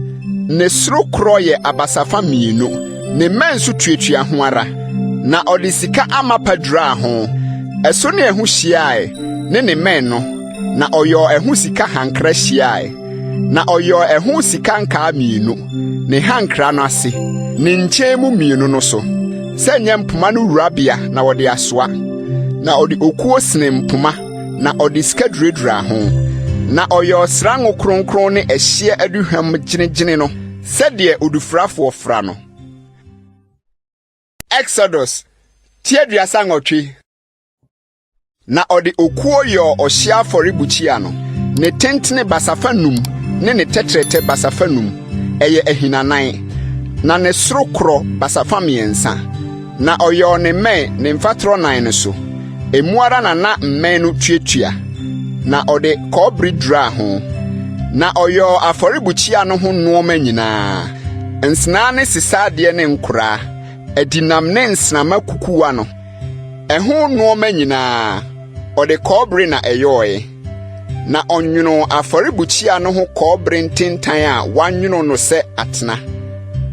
Ne sorokorɔ yɛ abasafa mmienu, ne mmɛn nso tuatua ho ara. Na ɔde sika amapa duraa ho. Ɛso ne ɛho hyiae ne ne mmɛn no, na ɔyɔɔ ɛho sika hankra hyiae. Na ɔyɔɔ ɛho sika nkaa mmienu, ne hankra no ase, ne nkyɛn mu mmienu no so, sɛ ɛnyɛ mpoma no wurabea na wɔde asoa. Na ɔde okuo senee mpoma, na ɔde sika duraduraa ho. Na ɔyɔɔ srango kronkron ne ɛhyeɛ aduhwam gyenegyene no sɛdeɛ odufrafoɔ fra no. Exodus ti 38. Na ɔde okuo yɔɔ ɔhyeɛ afɔrebukyia no, ne tentene basafa num ne ne tɛtrɛtɛ basafa num, ɛyɛ ahinanan, na ne soro korɔ basafa mmiɛnsa. Na ɔyɔɔ ne mmɛn ne mfatorɔ nan no so, emu ara na na mmɛn no tuatua, na ɔde kɔbere duraa ho. Na ɔyɔɔ afɔrebukyia no ho nnoɔma nyinaa, nsenaa ne sesa adeɛ ne nkoraa, adinam ne nsramma kukuwa no. Ɛho nnoɔma nyinaa, ɔde kɔbere na ɛyɔeɛ. Na ɔnwonoo afɔrebukyia no ho kɔbere ntentan a wɔanwono no sɛ atena,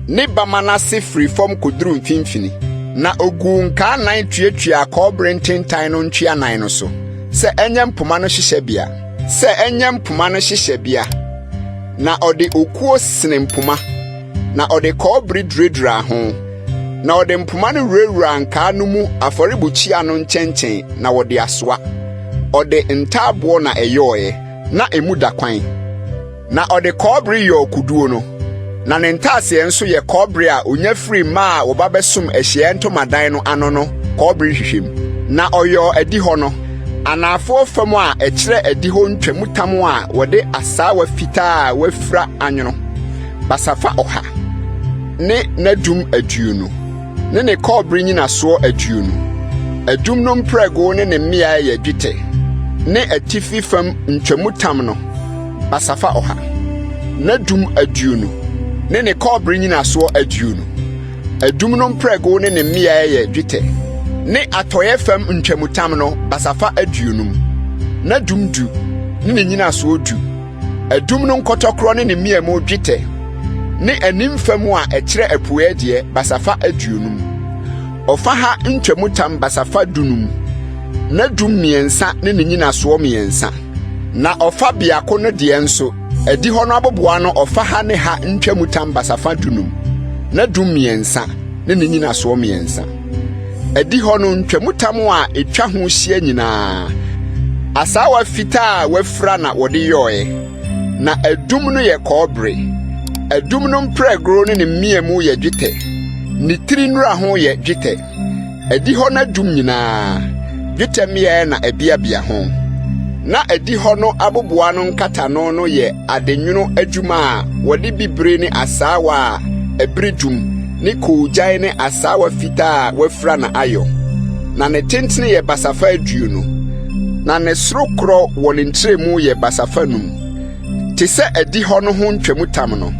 ne bamma no ase firi fam kɔduru mfimfini. Na ɔguu nkaa nan tuatuaa kɔbere ntentan no ntwea nan no so, sɛ ɛnyɛ mpoma no hyehyɛbea, sɛ ɛnyɛ mpoma no hyehyɛbea. Na ɔde okuo sene mpoma, na ɔde kɔbere duraduraa ho. Na ɔde mpoma no wurawuraa nkaa no mu afɔrebukyia no nkyɛnkyɛn na wɔde asoa. Ɔde ntaaboɔ na ɛyɔeɛ, na emu da kwan. Na ɔde kɔbere yɔɔ kuduo no, na ne ntaaseɛ nso yɛ kɔbere a onya firii mmaa a wɔba bɛsom ahyiaeɛ ntomadan no ano no kɔbere nhwehwɛmu. Na ɔyɔɔ adihɔ no, anaafoɔ fam a ɛkyerɛ adihɔ ntwamutam a wɔde asaawa fitaa a wɔafira anwono, basafa ɔha, ne n'adum 20, ne ne kɔbere nnyinasoɔ 20. Adum no mprɛgow ne ne mmeae yɛ dwetɛ, ne atifi fam ntwamutam no, basafa ɔha, n'adum 20, ne ne kɔbere nnyinasoɔ 20. Adum no mprɛgow ne ne mmeae yɛ dwetɛ, ne atɔeɛ fam ntwamutam no, basafa 50, n'adum 10, ne ne nnyinasoɔ 10. Adum no nkɔtɔkorɔ ne ne mmeamu dwetɛ, ne anim fam a ɛkyerɛ apueɛ deɛ, basafa 50. Ɔfa ha ntwamutam basafa 15, n'adum mmiɛnsa ne ne nnyinasoɔ mmiɛnsa. Na ɔfa biako no deɛ nso, adihɔ no aboboano ɔfa ha ne ha ntwamutam basafa 15, n'adum mmiɛnsa ne ne nnyinasoɔ mmiɛnsa. Adihɔ no ntwamutam a etwa ho hyia nyinaa, asaawa fitaa a wɔafura na wɔde yɔe, na adum no yɛ kɔbere. Adum no mprɛgoro ne ne mmeamu yɛ dwetɛ, ne tiri nnuraho yɛ dwetɛ. Adihɔ no adum nyinaa, dwetɛ mmeae na ɛbeabea ho. Na adihɔ no aboboano nkatano no yɛ adenwono adwuma a wɔde bibire ne asaawa a ɛbere dum ne koogyan ne asaawa fitaa a wɔafura na ayɔ. Na ne tentene yɛ basafa 20, na ne sorokorɔ wɔ ne ntrɛmu yɛ basafa 5, te sɛ adihɔ no ho ntwamutam no.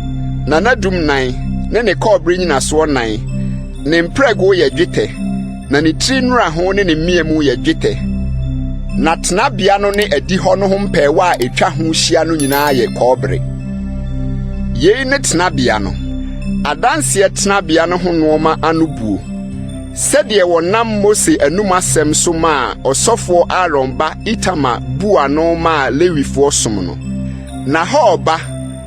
Na n'adum nan ne ne kɔbere nnyinasoɔ nan, ne mprɛgow yɛ dwetɛ, na ne tiri nnuraho ne ne mmeamu yɛ dwetɛ. Na tenabea no ne adihɔ no ho mpɛɛwa a etwa ho hyia no nyinaa yɛ kɔbere. Yei ne tenabea no, adanseɛ tenabea no ho nnoɔma ano buo, sɛdeɛ wɔnam Mose anom asɛm so maa ɔsɔfoɔ Aaron ba Itamar buu ano maa Lewifoɔ som no. Na Hur ba,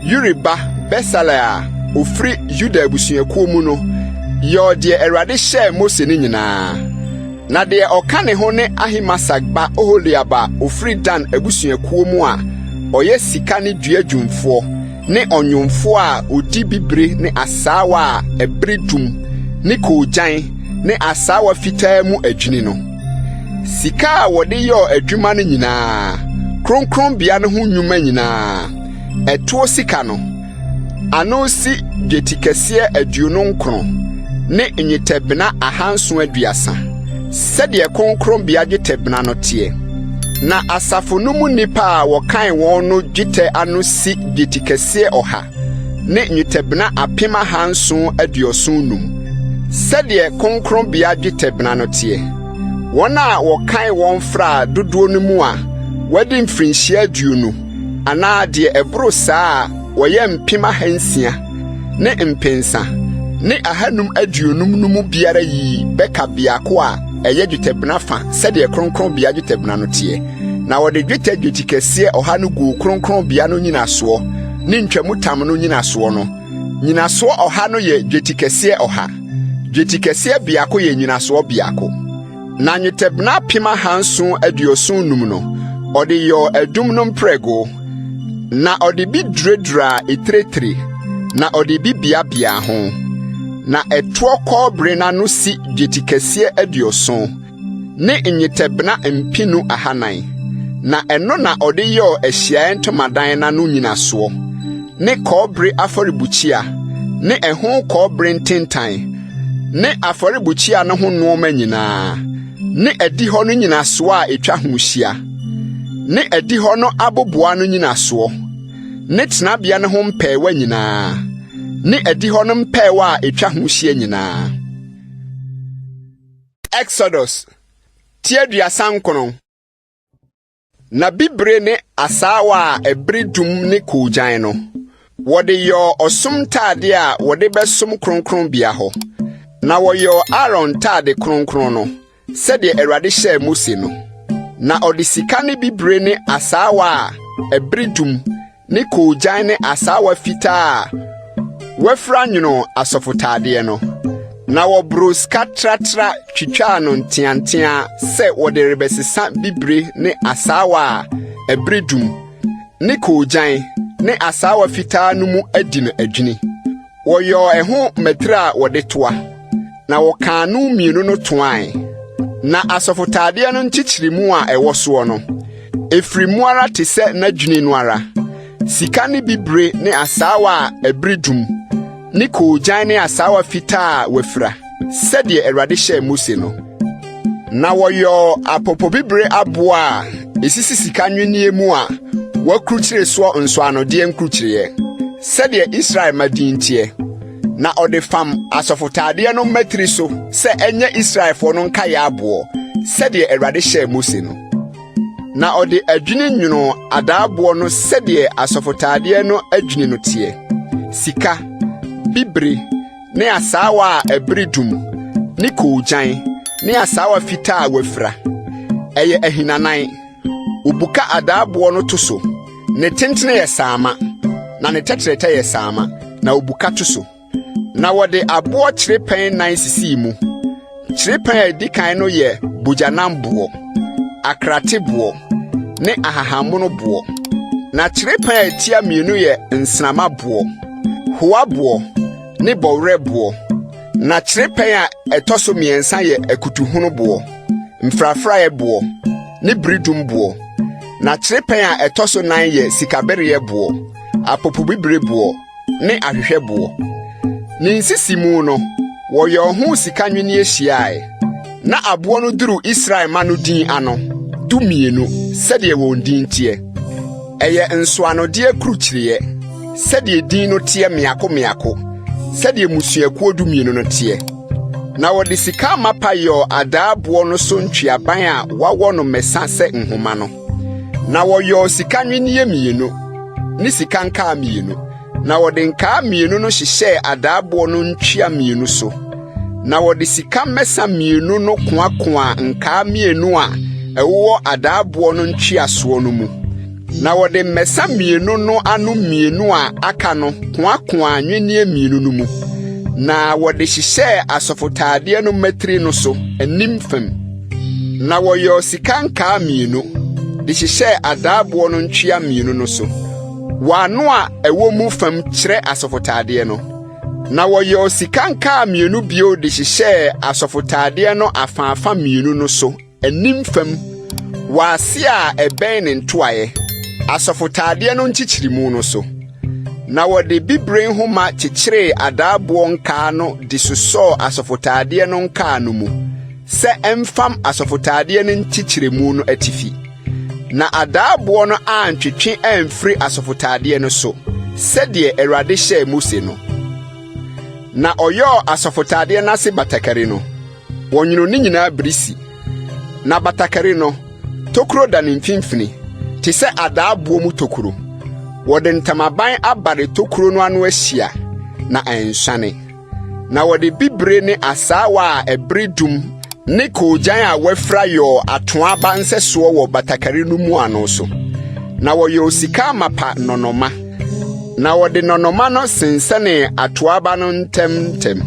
Uri ba Besaleel a ɔfiri Yuda abusuakuo mu no yɔɔ deɛ Awurade hyɛɛ Mose no nyinaa. Na deɛ ɔka ne ho ne Ahimasak ba Oholiab a ɔfiri Dan abusuakuo mu a ɔyɛ sika ne dua dwumfoɔ ne ɔnwomfoɔ a ɔdi bibire ne asaawa a ɛbere dum ne koogyan ne asaawa fitaa mu adwini no. Sika a wɔde yɔɔ adwuma no nyinaa, kronkronbea no ho nnwuma nyinaa, ɛtoɔ sika no, ano si dwetikɛseɛ 29 ne nnwetɛbena 730, sɛdeɛ kronkronbea dwetɛbena no teɛ. Na asafo no mu nnipa a wɔkan wɔn no dwetɛ ano si dwetikɛseɛ 100 ne nnwetɛbena 775, sɛdeɛ kronkronbea dwetɛbena no teɛ. Wɔn a wɔkan wɔn fraa dodoɔ no mu a wɔadi mfirinhyia 20 anaa deɛ ɛboro saa a wɔyɛ 6,550 no mu biara yii bɛka biako a. ɛyɛ dwetɛbena fa sɛdeɛ kronkronbea dwetɛbena no teɛ. Na wɔde dwetɛ dwetikɛseɛ ɔha no guu kronkronbea no nnyinasoɔ ne ntwamutam no nnyinasoɔ no. Nnyinasoɔ ɔha no yɛ dwetikɛseɛ ɔha. Dwetikɛseɛ biako yɛ nnyinasoɔ biako. Na nnwetɛbena 7750 no, ɔde yɔɔ adum no mprɛgow, na ɔde bi duraduraa etire tire, na ɔde bi beabeaa ho. Na ɛtoɔ kɔbere no ano si dwetikɛseɛ 70, ne nnwetɛbena 2400, na ɛno na ɔde yɔɔ ahyiaeɛ ntomadan no ano nnyinasoɔ, ne kɔbere afɔrebukyia, ne ɛho kɔbere ntentan, ne afɔrebukyia no ho nnoɔma nyinaa, ne adihɔ no nnyinasoɔ a ɛtwa ho hyia, ne adihɔ no aboboa no nnyinasoɔ, ne tenabea no ho mpɛɛwa nyinaa, ne adihɔ no mpɛɛwa a ɛtwa ho hyia nyinaa. Exodus ti 39. Na bibire ne asaawa a ɛbere dum ne koogyan no, wɔde yɔɔ ɔsom ntade a wɔde bɛsom kronkronbea hɔ. Na wɔyɔɔ Aaron ntade kronkron no, sɛdeɛ Awurade hyɛɛ Mose no. Na ɔde sika ne bibire ne asaawa a ɛbere dum ne koogyan ne asaawa fitaa a wɔafira nwonoo asɔfotadeɛ no. Na wɔboroo sika tratra twitwaa no nteanteaa sɛ wɔde rebɛsesa bibire ne asaawa a ɛbere dum ne koogyan ne asaawa fitaa no mu adi no adwini. Wɔyɔɔ ɛho mmatiri a wɔde toa, na wɔkaa no mmienu no toae. Na asɔfotadeɛ no nkyekyeremu a ɛwɔ soɔ no, ɛfiri mu ara te sɛ n'adwini no ara, sika ne bibire ne asaawa a ɛbere dum, ne koogyan ne asaawa fitaa a wɔafira, sɛdeɛ Awurade hyɛɛ Mose no. Na wɔyɔɔ apopobibire aboɔ a esisi sika nnwinneɛ mu a wɔakurukyire soɔ nsɔanodeɛ nkurukyireɛ, sɛdeɛ Israel mma din teɛ. Na ɔde fam asɔfotadeɛ no mmatiri so sɛ ɛnyɛ Israelfoɔ no nkaeɛ aboɔ, sɛdeɛ Awurade hyɛɛ Mose no. Na ɔde adwini nwonoo adaaboɔ no sɛdeɛ asɔfotadeɛ no adwini no teɛ, sika, bibire, ne asaawa a ɛbere dum, ne koogyan, ne asaawa fitaa a wɔafira. Ɛyɛ ahinanan. Wobuka adaaboɔ no to so. Ne tentene yɛ saama, na ne tɛtrɛtɛ yɛ saama, na wobuka to so. Na wɔde aboɔ kyerɛpɛn nan sisii mu. Kyerɛpɛn a edi kan no yɛ bogyanamboɔ, akrateboɔ, ne ahahammonoboɔ. Na kyerɛpɛn a etia mmienu yɛ nsrammaboɔ, hoaboɔ, ne bɔwerɛboɔ. Na kyerɛpɛn a ɛtɔ so mmiɛnsa yɛ akutuhonoboɔ, mfrafraeɛboɔ, ne beredumboɔ. Na kyerɛpɛn a ɛtɔ so nan yɛ sikabereɛboɔ, apopobibireboɔ, ne ahwehwɛboɔ. Ne nsisimu no, wɔyɔɔ ho sika nnwinneɛ hyiae. Na aboɔ no duru Israel mma no din ano, 12, sɛdeɛ wɔn din teɛ. Ɛyɛ nsɔanodeɛ kurukyireɛ, sɛdeɛ din no teɛ mmeako mmeako, sɛdeɛ mmusuakuo 12 no teɛ. Na wɔde sika amapa yɔɔ adaaboɔ no so ntweaban a wɔawɔ no mmɛsa sɛ nhoma no. Na wɔyɔɔ sika nnwinneɛ mmienu ne sika nkaa mmienu, na wɔde nkaa mmienu no hyehyɛɛ adaaboɔ no ntwea mmienu so. Na wɔde sika mmɛsa mmienu no koakoaa nkaa mmienu a ɛwowɔ adaaboɔ no ntweasoɔ no mu. Na wɔde mmɛsa mmienu no ano mmienu a aka no koakoaa nnwinneɛ mmienu no mu, na wɔde hyehyɛɛ asɔfotaadeɛ no mmatiri no so, anim fam. Na wɔyɔɔ sika nkaa mmienu de hyehyɛɛ adaaboɔ no ntwea mmienu no so, wɔ ano a ɛwɔ mu fam kyerɛ asɔfotaadeɛ no. Na wɔyɔɔ sika nkaa mmienu bio de hyehyɛɛ asɔfotaadeɛ no afaafa mmienu no so anim fam wɔ ase a ɛbɛn ne ntoaeɛ, asɔfotaadeɛ no nkyekyeremu no so. Na wɔde bibire nhoma kyekyeree adaaboɔ nkaa no de sosɔɔ asɔfotaadeɛ no nkaa no mu sɛ ɛmfam asɔfotaadeɛ no nkyekyeremu no atifi. Na adaaboɔ no antwetwe amfiri asɔfotaadeɛ no so, sɛdeɛ Awurade hyɛɛ Mose no. Na ɔyɔɔ asɔfotaadeɛ no ase batakari no. Wɔnwono ne nyinaa birisi. Na batakari no, tokuro da ne mfimfini, te sɛ adaaboɔ mu tokuro. Wɔde ntamaban abare tokuro no ano ahyia, na ansuane. Na wɔde bibire ne asaawa a ɛbere dum ne koogyan a wɔafira yɔɔ atoaa aba nsɛsoɔ wɔ batakari no mmuano so. Na wɔyɔɔ sika amapa nnɔnnɔmma, na wɔde nnɔnnɔmma no sensɛnee atoaa aba no ntam ntam,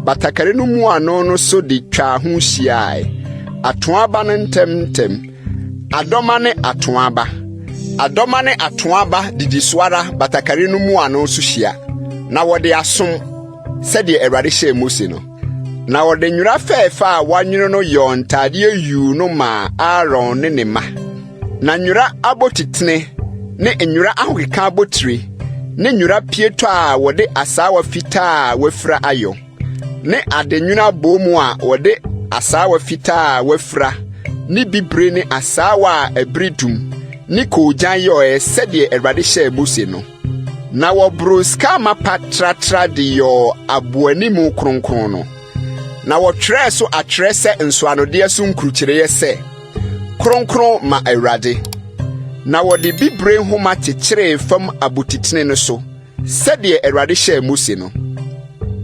batakari no mmuano no so de twaa ho hyiae, atoaa aba no ntam ntam, adɔma ne atoaa aba. Adɔma ne atoaa aba didi so ara batakari no mmuano so hyia, na wɔde asom, sɛdeɛ Awurade hyɛɛ Mose no. Na wɔde nwera fɛɛfɛ a wɔanwono no yɔɔ ntadeɛ yuu no maa Aaron ne ne mma. Na nwera abotitene ne nwera ahokeka abotire ne nwera pieto a wɔde asaawa fitaa a wɔafira ayɔ, ne adenwono aboomu a wɔde asaawa fitaa a wɔafira ne bibire ne asaawa a ɛbere dum ne koogyan yɔeɛ sɛdeɛ Awurade hyɛɛ Mose no. Na wɔboroo sika amapa tratra de yɔɔ aboanimu kronkron no. Na wɔtwerɛɛ so atwerɛ sɛ nsɔanodeɛ so nkurukyireeɛ sɛ, Kronkron ma Awurade. Na wɔde bibire nhoma kyekyeree fam abotitene no so, sɛdeɛ Awurade hyɛɛ Mose no.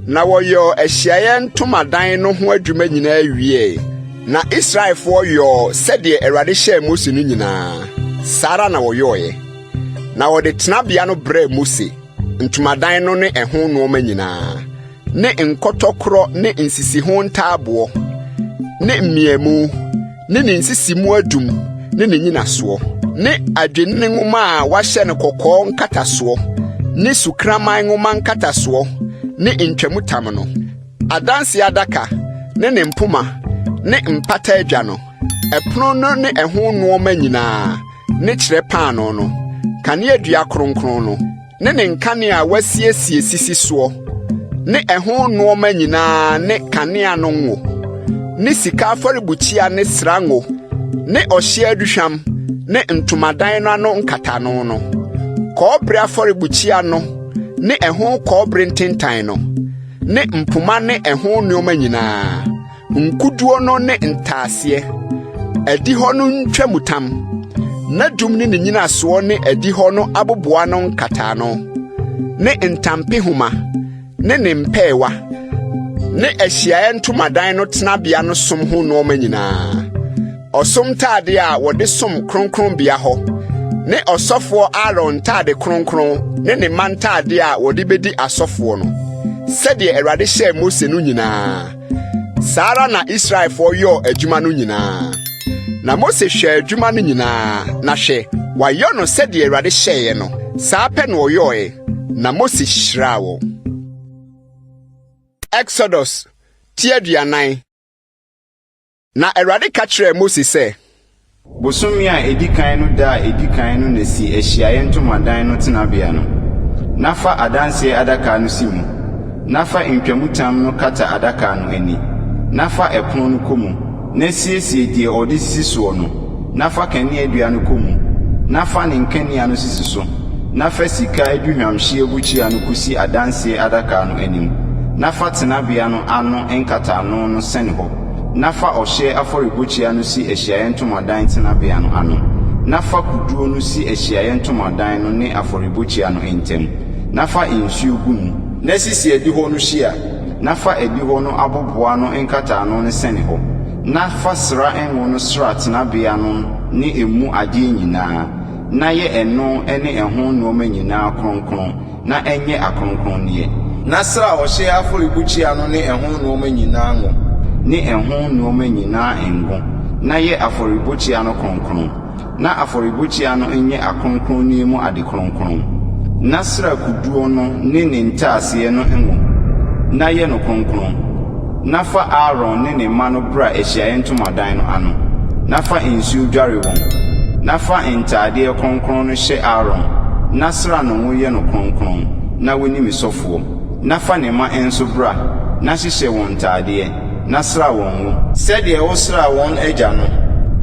Na wɔyɔɔ ahyiaeɛ ntomadan no ho adwuma nyinaa wiee, na Israelfoɔ yɔɔ sɛdeɛ Awurade hyɛɛ Mose no nyinaa, saa ara na wɔyɔeɛ. Na wɔde tenabea no brɛɛ Mose, ntomadan no ne ɛho nneɛma nyinaa, ne nkɔtɔkorɔ ne nsisiho ntaaboɔ, ne mmeamu, ne ne nsisimu adum ne ne nnyinasoɔ, ne adwennini nwoma a wɔahyɛ no kɔkɔɔ nkatasoɔ, ne sukraman nwoma nkatasoɔ, ne ntwamutam no, Adanse adaka ne ne mpoma ne mpata adwa no, ɛpono no ne ɛho nneɛma nyinaa, ne kyerɛ paanoo no, kaneadua kronkron no, ne ne nkanea a wɔasiesie sisi soɔ, ne ɛho nnoɔma nyinaa ne kanea no ngo, ne sika afɔrebukyia ne sra ngo, ne ɔhyeɛ aduhwam ne ntomadan no ano nkatano no, kɔbere afɔrebukyia no ne ɛho kɔbere ntentan no, ne mpoma ne ɛho nnoɔma nyinaa, nkuduo no ne ntaaseɛ, adihɔ no ntwamutam, n'adum ne ne nnyinasoɔ ne adihɔ no aboboano nkataano, ne ntampehoma ne ne mpɛɛwa, ne ahyiaeɛ ntomadan no tenabea no som ho nnoɔma nyinaa. Ɔsom ntade a wɔde som kronkronbea hɔ, ne ɔsɔfoɔ Aaron ntade kronkron ne ne mma ntade a wɔde bedi asɔfoɔ no, sɛdeɛ Awurade hyɛɛ Mose no nyinaa. Saa ara na Israelfoɔ yɔɔ adwuma no nyinaa. Na Mose hwɛɛ adwuma no nyinaa, na hwɛ, wɔayɔ no sɛdeɛ Awurade hyɛeɛ no, saa pɛ na wɔyɔeɛ, na Mose hyiraa wɔn. Exodus ti 40. Na Awurade ka kyerɛɛ Mose sɛ. Bosome a edi kan no da a edi kan no na si Ahyiaeɛ Ntomadan no tenabea no, na fa Adanseɛ Adaka no si mu, na fa ntwamutam no kata adaka no ani, na fa ɛpono no kɔ mu, na siesie deɛ wɔde sisi soɔ no, na fa kaneadua no kɔ mu, na fa ne nkanea no sisi so, na fa sika aduhwamhyeɛ bukyia no kɔsi Adanseɛ Adaka no anim, na fa tenabea no ano nkataano no sɛne hɔ. Na fa ɔhyeɛ afɔrebukyia no si ahyiaeɛ ntomadan tenabea no ano, na fa kuduo no si ahyiaeɛ ntomadan no ne afɔrebukyia no ntam, na fa nsuo gu mu. Na sisi adihɔ no hyia, na fa adihɔ no aboboano nkataano no sɛne hɔ, na fa sra ngo no sra tenabea no ne emu adeɛ nyinaa, na yɛ ɛno ne ɛho nnoɔma nyinaa kronkron. na ɛnyɛ akronkronneɛ. Na sra ɔhyeɛ afɔrebukyia no ne ɛho nnoɔma nyinaa ngo. Ne ɛho nnoɔma nyinaa ngo, na yɛ afɔrebukyia no kronkron, na afɔrebukyia no nyɛ akronkronneɛ mu ade kronkron. Na sra kuduo no ne ne ntaaseɛ no ngo, na yɛ no kronkron. Na fa Aaron ne ne mma no bra ahyiaeɛ ntomadan no ano, na fa nsuo dware wɔn. Na fa ntadeɛ kronkron no hyɛ Aaron, na sra no ngo yɛ no kronkron, na wɔnni me sɔfoɔ. Na fa ne mma nso bra, na hyehyɛ wɔn ntadeɛ, na sra wɔn ngo, sɛdeɛ wosraa wɔn agya no,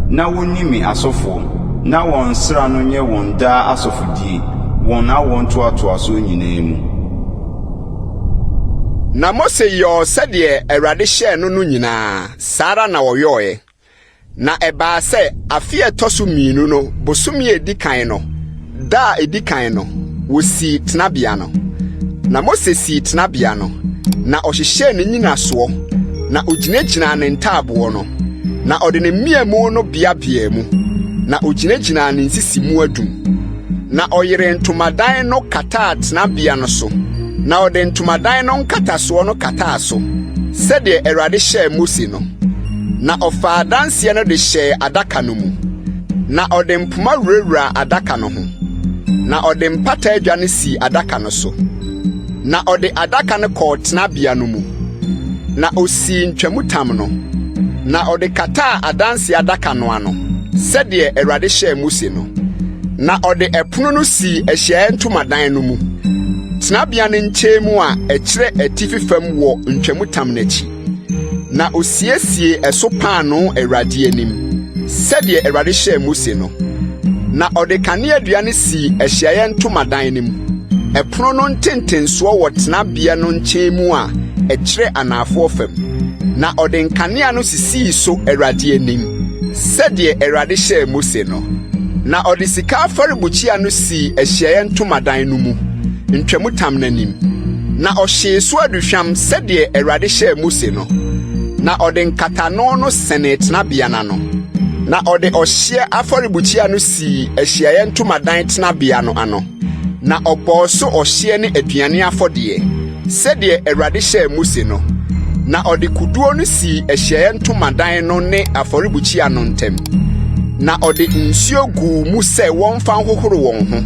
na wɔnni me asɔfoɔ, na wɔn nsra no nyɛ wɔn daa asɔfodie, wɔn awoɔ ntoatoasoɔ nyinaa mu. Na Mose yɔɔ sɛdeɛ Awurade hyɛɛ no no nyinaa, saa ara na ɔyɔeɛ. Na ɛbaa sɛ afe a ɛtɔ so mmienu no bosome a ɛdi kan no da a ɛdi kan no, wɔsii tenabea no. Na Mose sii tenabea no, na ɔhyehyɛɛ ne nnyinasoɔ. Na ogyinagyinaa ne ntaaboɔ no, na ɔde ne mmeamu no beabeaa mu, na ogyinagyinaa ne nsisimu adum. Na ɔyeree ntomadan no kataa tenabea no so, na ɔde ntomadan no nkatasoɔ no kataa so, sɛdeɛ Awurade hyɛɛ Mose no. Na ɔfaa Adanseɛ no de hyɛɛ adaka no mu, na ɔde mpoma wurawuraa adaka no ho, na ɔde mpata adwa no sii adaka no so. Na ɔde adaka no kɔɔ tenabea no mu, na osii ntwamutam no, na ɔde kataa Adanseɛ adaka no ano, sɛdeɛ Awurade hyɛɛ Mose no. Na ɔde ɛpono no sii ahyiaeɛ ntomadan no mu, tenabea no nkyɛn mu a ɛkyerɛ atifi fam wɔ ntwamutam no akyi. Na osiesiee ɛso paanoo Awurade anim, sɛdeɛ Awurade hyɛɛ Mose no. Na ɔde kaneadua no sii ahyiaeɛ ntomadan no mu, ɛpono no ntentensoɔ wɔ tenabea no nkyɛn mu a ɛkyerɛ anaafoɔ fam. Na ɔde nkanea no sisii so Awurade anim, sɛdeɛ Awurade hyɛɛ Mose no. Na ɔde sika afɔrebukyia no sii ahyiaeɛ ntomadan no mu, ntwamutam no anim, na ɔhyee so aduhwam sɛdeɛ Awurade hyɛɛ Mose no. Na ɔde nkatano no sɛnee tenabea no ano. Na ɔde ɔhyeɛ afɔrebukyia no sii ahyiaeɛ ntomadan tenabea no ano, na ɔbɔɔ so ɔhyeɛ ne aduane afɔdeɛ, sɛdeɛ Awurade hyɛɛ Mose no. Na ɔde kuduo no sii ahyiaeɛ ntomadan no ne afɔrebukyia no ntam, na ɔde nsuo guu mu sɛ wɔmfa nhohoro wɔn ho.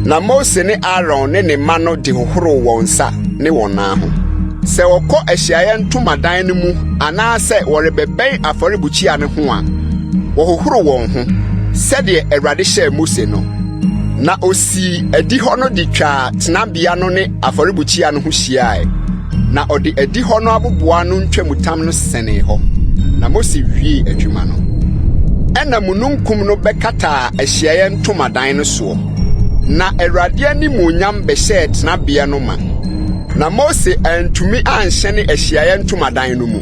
Na Mose ne Aaron ne ne mma no de hohoroo wɔn nsa ne wɔn nan ho. Sɛ wɔkɔ ahyiaeɛ ntomadan no mu anaasɛ wɔrebɛbɛn afɔrebukyia no ho a, wɔhohoro wɔn ho, sɛdeɛ Awurade hyɛɛ Mose no. Na osii adihɔ no de twaa tenabea no ne afɔrebukyia no ho hyiae, na ɔde adihɔ no aboboano ntwamutam no sɛnee hɔ. Na Mose wiee adwuma no. Ɛnna mununkum no bɛkataa ahyiaeɛ ntomadan no soɔ, na Awurade animuonyam bɛhyɛɛ tenabea no ma. Na Mose antumi anhyɛne ahyiaeɛ ntomadan no mu,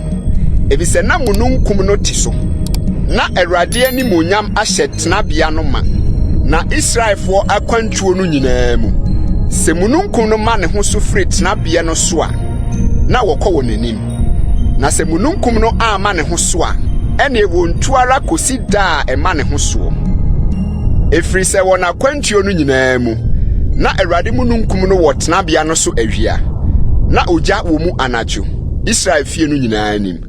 efisɛ na mununkum no te so, na Awurade animuonyam ahyɛ tenabea no ma. Na Israelfoɔ akwantuo no nyinaa mu, sɛ mununkum no ma ne ho so firi tenabea no so a, na wɔkɔ wɔn anim. Na sɛ mununkum no amma ne ho so a, ɛnneɛ wɔntu ara kɔsi da a ɛma ne ho soɔ. Ɛfiri sɛ wɔn akwantuo no nyinaa mu, na Awurade mununkum no wɔ tenabea no so awia, na ogya wɔ mu anadwo, Israel fie no nyinaa anim.